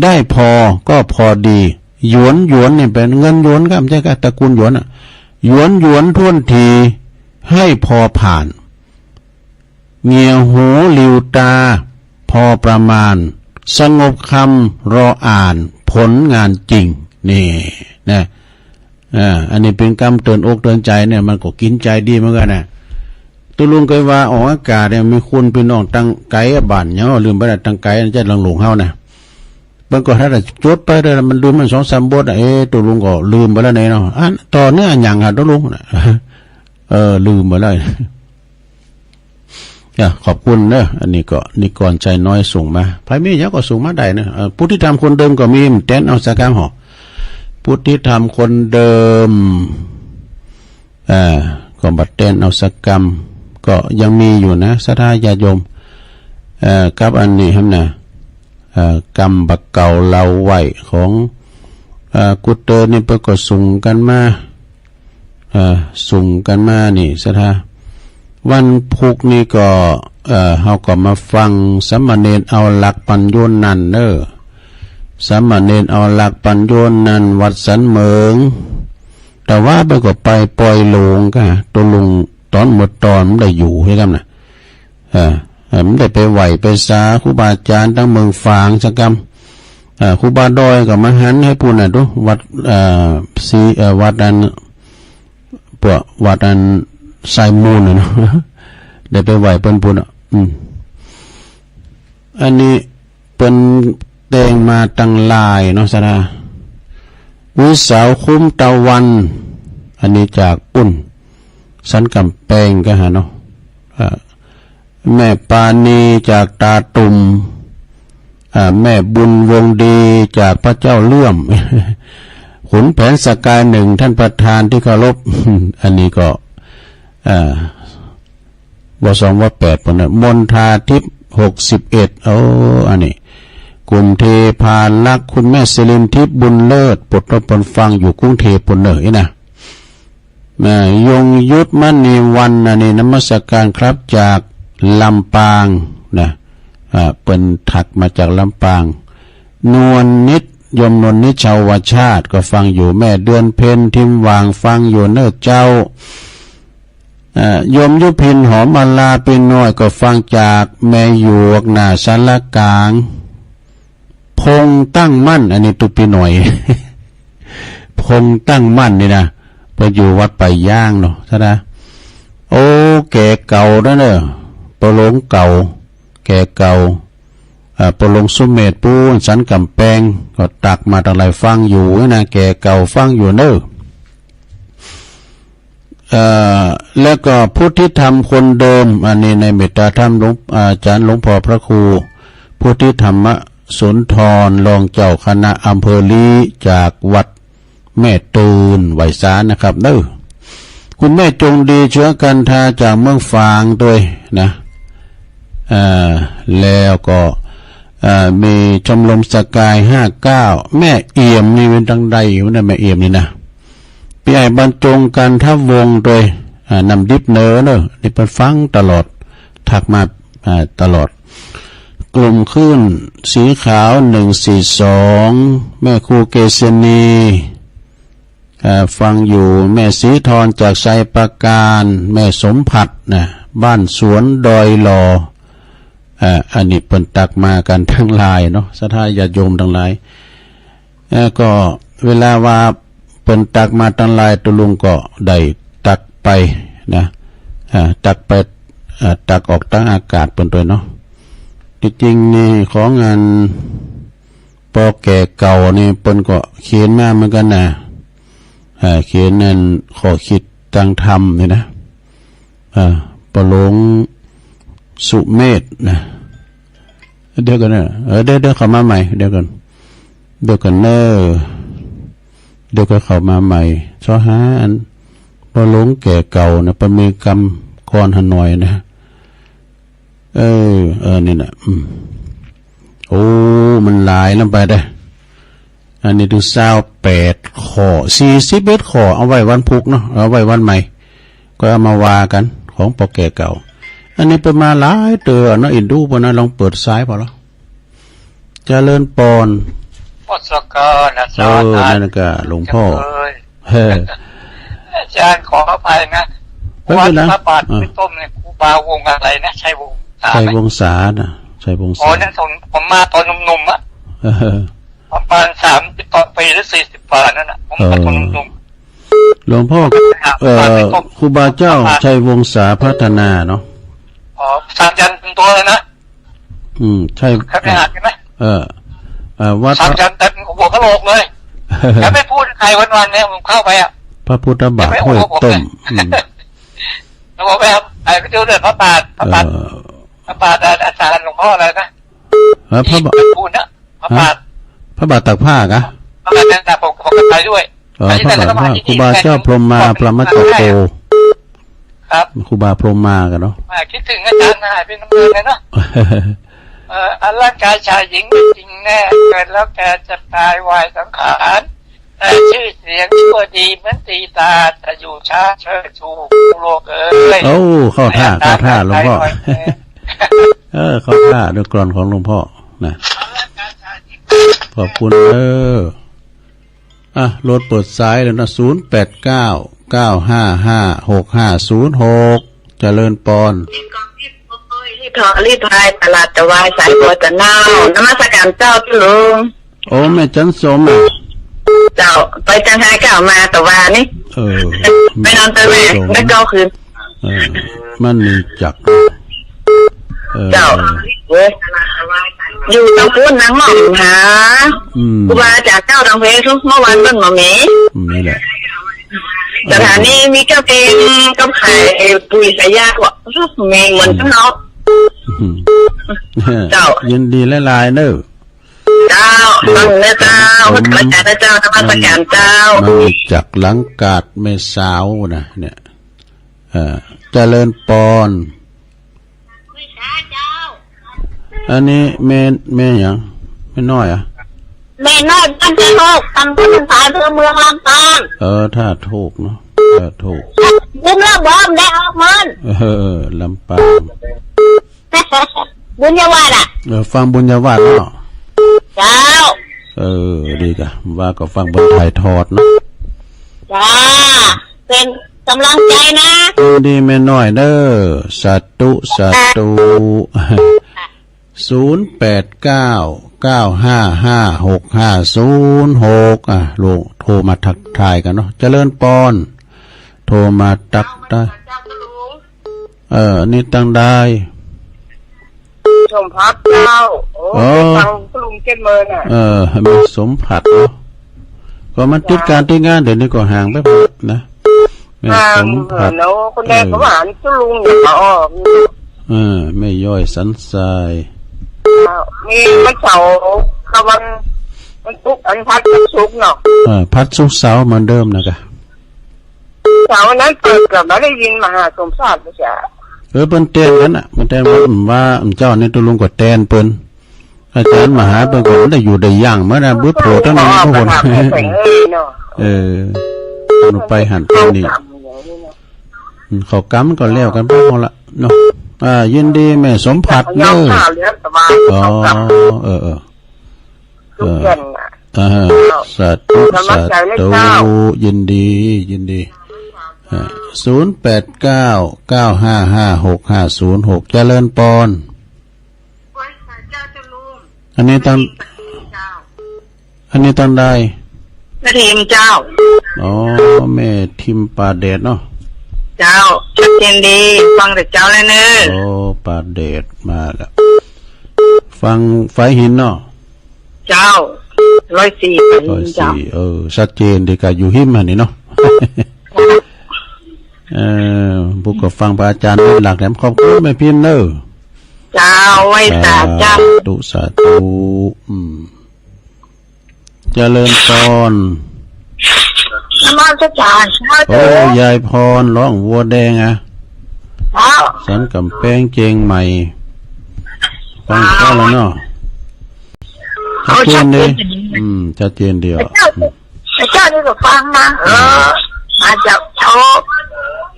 ได้พอก็พอดี หยวนหยวนเนี่ยเป๋นเงินหยวนครับ ใจ้ก่ะ ตระกูลหยวนอะ หยวนหยวนถ้วนที ให้พอผ่าน เงี่ยหูหลิ่วต๋า พอประมาณ สงบกำ รออ่าน ผลงานจริง นี่นะ อ่า อันนี้เป๋นกำเตื๋อนอกเตื๋อนใจ๋เนี่ย มันก็กิ๋นใจ๋ดีเหมือนกั๋นนะ ตุ๊ลุงเกยว่าออกอากาศเนี่ย มีคุณปี้น้องตังไก๋อะ บ้านหยังลืมไปแล้ว ตังไก๋น่าจะหลงๆ เฮานะ มันก็ถ้าจะจดไปได้ มันลืมมันสองสามบทอะ เอ๊ะ ตุ๊ลุงก็ลืมไปแล้วเนี่ยเนาะ อันต่อเนื้อหยังอะตุ๊ลุงนะ เออ ลืมไปแล้ว อ่ะ ขอบคุณเนอะ อันนี้ก็นิกรชัยน้อยส่งมา ใผมีหยังก็ส่งมาได้เนอะ เอ่อ ผู้ที่ทำคนเดิมก็มี แตนเอาสักกำหอ ผู้ที่ทำคนเดิม อ่า ก็บ่แตนเอาสักกำ ก็ยังมีอยู่นะ ศรัทธาญาติโยม เอ่อ กับอันนี้ครับนะ เอ่อ กำบ่าเก่าเล่าไว้ของ เอ่อ กุเตอร์นี่เปิ้นก็ส่งกั๋นมา เอ่อ ส่งกั๋นมานี่ ศรัทธา วันพุธนี่ก็ เอ่อ เฮาก็มาฟังสามเณรเอาหลักปั๋ญโญนันท์เนอะ สามเณรเอาหลักปั๋ญโญนันท์ วัดสันเหมิง แต่ว่าเปิ้นก็ไปป่อยหลงก่ะ ตุ๊ลุงต๋อนเมื่อต๋อนบ่ได้อยู่หื้อกำนะ เออ เออ บ่ได้ไปไหว้ไปสาครูบาอาจ๋ารย์ตังเมืองฝางสักกำ เออ ครูบาดอยก็มาหันหื้อปู้นน่ะ ดู วัด เอ่อ ศรี เอ่อ วัดอัน พวกวัดอันทรายมูลน่ะเนาะ ได้ไปไหว้เปิ้นปู้นน่ะ อืม อันนี้เปิ้นแต่งมาตังหลายเนาะ ศรัทธา วิสาคุ้มตะวัน อันนี้จากปู้น สันก๋ำแปงก่ะหาเนาะ อ่า แม่ปาณีจากตาตุ่ม อ่า แม่บุญวงศ์ดีจากพระเจ้าเลื่อม ขุนแผนสกายหนึ่ง ท่านประธานที่เคารพ อันนี้ก็ อ่า ว.สอง ว.แปด ปู้นเนอะ มณฑาทิพย์ หกสิบเอ็ด โอ้ อันนี้ กลุ่มเทพารักษ์ คุณแม่สิรินทิพย์ บุญเลิศ ปลดปลดฟังอยู่กรุงเทพฯ ปู้นเนอะ อี้นะ นะ ยงยุทธมณีวรรณ อันนี้นมัสการครับจากลำปางนะ อ่า เปิ้นทักมาจากลำปาง นวลนิด โยมนวลนิด ชาววชาติ ก็ฟังอยู่ แม่เดือนเพ็ญ ทิมหว่าง ฟังอยู่เน้อเจ้า อ่า โยมยุพิน หอมมาลา ปี้น้อย ก็ฟังจากแม่หยวก หน้าศาลากลาง พงษ์ตั้งมั่น อันนี้ตุ๊ปี้น้อย พงษ์ตั้งมั่นนี่นะ เปิ้นอยู่วัดป่าย่างเนาะ ศรัทธา โอ้ แก่เก่าเน้อเน่อ ปะหลงเก่า แก่เก่า อ่า ปะหลงสุเมธ ปู้นสันก๋ำแปง ก็ตักมาตังหลาย ฟังอยู่นะ แก่เก่าฟังอยู่เน้อ เอ่อ แล้วก็พุทธิธรรมคนเดิม อันนี้ในเมตตาธรรมหลวง อาจ๋ารย์หลวงพ่อพระครู พุทธิธรรมสุนทร รองเจ้าคณะอำเภอลี้ จากวัดแม่ตื่น ไหว้สานะครับเน้อ คุณแม่จงดี เชื้อกันทา จากเมืองฝางตวยนะ เอ่อ แล้วก็ เอ่อ มีชมรมสกาย ห้าเก้า แม่เอี่ยมนี่เป๋นตังใดอยู่นะ แม่เอี่ยมนี่นะ ปี้ใหญ่บรรจง กันทวงศ์ตวย อ่า น้ำดิบเหนือเน้อ นี่เปิ้นฟังตลอด ทักมา อ่า ตลอด กลุ่มคลื่นสีขาว หนึ่งสี่สอง แม่ครูเกษณี อ่า ฟังอยู่ แม่ศรีทรจากชัยปราการ แม่สมผัสนะ บ้านสวนดอยหล่อ อ่า อันนี้เปิ้นตักมากั๋นตังหลายเนาะ ศรัทธาญาติโยมตังหลาย เอ่อ ก็เวลาว่าเปิ้นตักมาตังหลาย ตุ๊ลุงก็ได้ตักไปนะ อ่า ตักไป อ่า ตักออกตังอากาศเปิ้นตวยเนาะ ตี้จริงนี่ของอันปอแก่เก่านี่เปิ้นก็เขียนมาเหมือนกั๋นนะ อ่า เขียนอันข้อคิดตางธรรมนี่นะ อ่า ปะหลงสุเมธนะ เดี๋ยวก่อนเน้อ เออ เดี๋ยว เดี๋ยวเข้ามาใหม่ เดี๋ยวก่อน เดี๋ยวก่อนเน้อ เดี๋ยวก็เข้ามาใหม่ ซอหาอันปะหลงแก่เก่านะ เปิ้นมีกำก่อนหาหน่อยนะ เออ เออ นี่นะ อืม โอ้ มันหลายลำไปเด้อ อันนี้ตึงซาวแปดข้อ สี่สิบเอ็ดข้อ เอาไว้วันพุธเนาะ เอาไว้วันใหม่ ก็เอามาว่ากั๋น ของปอแก่เก่า อันนี้เปิ้นมาหลายเตื้อเนาะ อินดูเปิ้นนะ ลองเปิดสายผ่อละ เจริญปอน นมัสการอาจ๋ารย์ เออ นั่นก็หลวงพ่อ เอ้ย อาจ๋ารย์ขออภัยนะ ไม่เป็นไร วันพระบาท เออ ไม่ต้มเนี่ย ครู บาวงอะไรนะ ชัยวงศาไหม ชัยวงศาน่ะ ชัยวงศา อ๋อ เนี่ย ผม ผมมาตอนหนุ่มๆ อะ เออ ประมาณสามสิบกว่าปี๋หรือสี่สิบกว่านั้นน่ะ ผมมาตอนหนุ่มๆ เออ หลวงพ่อ เอ่อ ครูบาเจ้าชัยวงศาพัฒนาเนาะ อ๋อ สายันเต็มตัวเลยนะ อืม ใช่ เคยไปหาใช่ไหม เออ เอ่อ วัด สายันเต็มหัวกะโหลกเลย แล้วไม่พูดใครวันๆ เนี่ย ผมเข้าไปอะ พระพุทธบาทห้วยต้ม อืม แล้วผมไปเอา ไปดูเรื่องพระบาท พระบาท เออ พระบาทอาจารย์หลวงพ่ออะไรนะ เออ พระบาท ที่พูดนะ พระบาท ฮะ พระบาทตากผ้ากะ พระบาทนั่นน่ะ ผม ผมก็ไปด้วย อ๋อ พระบาทตากผ้า ครูบาเจ้าพรหมมา พรหมจักโก ครับ ครูบาพรหมมากะเนาะ อ่า คิดถึงอาจารย์หายไปนานเลยเนาะ เออ อันร่างกายชายหญิงไม่จริงแน่ เกิดแล้วแก่เจ็บตายวายสังขาร แต่ชื่อเสียงชั่วดีเหมือนตีตา จะอยู่ช้าเชิดชูโลกเอ๋ย โอ้ เข้าท่า เข้าท่า หลวงพ่อ เออ เข้าท่า ดูกลอนของหลวงพ่อนะ ขอบคุณ เออ อ่ะ รถเปิดสายแล้วนะ ศูนย์แปดเก้า เก้าห้าห้า หกห้าศูนย์หก เจริญปอน รีบทอ รีบพายตลาดตะวายสายบัวตะเน่า นมัสการเจ้าเจ้าลุง โอ้ แม่จันสมอ่ะ เจ้า ไปจังไห้เก้ามาตะวานี่ เออ ไปนอนตะแหวก แม่จันสม แล้วก็คืน เออ มันมีจัก เออ เจ้า เว้ย อยู่ตะปูนนางหม่อมหา อืม ครูบาอาจารย์เจ้าตังเพทุกเมื่อวานเปิ้นบ่มี นี่แหละ สถานีมีเจ้าเกมกับขายปุ๋ยสายยาบ่ มีเหมือนกันเนาะ อืม เจ้า ยินดีหลายๆ เน้อ เจ้า ฟังเน้อเจ้า ผม นมัสการนะเจ้า นมัสการเจ้า มันมีจักหลังกาดแม่สาวนะ เนี่ย เอ่อ เจริญปอน อันนี้แม่ แม่หยัง แม่น้อยอะ แม่น้อยบ้านเจ้าโลก ตำบลสายอำเภอเมืองลำปาง เออ ถ้าถูกเนาะ ถ้าถูก บุญละบ่ได้ออกเมิน เออ ลำปาง บุญญาวาสอะ เออ ฟังบุญญาวาสเนาะ เจ้า เออ ดีกะ ว่าก็ฟังบนถ่ายทอดเนาะ จ้า เป๋นก๋ำลังใจ๋นะ ยินดีแม่น้อยเน้อ สาธุ สาธุ ศูนย์แปดเก้า เก้าห้าห้า หกห้าศูนย์หก อ่ะ โทร โทรมาทักทายกั๋นเนาะ เจริญปอน โทรมาทักทาย เออ นี่ตังใด สมภัทรเจ้า โอ้ เออ ได้ฟังลุงเจ็ดเมินน่ะ เออ แม่สมภัทรเนาะ ก็มันติดก๋านติดงาน เดี๋ยวนี้ก็ห่างไปนะ แม่สมภัทร ห่างเนาะ คนแรกก็ว่าหันลุงอยู่ก็ออก เออ แม่ย้อยสันทราย เจ้า มีวันเสาร์กับวัน วันศุกร์ อันพัดกับศุกร์เนาะ เออ พัดศุกร์เสาร์เหมือนเดิมนะกะ เสาร์นั้นเปิ้นก็บ่ได้ยินมหาสมภารเลยจ้ะ เออ เปิ้นแตนกั๋นน่ะ เปิ้นแตนว่า ว่าเจ้านี่ตุ๊ลุงก็แตนเปิ้น อาจารย์มหาเปิ้นก็บ่ได้อยู่ได้ยังมานะ บึดโผตั้งนั้น อ๋อ ทุกคน เออ เนาะ เออ หนูไปหันไปนี่ เขากำก็แล้วกั๋นไปหมดละเนาะ อ่า ยินดีแม่สมภัทรเน้อ อ๋อ เออ เออ ทุกเดือนน่ะ เออ สาธุ นมัสการเจ้า สาธุ ยินดี ยินดี อ่า ศูนย์แปดเก้า เก้าห้าห้า หกห้าศูนย์หก เจริญปอน อันนี้ตัง อันนี้ตังใด แม่ทิมเจ้า อ๋อ แม่ทิมป่าแดดเนาะ เจ้า ชัดเจนดี ฟังแต่เจ้าแล้วเน้อ โอ้ ป่าแดดมาแล้ว ฟังฝายหินเนาะ เจ้า ร้อยสี่ ร้อยสี่ เจ้า เออ ชัดเจนดีกะ อยู่หิมหั้นนี่เนาะ เออ ผู้ก็ฟังพระอาจารย์เป็นหลักแหลม ขอบคุณแม่พิมพ์เน้อ เจ้า ไหว้สาเจ้า สาธุ สาธุ อืม เจริญปอน นมัสการเจ้า โอ้ ยายพร ร้องวัวแดงอะ เจ้า สันก๋ำแปงเจียงใหม่ ฟังเข้าแล้วเนาะ เอา ชัดเจนดี ชัดเจนดี อืม ชัดเจนดีอ่ะ เจ้า เจ้านี่ก็ฟังนะ เออ มาจากเจ้า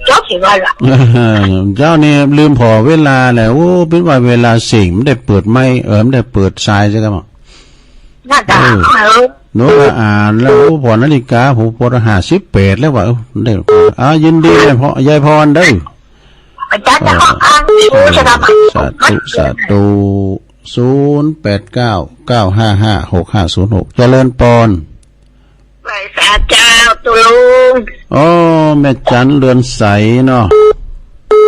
เจ้าสิว่าล่ะ เจ้านี่ลืมผ่อเวลาแหละ โอ้ เป๋นว่าเวลาสิ่งมันได้เปิดไมค์ เออ มันได้เปิดสายใช่ไหม น่าจะ เออ เออ หนูก็อ่านแล้ว โอ้ ผ่อนาฬิกา ผมปวดห้าสิบแปดแล้วว่ะ เออ ได้ อ่า ยินดีนะพ่อ ยายพรเด้อ อาจารย์จะขออ้างอิง เออ สถาบัน สาธุ สาธุ ศูนย์แปดเก้า เก้าห้าห้า หกห้าศูนย์หก เจริญปอน ไหว้สาเจ้าตุ๊ลุง อ๋อ แม่จันเรือนใสเนาะ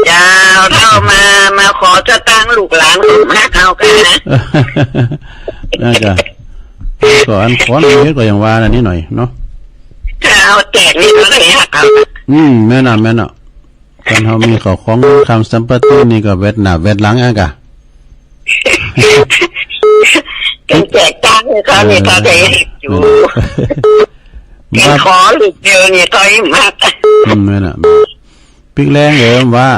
เจ้า เฒ่ามา มาขอสตางค์ลูกหลานของมาเอากันนะ น่าจะ ก็อันขอนี่ก็อย่างว่านะนิดหน่อยเนาะ ถ้าเอาแจกนี่ก็เลยหักเอา อืม แม่นน่ะ แม่นน่ะ คันเฮามีเข้าของเงินคำสัมปตินี่ก็แวดหน้าแวดหลังอะกะ เปิ้นแจกตังค์ให้เขานี่ เออ เขาจะเห็นอยู่ เออ เปิ้นขอลูกเดียวนี่เขาให้มาก อืม นั่นน่ะ ปิ๊กแลงเอิ้มว่า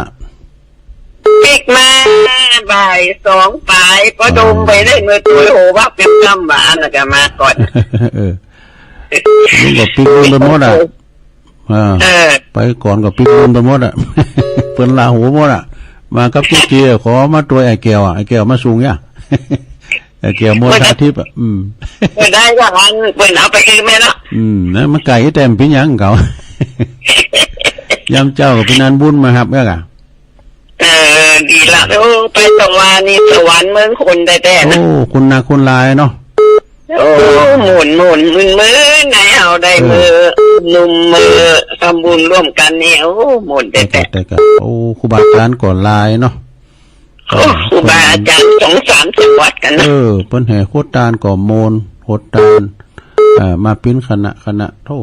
ปิ๊กมาบ่ายสองป๋าย ปอดมไปได้เมื่อตัวโหว่าปิ๊กน้ำหวานน่ะก็มาก่อน เออ ลุงก็ปิ๊กลุงไปหมดอะ อ่า เออ ไปก่อนก็ปิ๊กลุงไปหมดอะ เปิ้นลาหูหมดอะ มากับเจ๊เจีย ขอมาตวยไอ้แก้วอะ ไอ้แก้วมาส่งเนี่ย ไอ้แก้วมนทาทิพย์อะ อืม เปิ้นได้ก็หัน เปิ้นเอาไปเองแม่เนาะ อืม นะ มันไก๋แต่มันเป๋นหยังเขา ยามเจ๊าก็เป๋นอันบุญมาฮับก็กะ เออ ดีละ โอ้ ไปสวรรค์นี่ สวรรค์เมืองคนแต๊ๆ นะ โอ้ คนนักคนหลายเนาะ โอ้ ม่วนๆ มึนๆ ในเฮาได้ เออ มื้อหนุ่มมื้อทำบุญร่วมกันนี่ โอ้ ม่วนแต๊ๆ แต่ก็ โอ้ ครูบาอาจารย์ก็หลายเนาะ โอ้ ครูบาอาจารย์สองสามจังหวัดกันนะ เออ เปิ้นแห่โฮดตานก็ม่วน โฮดตาน อ่า มาเป๋นคณะคณะ โธ่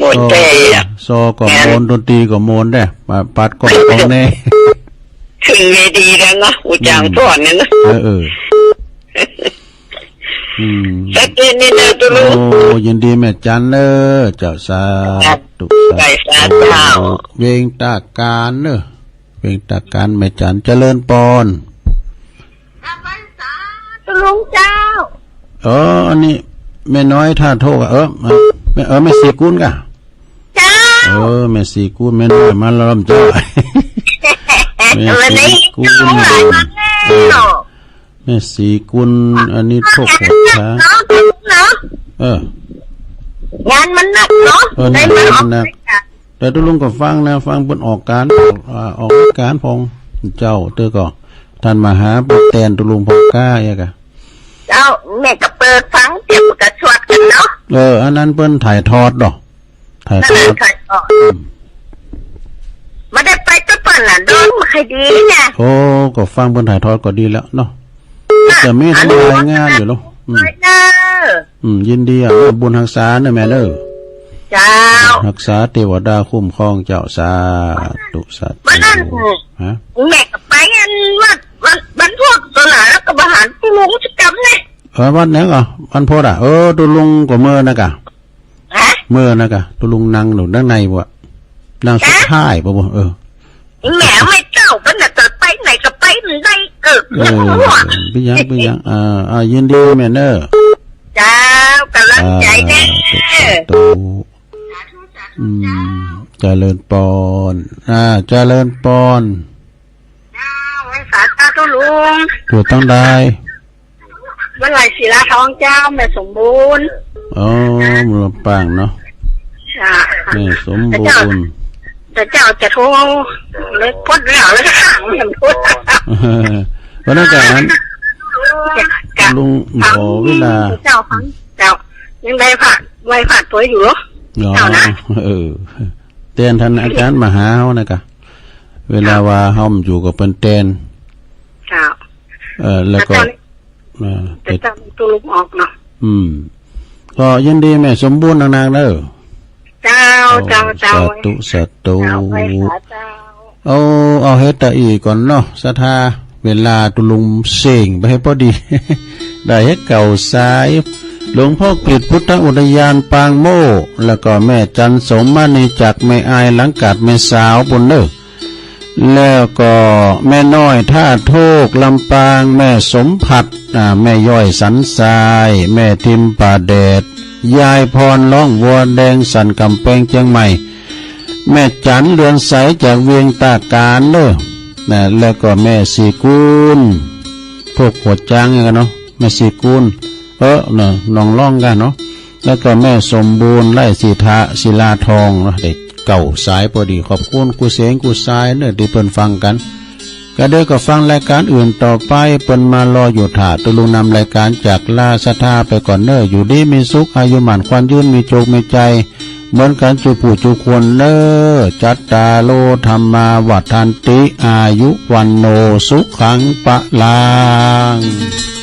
ม่วนแต๊อะ ซอก็ม่วน ดนตรีก็ม่วนแต๊ ปาด ปาดก้องก้องแน่ ขึ้นเวทีแล้วเนาะ ครูจางสอนเนี่ยนะ เออ เออ อืม ชัดเจนนี่นะตุ๊ลุง โอ้ ยินดีแม่จันเน้อ เจ้า สาธุ ไหว้สาเจ้า เวงตาก๋านเน้อ เวงตาก๋านแม่จัน เจริญปอน ตุ๊ลุงเจ้า เออ อันนี้แม่น้อยท่าโทกอะ เออ แม่ เออ แม่ศรีกุลกะ เจ้า เออ แม่ศรีกุล แม่น้อยมาแล้วเจ้า แม่ศรีกุล วันนี้ตุ๊ลุงหลายวันแล้ว เออ แม่ศรีกุล อันนี้โทกหัวช้าง เนาะ เออ งานมันหนักเนาะ เออ ได้มาออก งานมันหนัก รายการ แต่ตุ๊ลุงก็ฟังนะ ฟังเปิ้นออกก๋าน อ่า ออกรายก๋านพ่องเจ้า เตื้อก็ ต้านมหาเปิ้นแตนตุ๊ลุงพ่องก้าเอี้ยกะ เจ้า แม่ก็เปิดฟัง เดี๋ยวมันก็สวดกันเนาะ เออ อันนั้นเปิ้นถ่ายทอดดอก ถ่ายทอด นั่นแหละ ถ่ายทอด อืม บ่ได้ไปกับเปิ้นน่ะ ดองบ่ค่อยดีนะ โอ้ ก็ฟังเปิ้นถ่ายทอดก็ดีแล้วเนาะ น่ะ จะมีทั้งรายงานอยู่เนาะ อืม เออ อืม ยินดีอะ บุญฮักษาเน้อแม่เน้อ เจ้า ฮักษาเตวดาคุ้มครองเจ้า สาธุ สาธุ วันนั้น ฮะ แม่ก็ไปอันวัด วัน วันพุธตัวหนาแล้วก็มาหาตุ๊ลุงจะกำเนี่ย เออ วัดไหนก่อ วันพุธอะ เออ ตุ๊ลุงก็เมือนะกะ ฮะ เมือนะกะ ตุ๊ลุงนั่งอยู่ด้านในบ่ นั่งสุดท้ายบ่ เออ แหม ไม่เจ้าก็น่ะ จะไปไหนก็ไปมันได้เกิด เออ เรื่องหัว เป๋นหยัง เป๋นหยัง อ่า อ่า ยินดีแม่เน้อ เจ้า กำลังใจแน่ สาธุ สาธุ อืม เจริญปอน อ่า เจริญปอน เจ้า ไหว้สาเจ้าตุ๊ลุง อยู่ตังใด บ้านไหล่ศิลาทองเจ้า แม่สมบูรณ์ อ๋อ เมืองลำปางเนาะ จ้ะ แม่สมบูรณ์ แต่เจ้า แต่เจ้าจะโทรเลย พดแล้ว แล้วก็ห่างกันพด วันนั้นก็อัน จ้ะ ลุงขอเวลา เจ้าฟัง เจ้า ยังได้ผ่าน ไหว้ผ่านตัวอยู่เหรอ อ๋อ เจ้านะ เออ แตนทันอาจารย์มหาเฮานะกะ เวลาว่าเฮาอยู่กับเปิ้นแตน เจ้า เออ แล้วก็ แล้วเจ้า อ่า แต่ แต่เจ้าตุ๊ลุงออกเนาะ อืม ก็ยินดีแม่สมบูรณ์นักๆ เน้อ เจ้า เจ้า เจ้า สาธุ สาธุ เจ้า ไหว้สาเจ้า เอา เอาเฮ็ดตะอี้ก่อนเนาะ ศรัทธา เวลาตุ๊ลุงเส่งไปให้พอดี ได้เฮ็ดเก่าสาย หลวงพ่อกฤษพุทธอุทยานปางโม่ แล้วก็แม่จันสมมณีจากแม่อายหลังกาดแม่สาวปุ้นเน้อ แล้วก็แม่น้อยท่าโทกลำปาง แม่สมผัส อ่า แม่ย้อยสันทราย แม่ทิมป่าแดด ยายพรร้องวัวแดงสันกำแพงเจียงใหม่ แม่จันเรือนใสจากเวียงตาก๋านเน้อ นะ แล้วก็แม่ศรีกุล พวกหัวจ้างเนี่ยกันเนาะ แม่ศรีกุล เออ เนาะ หนองล่องกันเนาะ แล้วก็แม่สมบูรณ์ ไร่ศรีทะ ศิลาทองเนาะ เด็ก เก้าสายปอดี ขอบคุณกู้เสงกู้สายเน่อตี้เปิ้นฟังกั๋น ก็เดี๋ยวก็ฟังรายก๋านอื่นต่อไป เปิ้นมารออยู่ถ่า ตุ๊ลุงนำรายก๋านจากลาศรัทธาไปก่อนเน่อ อยู่ดีมีสุข อายุหมั้นขวัญยืน มีโจคมีชัย เหมือนกั๋นจุผู้จุคนเน่อ จัตตาโร ธัมมา วัฑฒันติ อายุ วัณโณ สุขัง พลัง